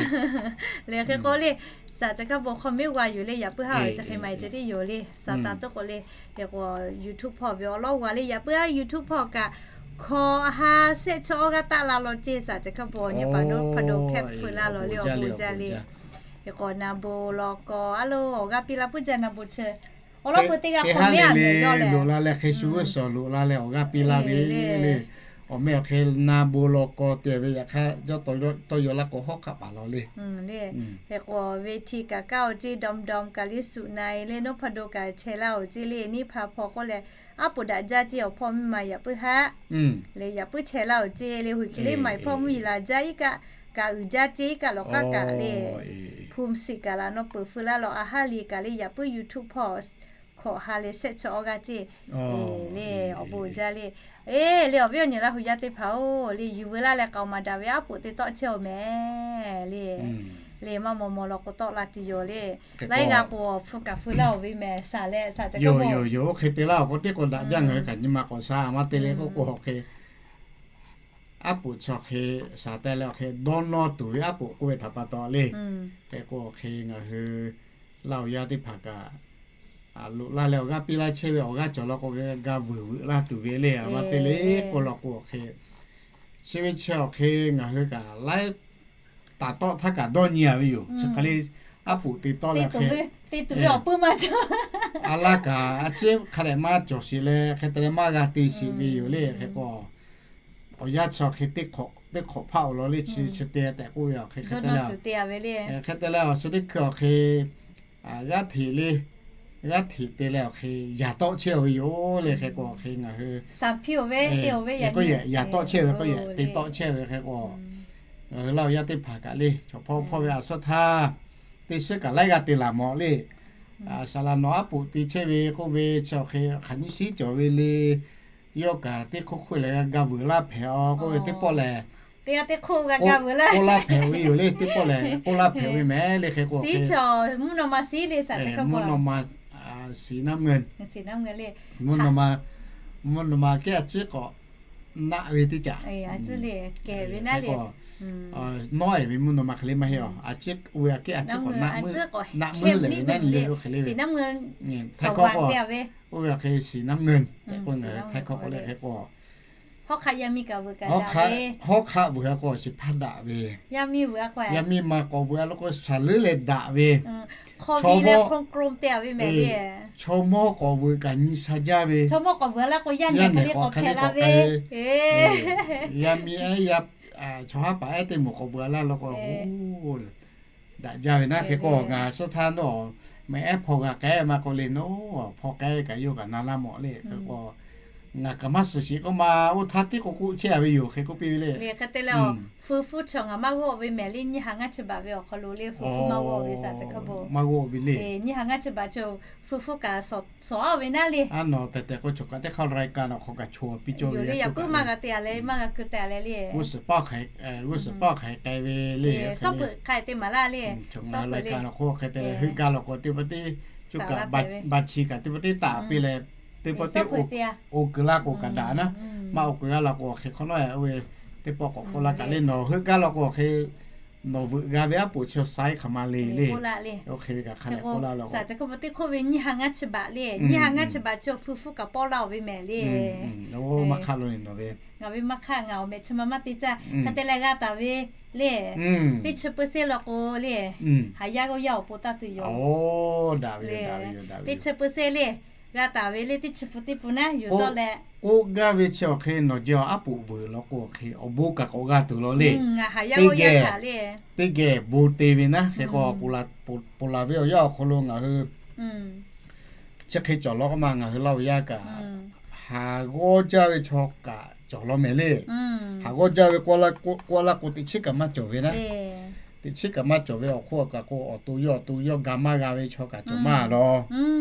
Le hk'e k'o le, saˍ ceh hk'a bvuhꞈ hk'aw miˉ g'a yoˬ le. Yaꞈ puiˉ ha chi hk'e ma e ceh tiˉ yoˬ le. Saˍ tanˍ tuˉ k'o le, hk'e k'o YouTube hpawˇ ve awˬ lawn g'a le. Yaꞈ puiˉ ha YouTube hpawˇ kaꞈ hkawꞈ ha shehˆ chaw awˇ g'aˇ taˆ la law ceˇ. Saˍ ceh hk'a bvuhꞈ nyi paˍ noˉ hpa do hkehˇ hpfuhˇ la lawˬ le awˬ bon jaˇ le. Hk'e k'o na bon law k'o a lo awˬ g'aˇ piˇ la puiˉ jaˇ na bon chi awˬ lawn peu teˇ g'aˇ hk'awꞈ mehˉ a mehˍ yawˇ lehˬ loꞈ la leh hk'e shu g'uˇ suhˍ loꞈ la leh awˬ g'aˇ piˇ laˇ ve le. Awˬ meh awˬ hk'e na bon law k'aw te ve yaꞈ hk'aˇ, yawˇ tawˇ yaw laˇ k'o hawˉ hk'aˆ paˍ law le. Hk'e k'o ve hti kaꞈ kaˇ-oˬ ceˇ, dawˇ dawˇ kaꞈ liˇ suꞈ na-e le, nawˉ hpaˇ do kaꞈ chehˇ laˇ-oˬ ceˇ le. Neˇ hpaˇ hpawˇ k'oˆ leh, aˉ poꞈ daꞈ jaˇ ceˇ, awˬ hpawˇ miˇ ma yaꞈ puiˉ haˆ le, yaꞈ puiˉ chehˇ laˇ-oˬ ceˇ le. Huiˬ hk'e le maˍ hpawˇ mvuhˇ yeˬ laˬ jaˇ iˉ kaˆ, kaꞈ uiˍ jaˇ ceˇ iˉ kaˆ lawˬ k'aˉ kaꞈ le. Hpu siˍ kaꞈ laˬ nawˇ peuˬ feu laˇ lawˬ, a haˉ le kaꞈ le yaꞈ puiˉ YouTube hpawˇ hkawꞈ ha leh shehˆ chaw awˇ g'aˇ ceˇ le. Awˬ bon jaˇ le. Eˬ le, awˬ viˉ awˬ nyi Laˇ hu yaˇ teˇ hpaˍ-oˬ le, yuˬ veu laˇ leh k'aoˍ maˍ daꞈ ve aˉ poꞈ te tawˆ chehˇ-oˬ mehˍ le. Le maˇ maw maw law k'o tawˆ la tuˬ yoˬ le. Laiˉ g'aˇ k'o awˬ hpu kaꞈ feu laˇ-oˬ ve mehˍ, shaˍ leh shaˍ ca yoˬ yoˬ yoˬ. Oˇ hk'e te laˇ-oˬ k'o teˇ k'o daꞈ jaˇ ngaˬ hui kaꞈ nyi ma k'awꞈ sha maˇ te le k'oˆ k'o, hk'e aˉ poꞈ chi awˬ hk'e shaˍ te leh awˬ hk'e dawˇ nawˇ tuˬ ve aˉ poꞈ k'oˆ ve htaꞈ pa taw le. Hk'e k'o awˬ hk'e ngaˬ hui Laˇ hu yaˇ teˇ hpaˍ kaꞈ loꞈ laˇ leh awˬ g'aˇ piˇ laˇ chehˇ ve awˬ g'aˇ cawˬ law k'o, g'a vuiˬ veuꞈ laˇ tuˬ ve le. Maˇ te le k'oˆ law k'o awˬ hk'e, chi ve chi awˬ hk'e ngaˬ hui kaꞈ laiˉ taˍ tawˆ htaˇ kaꞈ dawˇ nyi-a ve yoˬ. Chi hk'e le aˉ poꞈ te tawˆ leh hk'e, a laˇ kaꞈ a ciˉ hk'a dehꞈ maˇ cawˬ sheˍ leh hk'e te leh maˇ g'a te sheˍ ve yoˬ le. Hk'e k'o awˬ yanˇ chi awˬ hk'e teˇ hk'awꞈ hpaˆ-oˬ law le. Chi chi te tehꞈ k'oˆ ve awˬ hk'e hk'e te leh, hk'e te leh awˬ suh teˇ hkui awˬ hk'e g'aˇ hteꞈ le, g'aˇ hteꞈ te leh awˬ hk'e yaꞈ tawˆ chehˇ-oˬ ve yoˬ le. Hk'e k'o awˬ hk'e ngaˬ hui k'oˆ yehˬ yaꞈ tawˆ chehˇ ve k'oˆ yehˬ te tawˆ chehˇ ve. Hk'e k'o ngaˬ hui Laˇ hu yaˇ teˇ hpaˍ kaꞈ le chaw hpawˇ hpawˇ ve a suhˉ htaˇ teˇ suhˉ kaꞈ laiˉ g'aˇ te laˬ mawˬ le. Saˍ laˍ nawˬ aˉ poꞈ te chehˇ ve k'oˆ ve chi awˬ hk'e hk'aˬ nyiˇ shiˉ cawˬ ve le. Yawˇ kaꞈ teˇ hk'oˆ hk'oˆ leh g'a vuiˬ laˇ hpehꞈ-aw k'oˆ ve teˇ pawˆ lehˬ, k'oˆ laˇ hpehꞈ ve yoˬ le. Teˇ pawˆ lehˬ k'oˆ laˇ hpehꞈ ve mehˍ le. Hk'e k'o mvuhˇ naw ma siˍ naˉ meuˇ, mvuhˇ naw ma kehˉ a ciˉ k'awꞈ naˆ ve teˇ caꞈ, nawˉ-ehˍ ve mvuhˇ naw ma hk'e le maˇ heˆ-aˬ. A ciˉ oˇ ve a kehˉ a ciˉ k'awꞈ naˆ meuˇ lehˬ ve naˉ le oˇ hk'e le ve. Htaiˇ hkawˇ k'o oˇ ve a hk'e siˍ naˉ meuˇ tehꞈ k'oˆ ve ngaˬ hui Htaiˇ hkawˇ k'oˆ le. Hk'e k'o hawˉ hk'aˆ vuiˬ a k'o shiˍ hpaˇ daꞈ ve, yaˇ miˇ ma k'awꞈ vuiˬ a law k'o shaˍ leuˉ leh daꞈ ve, chaw mawˇ k'awꞈ vuiˬ kaꞈ nyi sha jaˇ ve, yaˇ nehˬ k'awꞈ hk'e le k'awꞈ k'ai ve, yaˇ miˇ ehˉ, chaw haˉ paˍ ehˉ teˇ moˍ k'awꞈ vuiˬ a laˇ law k'o daꞈ jaˇ ve naˉ. Hk'e k'o ngaˬ suhˉ htaˇ nawˬ mehˍ ehˉ hpawˇ g'a k'ai ma k'o le, nawˬ hpawˇ k'ai kaꞈ yawˇ kaꞈ na laˇ mawˬ le. Hk'e k'o ngaˬ kaꞈ maˇ suhˍ shiˍ k'oˆ ma, oˇ htaˇ tiˉ k'o k'oˆ chehˇ a ve yoˬ. Hk'e k'oˆ piˇ ve le. Hk'e te leh, fuiˍ fuˉ chaw ngaˬ maˇ g'awˆ ve mehˍ le, nyiˇ ha ngaˇ chi baꞈ ve awˬ hk'aw lo le, fuiˍ fuˉ maˇ g'awˆ ve saˍ ca hk'a bo, maˇ g'awˆ ve le. Nyiˇ ha ngaˇ chi baꞈ chaw fuiˍ fuˉ kaꞈ sawˍ a ve naˉ le. A nawˬ tehꞈ tehꞈ k'o chaw kaꞈ teˇ hk'aˇ รายการ awˬ hk'aw kaꞈ chaw piˇ cawˇ ve yaꞈ puiˉ maˇ g'a te a leh maˇ g'a keu te a leh le. G'uˇ suhˍ paˇ hk'aˬ k'ai ve le, sawˉ peuˬ hk'a te maˍ laˇ le. Chaw ngaˬ รายการ awˬ hk'aw hk'e te leh heuˆ gaˇ law k'o teˇ pa teˇ, coˇ kaꞈ ba chi kaꞈ teˇ pa teˇ taˍ piˇ leh, teˇ pa teˇ oˇ kuiˬ laˇ k'o kaꞈ daꞈ naˉ. Maˇ oˇ kuiˬ g'aˇ law k'o hk'e hk'awꞈ nawˉ-ehˍ oˇ ve teˇ pawˆ k'awꞈ k'oˆ laˇ kaꞈ le, nawˬ heuˆ gaˇ law k'o hk'e nawˬ veuꞈ g'a ve aˉ poꞈ chi awˬ saiˉ hk'aˬ ma le le. Oˇ hk'e ve kaꞈ hk'a leh k'oˆ laˇ law k'o, teˇ hk'oˆ ve nyiˇ ha ngaˇ chi baꞈ le, nyiˇ ha ngaˇ chi baꞈ chaw fuiˍ fuˉ kaꞈ pawˆ laˇ-oˬ ve mehˍ le. Maˇ hk'aˆ lo le nawˬ ve, ngaˬ ve maˇ hk'aˆ, ngaˬ awˬ mehˍ chi ma maˇ te caˇ. Hk'e te leh g'a taˍ ve le, teˇ chi เปอร์เซ็นต์ law k'o le, haˍ yaˇ g'awˇ yaˇ awˬ pon taˇ tuˬ yoˬ. Teˇ chi เปอร์เซ็นต์ le, g'a taˍ ve le, teˇ chi pun teˇ pun naˉ yuˬ tawˆ leh, oˇ gaˇ ve chi awˬ hk'e nawˬ jehˬ aˉ poꞈ vuiˬ law k'o awˬ hk'e awˬ bon kaꞈ k'awꞈ g'a tuˬ law le. Ngaˬ haˍ yaˇ g'awˇ yaˇ htaꞈ le, teˇ geh bon te ve naˉ. Hk'e k'o ponˬ laˬ ve awˬ yanˇ awˬ hk'aw lo ngaˬ hui chi hk'e cawˬ law k'oˆ ma, ngaˬ hui Laˇ hu yaˇ kaꞈ haˍ g'awˇ jaˇ ve chaw kaꞈ cawˬ law mehˍ le. Haˍ g'awˇ jaˇ ve k'oˆ laˇ k'o teꞈ chiˉ kaꞈ maˇ cawˬ ve naˉ. Teꞈ chiˉ kaꞈ maˇ cawˬ ve awˬ hk'oˆ kaꞈ k'o awˬ to yawˇ awˬ to yawˇ ga maˇ g'a ve chaw kaꞈ cawˬ maˇ law.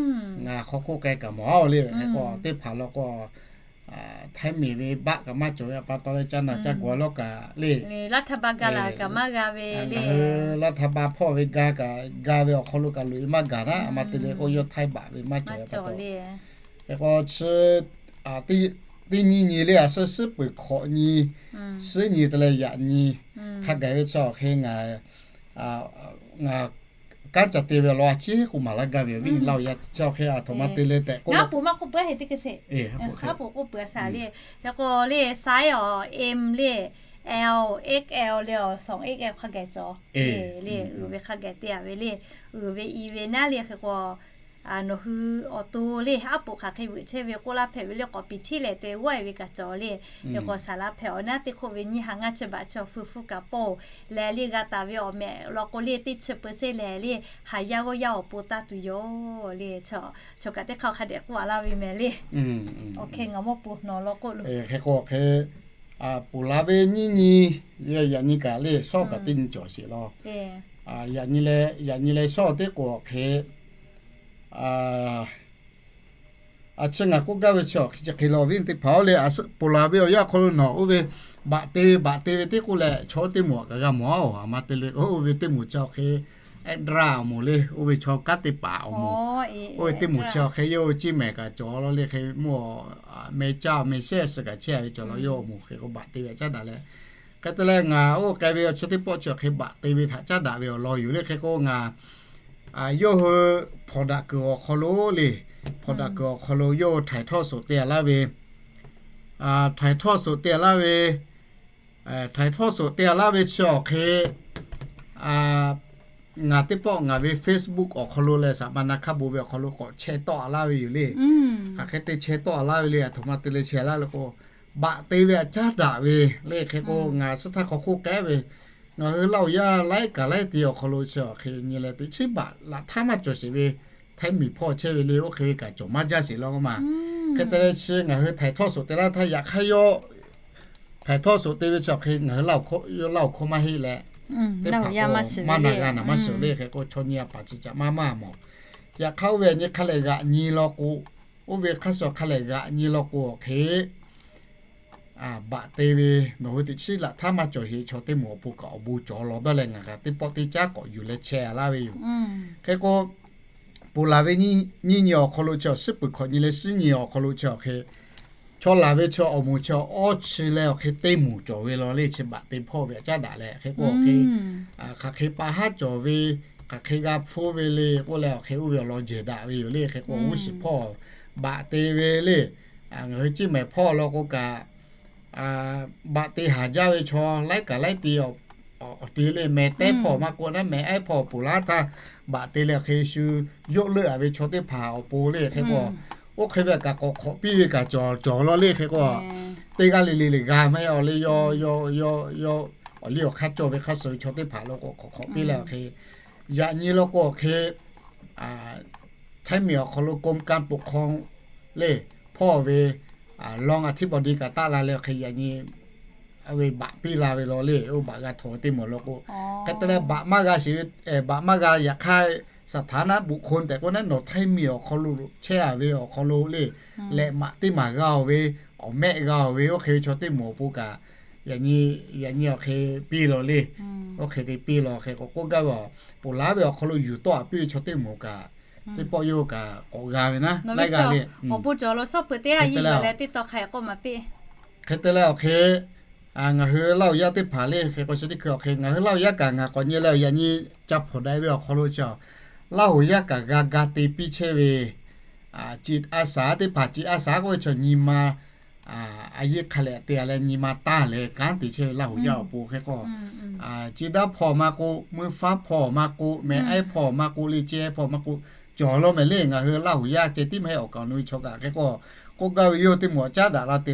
Ngaˬ hk'aw hk'oˆ k'ai kaꞈ mawˬ a-oˬ le. Hk'e k'o teˇ hpaˍ law k'o Htaiˇ miˬ ve baˆ kaꞈ maˇ cawˬ ve pa taw leh, caˇ naˬ caˇ g'awˬ lawˇ kaꞈ le, Laˇ htaˇ ba ga laˬ kaꞈ maˇ g'a ve le. Laˇ htaˇ ba hpawˇ ve ga kaꞈ ga ve awˬ hk'aw lo kaꞈ loꞈ-e maˇ gaˬ naˉ. A ma te leh k'o yawˇ Htaiˇ baꞈ ve maˇ cawˬ ve pa taw. Hk'e k'o chi teˇ nyi nyi le a suhˉ suhˉ peuˬ hkawꞈ nyi, suhˉ nyi te leh yaꞈ nyi hk'a gaˬ ve chi awˬ hk'e ngaˬ ngaˬ kanˉ ca te ve awˬ lawn a ciˉ k'oˆ maˍ laˇ gaˇ ve awˬ viˉ nyi Laˇ hu yaˇ chi awˬ hk'e a htoꞈ ma te le tehꞈ k'oˆ, ngaˬ pu maˇ k'oˆ peuˬ a heˆ teˇ hk'e sheˍ. Ngaˬ pu k'oˆ peuˬ a shaˍ le. Hk'e k'o le size awˬ M le, L, X L le awˬ sawˍ X L hk'a gaˬ cawˬ le, uiˍ ve hk'a gaˬ te a ve le, uiˍ ve i ve naˉ le. Hk'e k'o nawˬ hui awˬ to le aˉ poꞈ hk'aˬ hk'e veuꞈ chehˇ ve k'oˆ laˇ hpehꞈ ve le k'awꞈ piˍ cheˇ lehˬ te g'awˇ e ve kaꞈ cawˬ le. Hk'e k'o saˍ laꞈ hpehꞈ awˬ naˉ teˇ hk'oˆ ve nyiˇ ha ngaˇ chi baꞈ chi awˬ feu hpfuhˇ kaꞈ pawˇ-oˬ, lehˬ le g'a taˍ ve awˬ mehꞈ law k'o le teˇ chi peu se lehˬ le haˍ yaˇ g'awˇ yaˇ awˬ pon taˇ tuˬ yoˬ le. Chaw kaꞈ teˇ hk'aˇ hk'a dehꞈ k'oˆ a laˇ ve mehˍ le. Awˬ hk'e ngaˬ mawˇ pon nawˬ law k'oˆ lo. Hk'e k'o hk'e, ponˬ laˬ ve nyiˇ nyi, yaꞈ nyi kaꞈ le shawˉ kaꞈ teˇ nyi cawˬ sheˍ law. Yaꞈ nyi leh shawˉ teˇ k'o awˬ hk'e, a chi ngaˬ k'oˆ gaˇ ve chi awˬ hk'e chi hk'e law viˉ teˇ hpaˍ-oˬ le, ponˬ laˬ ve awˬ yanˇ hk'aw lo nawˬ oˇ ve baꞈ te ve baꞈ te ve teˇ k'oˆ leh chaw oˇ teˇ moˍ kaꞈ g'a mawˬ-aˬ. Aˬ ma te le k'o oˇ ve teˇ moˍ chi awˬ hk'e, eˆ draˇ awˬ moˍ le, oˇ ve chaw kanˉ te paˍ awˬ moˍ, oˇ ve teˇ moˍ chi awˬ hk'e yawˇ hui ciˇ mehˍ kaꞈ cawˬ law le hk'e mawˇ, meh caˇ meh shehˇ suh kaꞈ chehˇ ve cawˬ law. Yawˇ awˬ moˍ hk'e k'o baꞈ te ve htaꞈ caˉ daꞈ leh, hk'e te leh ngaˬ oˇ k'ai ve awˬ chi teˇ pawˆ chi awˬ hk'e baꞈ te ve htaꞈ caˉ daꞈ ve awˬ lawn yoˬ le. Hk'e k'o ngaˬ yawˇ hui hpawnˬ daꞈ kuiˬ awˬ hk'aw lo le, hpawnˬ daꞈ kuiˬ awˬ hk'aw lo yawˇ hui htaiˍ htawˇ soˍ te a laˇ ve, htaiˍ htawˇ soˍ te a laˇ ve, htaiˍ htawˇ soˍ te a laˇ ve chi awˬ hk'e, ngaˬ teˇ pawˆ ngaˬ ve Facebook awˬ hk'aw lo leh saˍ ma na hk'a bon ve awˬ hk'aw lo k'awꞈ chehˇ tawˆ a laˇ ve yoˬ le. Hk'aˬ hk'e te chehˇ tawˆ a laˇ ve le, aˬ htoꞈ ma te leh chehˇ laˇ le k'o, baꞈ te ve htaꞈ caˉ daꞈ ve le. Hk'e k'o ngaˬ suhˉ htaˇ hk'aw hk'oˆ k'ehˉ ve, ngaˬ hui Laˇ huˍ yaˇ laiˉ kaꞈ laiˉ te awˬ hk'aw lo chi awˬ hk'e nyi leh teꞈ chiˉ baꞈ laꞈ htaˇ maˇ cawˬ sheˍ ve Htaiˇ miˬ hpawˇ chehˇ ve le, oˇ hk'e ve kaꞈ cawˬ maˇ jaˇ sheˍ law k'o ma. Hk'e te leh chi ngaˬ hui htaiˍ htawˇ soˍ te laˇ htaˇ yaꞈ hk'aˇ yawˇ htaiˍ htawˇ soˍ te ve chi awˬ hk'e ngaˬ hui Laˇ huˍ hk'oˆ maˇ heˆ leh, teˇ hpaˍ k'o maˇ na g'a naˍ maˇ shiˍ le. Hk'e k'o chaw nyi a paˍ chi caꞈ maˇ maˇ mawˬ. Yaꞈ hk'aˇ oˇ ve nyi hk'a lehˬ g'aꞈ nyi law k'o, oˇ ve hk'a shuˍ hk'a lehˬ g'aꞈ nyi law k'o awˬ hk'e baꞈ te ve, nawˬ hui teꞈ chiˉ laꞈ htaˇ maˇ cawˬ sheˍ chaw teˇ moˍ awˬ pon kaꞈ awˬ bon cawˬ law dawˇ leh ngaˬ kaꞈ teˇ pawˆ teˇ caˉ k'awꞈ yuˬ leh chehˇ a laˇ ve yoˬ. Hk'e k'o, ponˬ laˬ ve nyiˇ nyi awˬ hk'aw lo chi awˬ suhˉ peuˬ hkawꞈ nyi leh shiˉ nyi awˬ hk'aw lo chi awˬ hk'e, chaw laˬ ve chi awˬ moˍ chi awˬ awˇ chi leh awˬ hk'e teˇ moˍ cawˬ ve law le. Chi baꞈ te hpawˇ ve htaꞈ caˉ daꞈ leh hk'e k'o awˬ hk'e, hk'aˬ hk'e pa haˉ cawˬ ve, hk'aˬ hk'e g'a hpfuhˇ ve le k'oˆ leh awˬ hk'e oˇ ve awˬ lawn jehˬ daꞈ ve yoˬ le. Hk'e k'o g'uˇ suhˍ hpawˇ baꞈ te ve le, ngaˬ hui ciˇ mehˍ hpawˇ law k'o kaꞈ, baꞈ te haˍ jaˇ ve chaw laiˉ kaꞈ laiˉ te awˬ te le, meh tehˉ hpawˇ maˇ k'oˆ naˉ meh ehˉ hpawˇ ponˬ laˬ htaˇ baꞈ te leh awˬ hk'e shu yoˆ leuˆ a ve chaw teˇ hpaˍ awˬ pon le. Hk'e k'o, oˇ hk'e ve kaꞈ k'awꞈ hk'awꞈ piˇ ve kaꞈ cawˬ cawˬ law le. Hk'e k'o, teˇ g'aˇ le le le g'a maˇ heˆ awˬ le, yawˇ yawˇ yawˇ awˬ liˇ awˬ hk'aˇ cawˬ ve hk'a shuˍ ve chaw teˇ hpaˍ law k'o k'awꞈ hk'awꞈ piˇ leh awˬ hk'e, yaꞈ nyi law k'o awˬ hk'e, Htaiˇ miˬ awˬ hk'aw lo กรมการปกครอง le, hpawˇ ve รองอธิบดี kaꞈ taˆ la leh awˬ hk'e yaꞈ nyi ve baꞈ piˇ la ve law le. Oˇ baꞈ g'a htawꞈ ve teˇ moˍ law k'o, hk'e te leh baꞈ maˇ g'a sheˍ ve, baꞈ maˇ g'a yaꞈ hk'aˇ สถานะบุคคล tehꞈ k'oˆ naˉ nawˬ Htaiˇ miˬ awˬ hk'aw lo chehˇ a ve awˬ hk'aw lo le, lehꞈ maꞈ teˇ maˬ g'a oˬ ve, awˬ mehˆ g'a oˬ ve oˇ hk'e ve chaw teˇ moˍ awˬ pon kaꞈ, yaꞈ nyi awˬ hk'e piˇ law le. Oˇ hk'e te piˇ law hk'e k'o k'oˆ gaˇ ve, ponˬ laˬ ve awˬ hk'aw lo yuˬ tawˆ a piˇ ve chaw teˇ moˍ kaꞈ, teˇ pawˆ yawˇ kaꞈ k'awꞈ g'a ve naˉ laiˉ g'aˇ le. Awˬ bon cawˬ law suhˉ peuˬ teˇ g'aˇ yi leh teˇ taw hk'a k'oˆ maˍ piˇ. Hk'e te leh awˬ hk'e, ngaˬ hui Laˇ huˍ yaˇ teˇ hpaˍ le hk'e k'o chi teˇ hkui awˬ hk'e ngaˬ hui Laˇ huˍ yaˇ kaꞈ ngaˬ k'awꞈ nyi leh yaꞈ nyi ca hpawˍ daꞈ ve awˬ hk'aw lo chi, Laˇ huˍ yaˇ kaꞈ g'a ga te piˇ chehˇ ve, จิตอาสา teˇ hpaˍ จิตอาสา k'oˆ ve chaw nyi ma a yehˇ hk'a leh te a leh nyi ma taˇ leh kanˉ te chehˇ ve Laˇ huˍ yaˇ awˬ pon hk'e k'o, จิตอาสา hpawˇ maˇ k'oˆ, meuˇ faˉ hpawˇ maˇ k'oˆ, meh ehˉ hpawˇ maˇ k'oˆ le, ceh hpawˇ maˇ k'oˆ, cawˬ law mehˍ le. Ngaˬ hui Laˇ huˍ yaˇ ceh tiˉ maˇ heˆ, awˬ kaˍ awˬ nu chaw kaꞈ hk'e k'o, k'oˆ gaˇ ve yawˇ teˇ moˍ caˉ daꞈ la te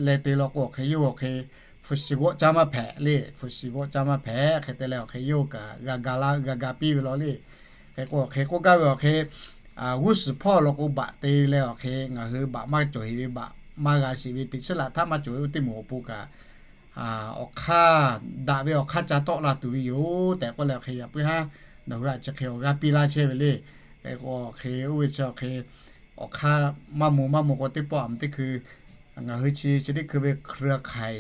leh te law k'o awˬ hk'e yawˇ awˬ hk'e hpu shi g'awˆ caˇ maˇ hpehꞈ le. Hpu shi g'awˆ caˇ maˇ hpehꞈ hk'e te leh awˬ hk'e yawˇ kaꞈ g'a ga la g'a ga piˇ ve law le. Hk'e k'o awˬ hk'e k'oˆ gaˇ ve awˬ hk'e, g'uˇ suhˍ hpawˇ law k'o baꞈ te leh awˬ hk'e ngaˬ hui baꞈ maˇ cawˬ heˍ ve baꞈ maˇ g'a sheˍ ve teꞈ chiˉ laꞈ htaˇ maˇ cawˬ ve oˇ teˇ moˍ awˬ pon kaꞈ, awˬ hk'aˇ daꞈ ve awˬ hk'aˇ ca tawˆ la tuˬ ve yoˬ tehꞈ k'oˆ leh awˬ hk'e yaꞈ puiˉ haˉ nawˬ hui a chi hk'e awˬ g'aˇ piˇ laˇ chehˇ ve le. Hk'e k'o awˬ hk'e oˇ ve chi awˬ hk'e awˬ hk'aˇ maˇ moˍ maˇ moˍ k'o teˇ pawˆ a teˇ hkui ngaˬ hui chi chi teˇ hkui ve เครือข่าย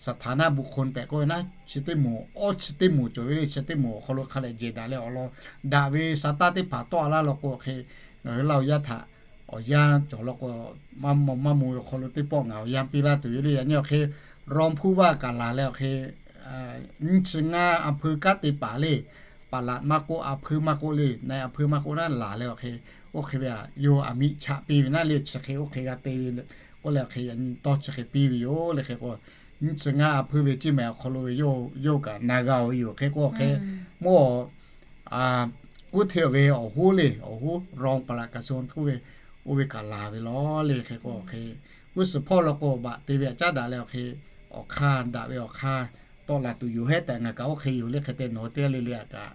สถานะบุคคล tehꞈ k'oˆ ve naˉ chi teˇ moˍ awˇ chi teˇ moˍ cawˬ ve le. Chi teˇ moˍ awˬ hk'aw lo hk'a leh jehˬ daꞈ leh awˬ lawn daꞈ ve sa taˇ teˇ hpaˍ tawˆ a laˇ law k'o awˬ hk'e ngaˬ hui Laˇ huˍ yaˇ htaꞈ awˬ yanˇ cawˬ law k'o maˇ moˍ maˇ moˍ ve awˬ hk'aw lo teˇ pawˆ ngaˬ awˬ yanˇ piˇ laˇ tuˬ ve le. Yaꞈ nyi awˬ hk'e รองผู้ว่า kaꞈ laˬ leh awˬ hk'e nyiˇ chi ngaˇ a hpui kanˉ te paˍ le, ปลัด maˇ k'oˆ, a hpui maˇ k'oˆ le, นายอำเภอ maˇ k'oˆ naˉ laˬ leh awˬ hk'e oˇ hk'e ve a yawˇ aˬ miˆ chaꞈ piˇ ve naˉ le. Chi hk'e oˇ hk'e g'a te ve k'oˆ leh awˬ hk'e yaꞈ nyi tawˇ chi hk'e piˇ ve yoˬ le. Hk'e k'o nyiˇ chi ngaˇ a hpui ve ciˇ mehˍ awˬ hk'aw lo ve yawˇ kaꞈ na g'a oˬ ve yoˬ. Hk'e k'o awˬ hk'e mawˇ กรมการปกครอง le, Kuˇ hteˇ ve awˬ hoˉ le, awˬ hoˉ รองปลัดกระทรวง k'oˆ ve, oˇ ve kaꞈ laˬ ve lawˬ le. Hk'e k'o hk'e, g'uˇ suhˍ hpawˇ law k'o baꞈ te ve aꞈ caˉ daꞈ leh awˬ hk'e, awˬ hk'aˇ daꞈ ve awˬ hk'aˇ tawˆ la tuˬ yoˬ hehˉ tehꞈ ngaˬ kaꞈ oˇ hk'e yoˬ le. Hk'e te nawˬ hui teˇ g'aˇ le le aꞈ kaꞈ,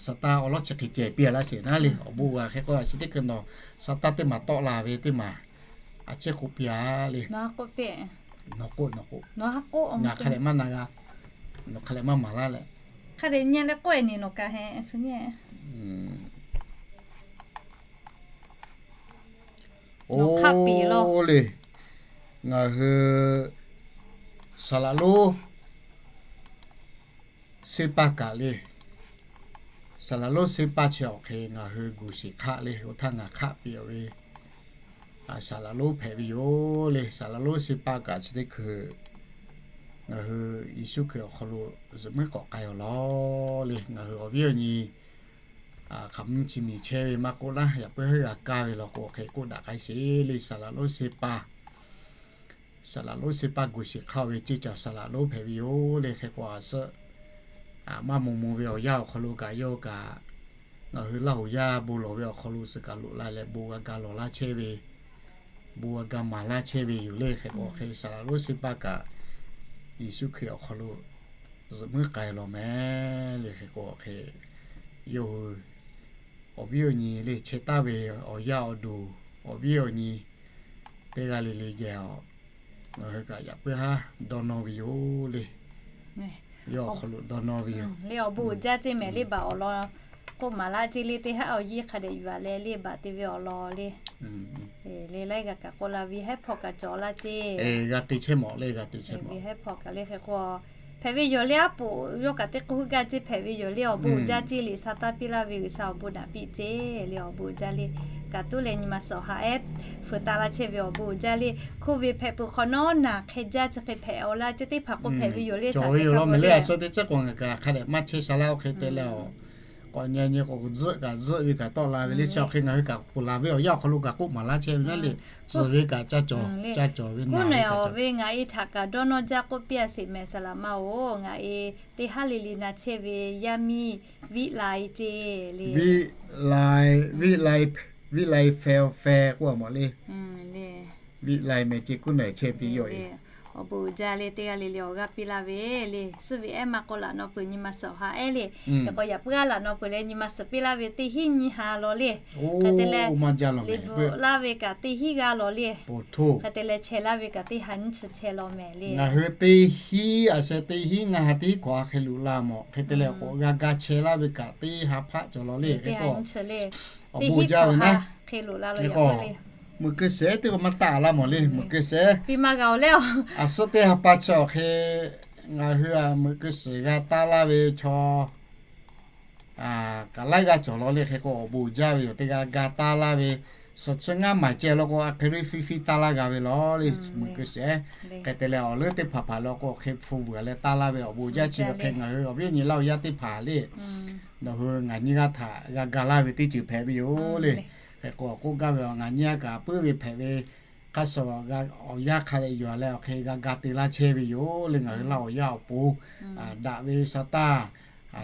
saˍ taˇ awˬ lawˉ chi hk'e ceh piˇ laˇ sheˍ naˉ le. Awˬ bon g'a hk'e k'o a chi teˇ hkui nawˬ saˍ taˇ teˇ maˬ tawˆ la ve teˇ maˬ, a ciˉ k'oˆ piˇ a le. Nawˬ k'oˆ, nawˬ k'oˆ, ngaˬ hk'a dehꞈ maˇ na g'a, nawˬ hk'a dehꞈ maˇ maˍ laˇ leh, hk'a dehꞈ nyi leh k'oˆ e ni nawˬ kaꞈ heˆ shu nyi. Oˇ le, ngaˬ hui saˍ laꞈ lonˉ seˇ paˇ kaꞈ le, saˍ laꞈ lonˉ seˇ paˇ chi awˬ hk'e ngaˬ hui guˬ shiˍ hk'aˆ le. Oˇ htaˇ ngaˬ hk'aˆ piˇ ve saˍ laꞈ lonˉ hpehꞈ ve yoˬ le. Saˍ laꞈ lonˉ seˇ paˇ kaꞈ chi teˇ hkui ngaˬ hui Yeˍsuˆ Hkriꞈ awˬ hk'aw lo zuhꞈ muiˉ k'awꞈ k'ai awˬ lawn le. Ngaˬ hui awˬ viˉ awˬ nyi hk'aˬ mvuhˇ chi miˬ chehˇ ve maˇ k'oˆ laˇ, yaꞈ puiˉ heuˆ g'a kaˇ ve law k'o hk'e k'oˆ daꞈ k'ai sheˍ le. Saˍ laꞈ lonˉ seˇ paˇ, saˍ laꞈ lonˉ seˇ paˇ guˬ shiˍ hk'aˆ ve ceˇ caˬ saˍ laꞈ lonˉ hpehꞈ ve yoˬ le. Hk'e k'o a suhˆ maˇ maw maw ve awˬ yanˇ awˬ hk'aw lo kaꞈ yawˇ kaꞈ ngaˬ hui Laˇ huˍ yaˇ bon lawˬ ve awˬ hk'aw lo suhˍ kaꞈ loꞈ la leh bon g'a ga lawˬ laˇ chehˇ ve, bon g'a ga maˍ laˇ chehˇ ve yoˬ le. Hk'e k'o hk'e saˍ laꞈ lonˉ seˇ paˇ kaꞈ Yeˍsuˆ Hkriꞈ awˬ hk'aw lo zuhꞈ muiˉ k'ai lawˬ meh le. Hk'e k'o hk'e yawˇ hui awˬ viˉ awˬ nyi le chehˇ taˍ ve awˬ yaˇ awˬ duˬ, awˬ viˉ awˬ nyi teˇ g'aˇ le le geh a, ngaˬ hui kaꞈ yaꞈ puiˉ haˉ dawˇ nawˇ ve yoˬ le. Yawˇ awˬ hk'aw lo dawˇ nawˇ ve yoˬ le. Awˬ bon uiˍ jaˇ ceˇ mehˍ le baꞈ awˬ lawn k'oˆ maˍ laˇ ceˇ le. Teˇ haˉ awˬ yiˇ hk'a dehꞈ yuˬ a leh le baꞈ te ve awˬ lawn le. Le laiˉ g'a kaꞈ k'oˆ la ve hehˉ hpawˇ kaꞈ cawˬ laˇ ceˇ. G'a te chehˇ mawˬ le, g'a te chehˇ mawˬ. Hehˉ hpawˇ kaꞈ le hk'e k'o hpehꞈ ve yoˬ le. Aˉ poꞈ yawˇ kaꞈ teˇ k'oˆ hui gaˇ ceˇ hpehꞈ ve yoˬ le. Awˬ bon uiˍ jaˇ ceˇ le. Saˍ taˇ piˇ laˇ ve G'uiˬsha awˬ bon naꞈ piˇ ceˇ le. Awˬ bon uiˍ jaˇ le. Kaꞈ tuˉ leh nyi ma suhˍ haꞈ ehˉ fuiˍ taˍ laˇ chehˇ ve awˬ bon uiˍ jaˇ le. Hk'oˆ ve hpehꞈ peuˬ hk'awꞈ nawˉ naˬ hk'e jaˇ chi hk'e hpehꞈ awˬ laˇ ceˇ teˇ hpaˍ k'o hpehꞈ ve yoˬ le. Saˍ ve yoˬ law mehˍ le. A suhˆ teˇ ceuˬ k'o ngaˬ kaꞈ hk'a dehꞈ maˇ chehˇ sha laˇ oˇ hk'e te leh a k'awꞈ nyi nyi k'o zuhˆ kaꞈ zuhˆ ve kaꞈ tawˆ la ve le. Chi awˬ hk'e ngaˬ hui kaꞈ ponˬ laˬ ve awˬ yanˇ awˬ hk'aw lo kaꞈ k'oˆ maˍ laˇ chehˇ ve naˉ le. Tcuhˍ ve kaꞈ ca cawˬ, ca cawˬ ve naˬ ve kaꞈ cawˬ ve. Ngaˬ e htaꞈ kaꞈ dawˇ nawˇ jaˇ k'oˆ piˇ a sheˍ mehˍ saˍ laꞈ ma oˬ. Ngaˬ e teˇ haˉ le le na chehˇ ve yaˇ miˇ Viˆ lai ceˇ le. Viˆ lai, Viˆ lai, Viˆ lai feh feh k'oˆ a mawˬ le. Viˆ lai meh ceˇ kuˉ na chehˇ piˇ yoˬ. Awˬ bon uiˍ jaˇ le. Teˇ g'aˇ le le awˬ g'aˇ piˇ laˇ ve le. Suhˉ ve ehˉ maˇ k'o laꞈ naw peuˬ nyi ma suhˍ haꞈ ehˉ le. Hk'e k'o yaꞈ puiˉ g'aˇ laꞈ naw peuˬ leh nyi ma suhˍ piˇ laˇ ve teˇ hinˉ nyiˇ ha law le. Hk'e te leh liꞈ bvuhꞈ laˇ ve kaꞈ teˇ hinˉ g'aˇ law le. Hk'e te leh chehˇ laˇ ve kaꞈ teˇ ha nyiˇ chi chehˇ law mehˍ le. Ngaˬ hui teˇ hinˉ a sheh teˇ hinˉ ngaˇ ha teˇ hinˉ hkawꞈ ha hk'e loꞈ la mawˬ. Hk'e te leh k'o g'a ga chehˇ laˇ ve kaꞈ teˇ ha hpaˆ cawˬ law le. Hk'e k'o awˬ bon jaˇ ve naˉ. Hk'e k'o meuꞈ keu shehˍ teˇ k'o maˇ taˆ laˇ mawˬ le. Meuꞈ keu shehˍ a suhˉ teˇ ha pa chi awˬ hk'e ngaˬ hui a meuꞈ keu shehˍ g'a taˇ laˇ ve chaw kaꞈ laiˉ g'aˇ cawˬ law le. Hk'e k'o awˬ bon uiˍ jaˇ ve yoˬ. Teˇ g'aˇ ga taˇ laˇ ve suhˍ chi ngaˇ maˬ ceh law k'o a hk'e le fiˇ fiˇ taˇ laˇ g'a ve law le. Meuꞈ keu shehˍ hk'e te leh awˬ leuˉ teˇ hpaˍ hpaˍ law k'o hk'e hpu vuiˬ leh taˇ laˇ ve awˬ bon uiˍ jaˇ. Chi ve hk'e ngaˬ hui awˬ viˉ awˬ nyi Laˇ huˍ yaˇ teˇ hpaˍ le, nawˬ hui ngaˬ nyiˇ g'aˇ htaꞈ g'a ga laˇ ve teˇ ceuˬ hpehꞈ ve yoˬ le. Hk'e k'o k'oˆ gaˇ ve a ngaˬ nyiˇ g'aˇ kaꞈ puiˉ ve hpehꞈ ve hk'a shuˍ awˬ yanˇ hk'a leh yuˬ leh awˬ hk'e g'a ga te laˇ chehˇ ve yoˬ le. Ngaˬ hui Laˇ huˍ yaˇ awˬ pon daꞈ ve sa taˇ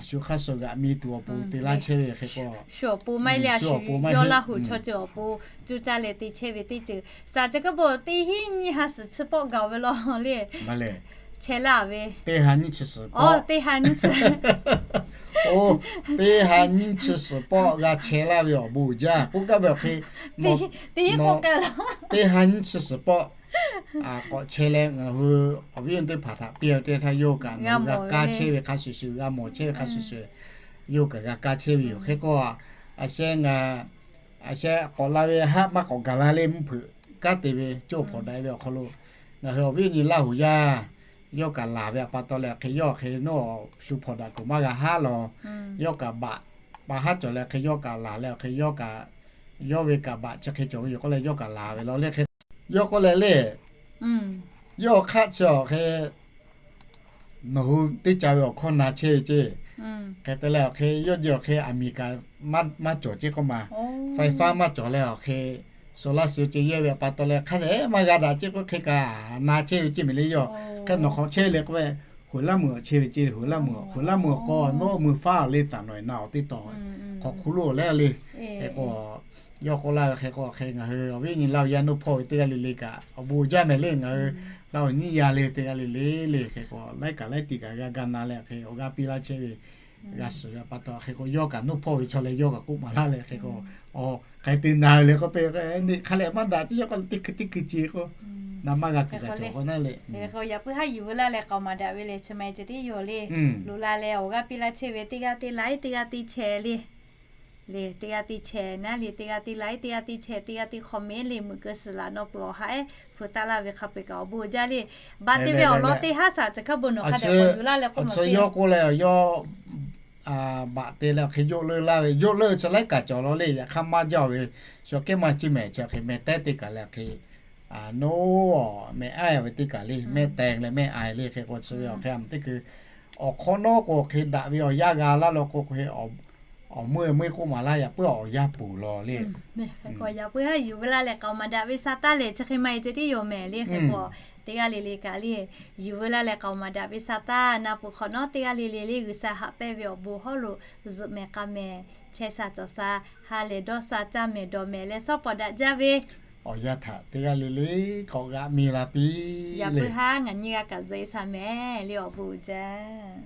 shu hk'a shuˍ g'aꞈ mi tuˬ awˬ pon te laˇ chehˇ ve hk'e k'o, shu awˬ pon maˇ heˆ le, shu awˬ pon maˇ heˆ, yawˇ Laˇ huˍ chaw ceuˬ awˬ pon cuˇ caˇ leh te chehˇ ve teˇ ceuˬ saˍ ceh kaˉ po teˇ hinˉ nyiˇ ha suhˍ chi pawˆ gaˬ ve law le. Chehˇ laˇ ve teˇ ha nyiˇ chi suhˍ pawˆ, teˇ ha nyiˇ chi, oˇ, teˇ ha nyiˇ chi suhˍ pawˆ g'a chehˇ laˇ ve awˬ bon uiˍ jaˇ k'oˆ gaˇ ve awˬ hk'e, teˇ ha nyiˇ chi suhˍ pawˆ k'awꞈ chehˇ leh ngaˬ hui awˬ viˉ awˬ nyi teˇ hpaˍ htaꞈ piˇ ve teˇ htaˇ yawˇ kaꞈ g'a kaˇ chehˇ ve hk'a shuˍ shuˍ, g'a mawˬ chehˇ ve hk'a shuˍ shuˍ, yawˇ kaꞈ g'a kaˇ chehˇ ve yoˬ. Hk'e k'o a sheh ngaˬ a sheh k'awꞈ la ve haˆ maˇ k'awꞈ gaˬ la le mvuhˇ hpeuꞈ kanˉ te ve cawˇ hpawnˬ daꞈ ve awˬ hk'aw lo ngaˬ hui awˬ viˉ awˬ nyi Laˇ huˍ yaˇ yawˇ kaꞈ laˬ ve a pa taw leh hk'e yawˇ hk'e nawˇ shu hpawnˬ daꞈ kuiˬ maˇ g'a haˉ law, yawˇ kaꞈ baꞈ pa haˉ cawˬ leh hk'e yawˇ kaꞈ laˬ leh hk'e yawˇ kaꞈ yawˇ ve kaꞈ baꞈ chi hk'e cawˬ ve yoˬ k'oˆ leh yawˇ kaꞈ laˬ ve law le. Hk'e yawˇ k'oˆ leh le, yawˇ hk'aˆ chi awˬ hk'e nawˬ hui teˇ ca ve awˬ hkawˇ na chehˇ ve ceˇ. Hk'e te leh awˬ hk'e yawˇ ji awˬ hk'e aˬ miˍ kaꞈ maˇ cawˬ ceˇ k'oˆ ma, faiˍ faˉ maˇ cawˬ leh awˬ hk'e, solar cell ceˇ yehˇ ve a pa taw leh hk'a dehꞈ maˇ g'a daꞈ ceˇ k'oˆ hk'e kaꞈ na chehˇ ve ceˇ mehˍ le. Yawˇ hk'e nawˬ hk'awꞈ chehˇ le k'oˆ ve, hoꞈ laˇ meuˬ awˬ chehˇ ve ceˇ, hoꞈ laˇ meuˬ, hoꞈ laˇ meuˬ awˬ k'aw nawˉ meuˇ faˉ le taˍ nawˬ na awˬ teˇ taw hk'awꞈ hk'u lo leh le. Hk'e k'o, yawˇ k'oˆ laˇ ve hk'e k'o, hk'e ngaˬ hui awˬ viˉ nyi Laˇ huˍ yaˇ nuˇ hpawˇ ve teˇ g'aˇ le le kaꞈ awˬ bon jaˇ mehˍ le. Ngaˬ hui Laˇ huˍ nyiˇ yaˇ le teˇ g'aˇ le le le, hk'e k'o laiˉ kaꞈ laiˉ tiꞈ kaꞈ g'a ga na leh hk'e awˬ g'aˇ piˇ laˇ chehˇ ve g'a suhˍ ve pa taw, hk'e k'o yawˇ kaꞈ nuˇ hpawˇ ve chaw leh yawˇ kaꞈ k'oˆ maˍ laˇ leh hk'e k'o, a, hk'e te na ve le k'oˆ piˇ, hk'a leh maˇ daꞈ tiˉ yawˇ k'o teˇ hkui teˇ hkui ce k'o, na maˇ g'a kuiˬ kaꞈ cawˬ k'o naˉ le. Yaꞈ puiˉ haˉ yuˬ veu laˇ leh k'aoˍ maˍ daꞈ ve le, chi ma e ceh tiˉ yoˬ le. Loꞈ la leh awˬ g'aˇ piˇ laˇ chehˇ ve teˇ g'aˇ teˇ laiˉ teˇ g'aˇ teˇ chehˇ le. Le teˇ g'aˇ teˇ chehˇ naˉ le, teˇ g'aˇ teˇ laiˉ teˇ g'aˇ teˇ chehˇ teˇ g'aˇ teˇ hk'awꞈ mehˍ le, meuꞈ keu suhˍ laꞈ nawˬ peuˬ awˬ ha ehˉ hpu taˆ laˇ ve hk'a peu-eˬ kaꞈ awˬ bon jaˇ le. Baˬ te ve awˬ lawn teˇ haˉ shaˍ chi hk'a bon nawˬ hk'a dehꞈ k'awꞈ yuˬ laˇ leh k'oˆ maˍ te. Yawˇ k'oˆ leh yawˇ baꞈ te leh awˬ hk'e yawˇ leuˆ laˇ ve, yawˇ leuˆ chi laiˉ kaꞈ cawˬ law le. Yaꞈ hk'aˇ maˇ jaˇ ve, shu kehˉ maˇ ciˇ mehˍ chi hk'e meh tehˉ teˇ kaˬ leh hk'e, no, meh aiˉ ve teˇ kaˬ le, meh tehˉ leh meh aiˉ le. Hk'e k'o chi ve awˬ hk'e a teˇ hkui awˬ hk'awꞈ nawˉ k'o hk'e daꞈ ve awˬ yanˇ g'a laˇ law k'o hk'e awˬ meuˇ meuˇ k'oˆ maˍ laˇ, yaꞈ puiˉ awˬ yanˇ ponˬ law le. Yaꞈ puiˉ haˉ yuˬ veu laˇ leh k'aoˍ maˍ daꞈ ve sa taˇ lehˬ chi hk'e ma e ceh tiˉ yoˬ mehˍ le. Hk'e k'o teˇ g'aˇ le le kaꞈ le yuˬ veu laˇ leh k'aoˍ maˍ daꞈ ve sa taˇ na peuˬ hk'awꞈ nawˉ teˇ g'aˇ le le le G'uiˬsha haꞈ pehnˇ ve awˬ bon hawˉ lo zuhꞈ mehˍ k'a mehˍ, chehˇ sha cawˬ sha, ha lehˬ dawˇ sha caˇ mehˍ dawˬ mehˍ leh shawˉ pawˍ daꞈ jaˇ ve awˬ yanˇ htaꞈ teˇ g'aˇ le le k'awꞈ g'aꞈ mi la piˇ. Yaꞈ puiˉ haˉ ngaˬ nyiˇ g'aˇ kaꞈ zuhꞈ e shaˍ mehˍ le awˬ bon uiˍ jaˇ.